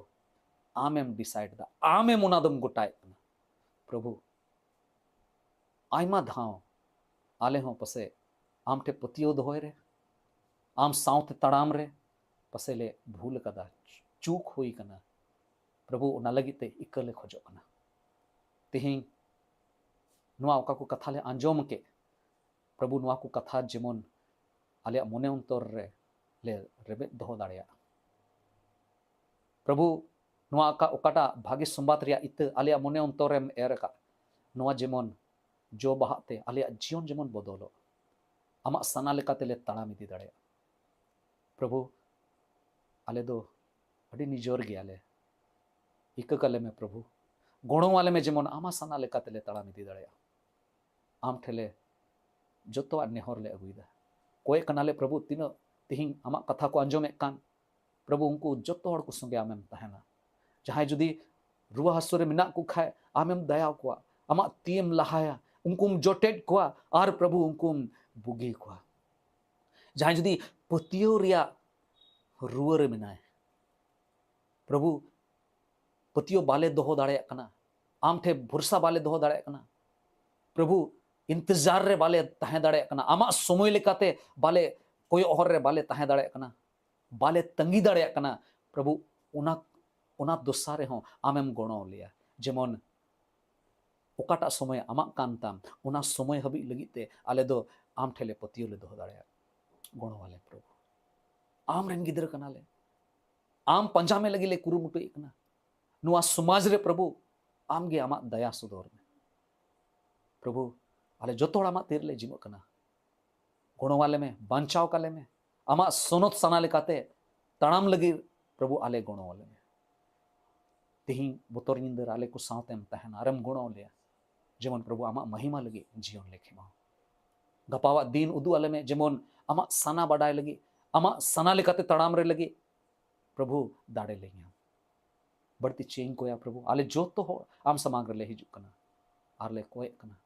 ᱟᱢᱮᱢ ᱰᱤᱥᱟᱭᱤᱰ ᱮᱫᱟ, ᱟᱢᱮᱢ ᱚᱱᱟ ᱫᱚᱢ ᱜᱚᱴᱟᱭᱮᱫ ᱠᱟᱱᱟ᱾ ᱯᱨᱚᱵᱷᱩ, ᱟᱭᱢᱟ ᱫᱷᱟᱣ ᱟᱞᱮ ᱦᱚᱸ ᱯᱟᱥᱮ ᱟᱢ ᱴᱷᱮᱱ ᱯᱟᱹᱛᱭᱟᱹᱣ ᱫᱚᱦᱚᱭ ᱨᱮ, ᱟᱢ ᱥᱟᱶᱛᱮ ᱛᱟᱲᱟᱢ ᱨᱮ ᱯᱟᱥᱮ ᱞᱮ ᱵᱷᱩᱞ ᱟᱠᱟᱫᱟ, ᱪᱩᱠ ᱦᱩᱭ ᱟᱠᱟᱱᱟ᱾ ᱯᱨᱚᱵᱷᱩ, ᱚᱱᱟ ᱞᱟᱹᱜᱤᱫ ᱛᱮ ᱤᱠᱟᱹ ᱞᱮ ᱠᱷᱚᱡᱚᱜ ᱠᱟᱱᱟ᱾ ᱛᱮᱦᱮᱧ ᱱᱚᱣᱟ ᱚᱠᱟ ᱠᱚ ᱠᱟᱛᱷᱟ ᱞᱮ ᱟᱸᱡᱚᱢ ᱠᱮᱫ, ᱯᱨᱚᱵᱷᱩ, ᱱᱚᱣᱟ ᱠᱚ ᱠᱟᱛᱷᱟ ᱡᱮᱢᱚᱱ ᱟᱞᱮᱭᱟᱜ ᱢᱚᱱᱮ ᱚᱱᱛᱚᱨ ᱨᱮ ᱞᱮ ᱨᱮᱵᱮᱫ ᱫᱚᱦᱚ ᱫᱟᱲᱮᱭᱟᱜ᱾ ᱯᱨᱚᱵᱷᱩ, ᱱᱚᱣᱟ ᱚᱠᱟ-, ᱚᱠᱟᱴᱟᱜ ᱵᱷᱟᱹᱜᱤ ᱥᱚᱢᱵᱟᱫ ᱨᱮᱭᱟᱜ ᱤᱛᱟᱹ ᱟᱞᱮᱭᱟᱜ ᱢᱚᱱᱮ ᱚᱱᱛᱚᱨ ᱨᱮᱢ ᱮᱨ ᱟᱠᱟᱫ, ᱱᱚᱣᱟ ᱡᱮᱢᱚᱱ ᱡᱚ ᱵᱟᱦᱟᱜ ᱛᱮ ᱟᱞᱮᱭᱟᱜ ᱡᱤᱭᱚᱱ ᱡᱮᱢᱚᱱ ᱵᱚᱫᱚᱞᱚᱜ, ᱟᱢᱟᱜ ᱥᱟᱱᱟ ᱞᱮᱠᱟᱛᱮ ᱞᱮ ᱛᱟᱲᱟᱢ ᱤᱫᱤ ᱫᱟᱲᱮᱭᱟᱜ᱾ ᱯᱨᱚᱵᱷᱩ, ᱟᱞᱮ ᱫᱚ ᱟᱹᱰᱤ ᱱᱤᱡᱚᱨ ᱜᱮᱭᱟᱞᱮ᱾ ᱤᱠᱟᱹ ᱠᱟᱞᱮ ᱢᱮ ᱯᱨᱚᱵᱷᱩ, ᱜᱚᱲᱚ ᱟᱞᱮ ᱢᱮ ᱡᱮᱢᱚᱱ ᱟᱢᱟᱜ ᱥᱟᱱᱟ ᱞᱮᱠᱟᱛᱮ ᱞᱮ ᱛᱟᱲᱟᱢ ᱤᱫᱤ ᱫᱟᱲᱮᱭᱟᱜ᱾ ᱟᱢ ᱴᱷᱮᱱ ᱞᱮ ᱡᱚᱛᱚᱣᱟᱜ ᱱᱮᱦᱚᱨ ᱞᱮ ᱟᱹᱜᱩᱭᱮᱫᱟ᱾ ᱠᱚᱭᱮᱜ ᱠᱟᱱᱟᱞᱮ ᱯᱨᱚᱵᱷᱩ, ᱛᱤᱱᱟᱹᱜ ᱛᱮᱦᱮᱧ ᱟᱢᱟᱜ ᱠᱟᱛᱷᱟ ᱠᱚ ᱟᱸᱡᱚᱢᱮᱫ ᱠᱟᱱ, ᱯᱨᱚᱵᱷᱩ, ᱩᱱᱠᱩ ᱡᱚᱛᱚ ᱦᱚᱲ ᱠᱚ ᱥᱚᱸᱜᱮ ᱟᱢᱮᱢ ᱛᱟᱦᱮᱱᱟ᱾ ᱡᱟᱦᱟᱸᱭ ᱡᱩᱫᱤ ᱨᱩᱣᱟᱹ ᱦᱟᱹᱥᱩ ᱨᱮ ᱢᱮᱱᱟᱜ ᱠᱚ ᱠᱷᱟᱡ, ᱟᱢᱮᱢ ᱫᱟᱭᱟ ᱠᱚᱣᱟ, ᱟᱢᱟᱜ ᱛᱤᱭᱮᱢ ᱞᱟᱦᱟᱭᱟ, ᱩᱱᱠᱩᱢ ᱡᱚᱴᱮᱫ ᱠᱚᱣᱟ ᱟᱨ ᱯᱨᱚᱵᱷᱩ, ᱩᱱᱠᱩᱢ ᱵᱩᱜᱤ ᱠᱚᱣᱟ᱾ ᱡᱟᱦᱟᱸᱭ ᱡᱩᱫᱤ ᱯᱟᱹᱛᱭᱟᱹᱣ ᱨᱮᱭᱟᱜ ᱨᱩᱣᱟᱹ ᱨᱮ ᱢᱮᱱᱟᱭ, ᱯᱨᱚᱵᱷᱩ, ᱯᱟᱹᱛᱭᱟᱹᱣ ᱵᱟᱞᱮ ᱫᱚᱦᱚ ᱫᱟᱲᱮᱭᱟᱜ ᱠᱟᱱᱟ, ᱟᱢ ᱴᱷᱮᱱ ᱵᱷᱚᱨᱥᱟ ᱵᱟᱞᱮ ᱫᱚᱦᱚ ᱫᱟᱲᱮᱭᱟᱜ ᱠᱟᱱᱟ᱾ ᱯᱨᱚᱵᱷᱩ, ᱤᱱᱛᱮᱡᱟᱨ ᱨᱮ ᱵᱟᱞᱮ ᱛᱟᱦᱮᱸ ᱫᱟᱲᱮᱭᱟᱜ ᱠᱟᱱᱟ, ᱟᱢᱟᱜ ᱥᱚᱢᱚᱭ ᱞᱮᱠᱟᱛᱮ ᱵᱟᱞᱮ ᱠᱚᱭᱚᱜ ᱦᱚᱨ ᱨᱮ ᱵᱟᱞᱮ ᱛᱟᱦᱮᱸ ᱫᱟᱲᱮᱭᱟᱜ ᱠᱟᱱᱟ, ᱵᱟᱞᱮ ᱛᱟᱺᱜᱤ ᱫᱟᱲᱮᱭᱟᱜ ᱠᱟᱱᱟ᱾ ᱯᱨᱚᱵᱷᱩ, ᱚᱱᱟ, ᱚᱱᱟ ᱫᱚᱥᱟ ᱨᱮᱦᱚᱸ ᱟᱢᱮᱢ ᱜᱚᱲᱚ ᱞᱮᱭᱟ, ᱡᱮᱢᱚᱱ ᱚᱠᱟᱴᱟᱜ ᱥᱚᱢᱚᱭ ᱟᱢᱟᱜ ᱠᱟᱱ ᱛᱟᱢ, ᱚᱱᱟ ᱥᱚᱢᱚᱭ ᱦᱟᱹᱵᱤᱡ ᱞᱟᱹᱜᱤᱫ ᱛᱮ ᱟᱞᱮ ᱫᱚ ᱟᱢ ᱴᱷᱮᱱ ᱞᱮ ᱯᱟᱹᱛᱭᱟᱹᱣ ᱞᱮ ᱫᱚᱦᱚ ᱫᱟᱲᱮᱭᱟᱜ᱾ ᱜᱚᱲᱚ ᱟᱞᱮ ᱯᱨᱚᱵᱷᱩ, ᱟᱢ ᱨᱮᱱ ᱜᱤᱫᱽᱨᱟᱹ ᱠᱟᱱᱟᱞᱮ, ᱟᱢ ᱯᱟᱸᱡᱟ ᱢᱮ ᱞᱟᱹᱜᱤᱫ ᱞᱮ ᱠᱩᱨᱩᱢᱩᱴᱩᱭᱮᱫ ᱠᱟᱱᱟ᱾ ᱱᱚᱣᱟ ᱥᱚᱢᱟᱡᱽ ᱨᱮ ᱯᱨᱚᱵᱷᱩ, ᱟᱢ ᱜᱮ ᱟᱢᱟᱜ ᱫᱟᱭᱟ ᱥᱚᱫᱚᱨ ᱢᱮ᱾ ᱯᱨᱚᱵᱷᱩ, ᱟᱞᱮ ᱡᱚᱛᱚ ᱦᱚᱲ ᱟᱢᱟᱜ ᱛᱤ ᱨᱮᱞᱮ ᱡᱤᱢᱟᱹᱜ ᱠᱟᱱᱟ᱾ ᱜᱚᱲᱚ ᱟᱞᱮ ᱢᱮ, ᱵᱟᱧᱪᱟᱣ ᱠᱟᱞᱮ ᱢᱮ, ᱟᱢᱟᱜ ᱥᱚᱱᱚᱛ ᱥᱟᱱᱟ ᱞᱮᱠᱟᱛᱮ ᱛᱟᱲᱟᱢ ᱞᱟᱹᱜᱤᱫ ᱯᱨᱚᱵᱷᱩ ᱟᱞᱮ ᱜᱚᱲᱚ ᱟᱞᱮ ᱢᱮ᱾ ᱛᱮᱦᱮᱧ ᱵᱚᱛᱚᱨ ᱧᱤᱫᱟᱹ ᱨᱮ ᱟᱞᱮ ᱠᱚ ᱥᱟᱶᱛᱮᱢ ᱛᱟᱦᱮᱱᱟ ᱟᱨᱮᱢ ᱜᱚᱲᱚ ᱞᱮᱭᱟ, ᱡᱮᱢᱚᱱ ᱯᱨᱚᱵᱷᱩ ᱟᱢᱟᱜ ᱢᱚᱦᱤᱢᱟ ᱞᱟᱹᱜᱤᱫ ᱡᱤᱭᱚᱱ ᱞᱮ ᱠᱷᱮᱢᱟᱣ᱾ ᱜᱟᱯᱟᱣᱟᱜ ᱫᱤᱱ ᱩᱫᱩᱜ ᱟᱞᱮ ᱢᱮ, ᱡᱮᱢᱚᱱ ᱟᱢᱟᱜ ᱥᱟᱱᱟ ᱵᱟᱰᱟᱭ ᱞᱟᱹᱜᱤᱫ, ᱟᱢᱟᱜ ᱥᱟᱱᱟ ᱞᱮᱠᱟᱛᱮ ᱛᱟᱲᱟᱢ ᱨᱮ ᱞᱟᱹᱜᱤᱫ ᱯᱨᱚᱵᱷᱩ ᱫᱟᱲᱮ ᱞᱮ ᱧᱟᱢ᱾ ᱵᱟᱹᱲᱛᱤ ᱪᱮᱫ ᱤᱧ ᱠᱚᱭᱟ ᱯᱨᱚᱵᱷᱩ, ᱟᱞᱮ ᱡᱚᱛᱚ ᱦᱚᱲ ᱟᱢ ᱥᱟᱢᱟᱝ ᱨᱮᱞᱮ ᱦᱤᱡᱩᱜ ᱠᱟᱱᱟ ᱟᱨ ᱞᱮ ᱠᱚᱭᱮᱜ ᱠᱟᱱᱟ,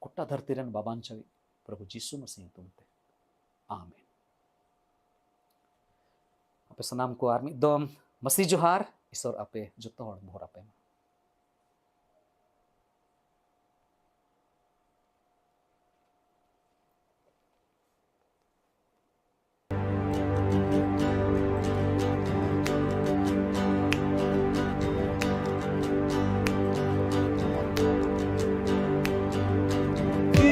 ᱜᱚᱴᱟ ᱫᱷᱟᱹᱨᱛᱤ ᱨᱮᱱ ᱵᱟᱵᱟᱧᱪᱟᱣᱤᱡ ᱯᱨᱚᱵᱷᱩ ᱡᱤᱥᱩ ᱢᱟᱹᱥᱤ ᱧᱩᱛᱩᱢ ᱛᱮ, ᱟᱢᱮᱱ᱾ ᱟᱯᱮ ᱥᱟᱱᱟᱢ ᱠᱚ ᱟᱨ ᱢᱤᱫ ᱫᱚᱢ ᱢᱟᱹᱥᱤ ᱡᱚᱦᱟᱨ, ᱤᱥᱚᱨ ᱟᱯᱮ ᱡᱚᱛᱚ ᱦᱚᱲ ᱵᱷᱚᱨ ᱟᱯᱮ ᱢᱟ᱾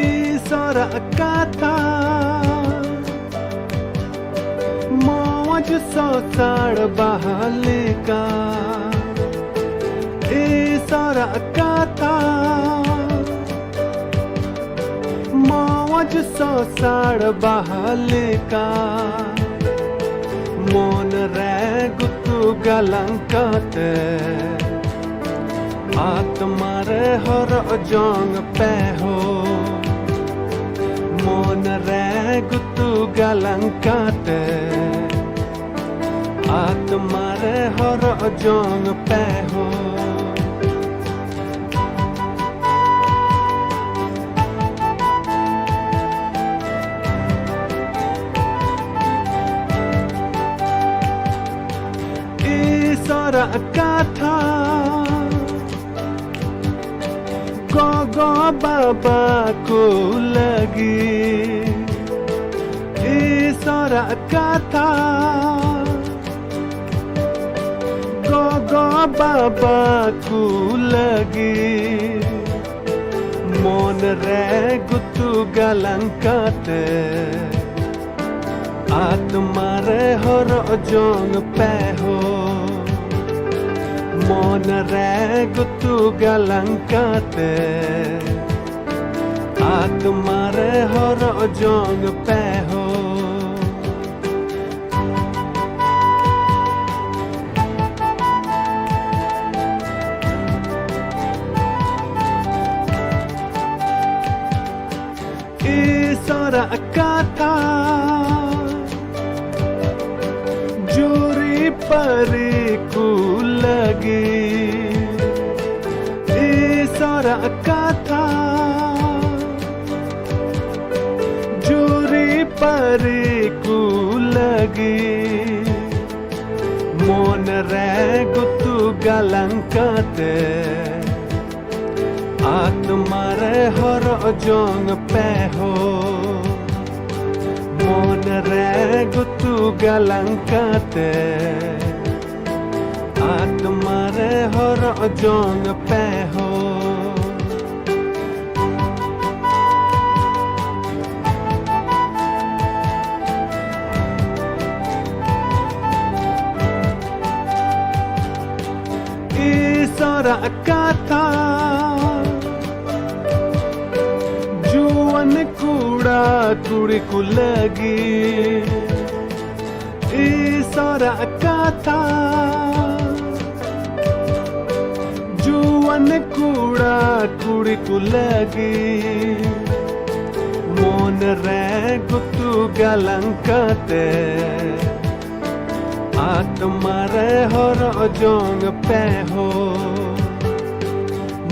ᱤᱥᱚᱨᱟᱜ ᱠᱟᱛᱷᱟ ᱢᱚᱡᱽ ᱥᱚᱥᱟᱲ ᱵᱟᱦᱟ ᱞᱮᱠᱟ᱾ ᱤᱥᱚᱨᱟᱜ ᱠᱟᱛᱷᱟ ᱢᱚᱡᱽ ᱥᱚᱥᱟᱲ ᱵᱟᱦᱟ ᱞᱮᱠᱟ᱾ ᱢᱚᱱ ᱨᱮ ᱜᱩᱛᱩ ᱜᱟᱞᱟᱝ ᱠᱟᱛᱮ ᱟᱛᱢᱟ ᱨᱮ ᱦᱚᱨᱚᱜ ᱡᱚᱝ ᱯᱮ ᱦᱳ᱾ ᱢᱚᱱ ᱨᱮ ᱜᱩᱛᱩ ᱜᱟᱞᱟᱝ ᱠᱟᱛᱮ ᱟᱛᱢᱟ ᱨᱮ ᱦᱚᱨᱚᱜ ᱡᱚᱝ ᱯᱮ ᱦᱳ᱾ ᱤᱥᱚᱨᱟᱜ ᱠᱟᱛᱷᱟ ᱜᱚᱜᱚ ᱵᱟᱵᱟ ᱠᱚ ᱞᱟᱹᱜᱤᱫ᱾ ᱤᱥᱚᱨᱟᱜ ᱠᱟᱛᱷᱟ ᱜᱚᱜᱚ ᱵᱟᱵᱟ ᱠᱚ ᱞᱟᱹᱜᱤᱫ᱾ ᱢᱚᱱ ᱨᱮ ᱜᱩᱛᱩ ᱜᱟᱞᱟᱝ ᱠᱟᱛᱮ ᱟᱛᱢᱟ ᱨᱮ ᱦᱚᱨᱚᱜ ᱡᱚᱝ ᱯᱮ ᱦᱳ᱾ ᱢᱚᱱ ᱨᱮ ᱜᱩᱛᱩ ᱜᱟᱞᱟᱝ ᱠᱟᱛᱮ ᱟᱛᱢᱟ ᱨᱮ ᱦᱚᱨᱚᱜ ᱡᱚᱝ ᱯᱮ ᱦᱳ᱾ ᱨᱟᱜ ᱠᱟᱛᱷᱟ ᱡᱩᱨᱤ ᱯᱟᱹᱨᱤ ᱠᱚ ᱞᱟᱹᱜᱤᱫ᱾ ᱤᱥᱚᱨᱟᱜ ᱠᱟᱛᱷᱟ ᱡᱩᱨᱤ ᱯᱟᱹᱨᱤ ᱠᱚ ᱞᱟᱹᱜᱤᱫ᱾ ᱢᱚᱱ ᱨᱮ ᱜᱩᱛᱩ ᱜᱟᱞᱟᱝ ᱠᱟᱛᱮ ᱟᱛᱢᱟ ᱨᱮ ᱦᱚᱨᱚᱜ ᱡᱚᱝ ᱯᱮ ᱦᱳ᱾ ᱢᱚᱱ ᱨᱮ ᱜᱩᱛᱩ ᱜᱟᱞᱟᱝ ᱠᱟᱛᱮ ᱟᱛᱢᱟ ᱨᱮ ᱦᱚᱨᱚᱜ ᱡᱚᱝ ᱯᱮ ᱦᱳ᱾ ᱤᱥᱚᱨᱟᱜ ᱠᱟᱛᱷᱟ ᱡᱩᱣᱟᱹᱱ ᱠᱚᱲᱟ ᱠᱩᱲᱤ ᱠᱚ ᱞᱟᱹᱜᱤᱫ᱾ ᱤᱥᱚᱨᱟᱜ ᱠᱟᱛᱷᱟ ᱡᱩᱣᱟᱹᱱ ᱠᱚᱲᱟ ᱠᱩᱲᱤ ᱠᱚ ᱞᱟᱹᱜᱤᱫ᱾ ᱢᱚᱱ ᱨᱮ ᱜᱩᱛᱩ ᱜᱟᱞᱟᱝ ᱠᱟᱛᱮ ᱟᱛᱢᱟ ᱨᱮ ᱦᱚᱨᱚᱜ ᱡᱚᱝ ᱯᱮ ᱦᱳ᱾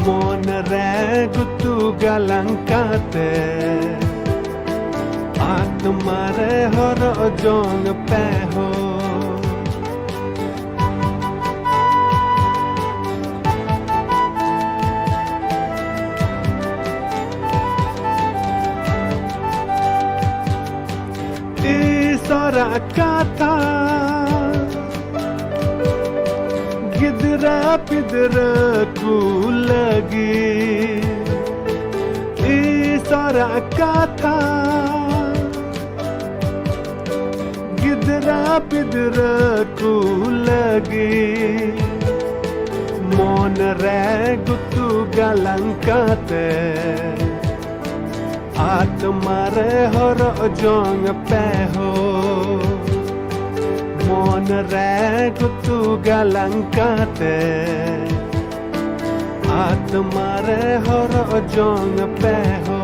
ᱢᱚᱱ ᱨᱮ ᱜᱩᱛᱩ ᱜᱟᱞᱟᱝ ᱠᱟᱛᱮ ᱟᱛᱢᱟ ᱨᱮ ᱦᱚᱨᱚᱜ ᱡᱚᱝ ᱯᱮ ᱦᱳ᱾ ᱤᱥᱚᱨᱟᱜ ᱠᱟᱛᱷᱟ ᱜᱤᱫᱽᱨᱟᱹ ᱯᱤᱫᱽᱨᱟᱹ ᱠᱚ ᱞᱟᱹᱜᱤᱫ᱾ ᱤᱥᱚᱨᱟᱜ ᱠᱟᱛᱷᱟ ᱜᱤᱫᱽᱨᱟᱹ ᱯᱤᱫᱽᱨᱟᱹ ᱠᱚ ᱞᱟᱹᱜᱤᱫ᱾ ᱢᱚᱱ ᱨᱮ ᱜᱩᱛᱩ ᱜᱟᱞᱟᱝ ᱠᱟᱛᱮ ᱟᱛᱢᱟ ᱨᱮ ᱦᱚᱨᱚᱜ ᱡᱚᱝ ᱯᱮ ᱦᱳ᱾ ᱢᱚᱱ ᱨᱮ ᱜᱩᱛᱩ ᱜᱟᱞᱟᱝ ᱠᱟᱛᱮ ᱟᱛᱢᱟ ᱨᱮ ᱦᱚᱨᱚᱜ ᱡᱚᱝ ᱯᱮ ᱦᱳ᱾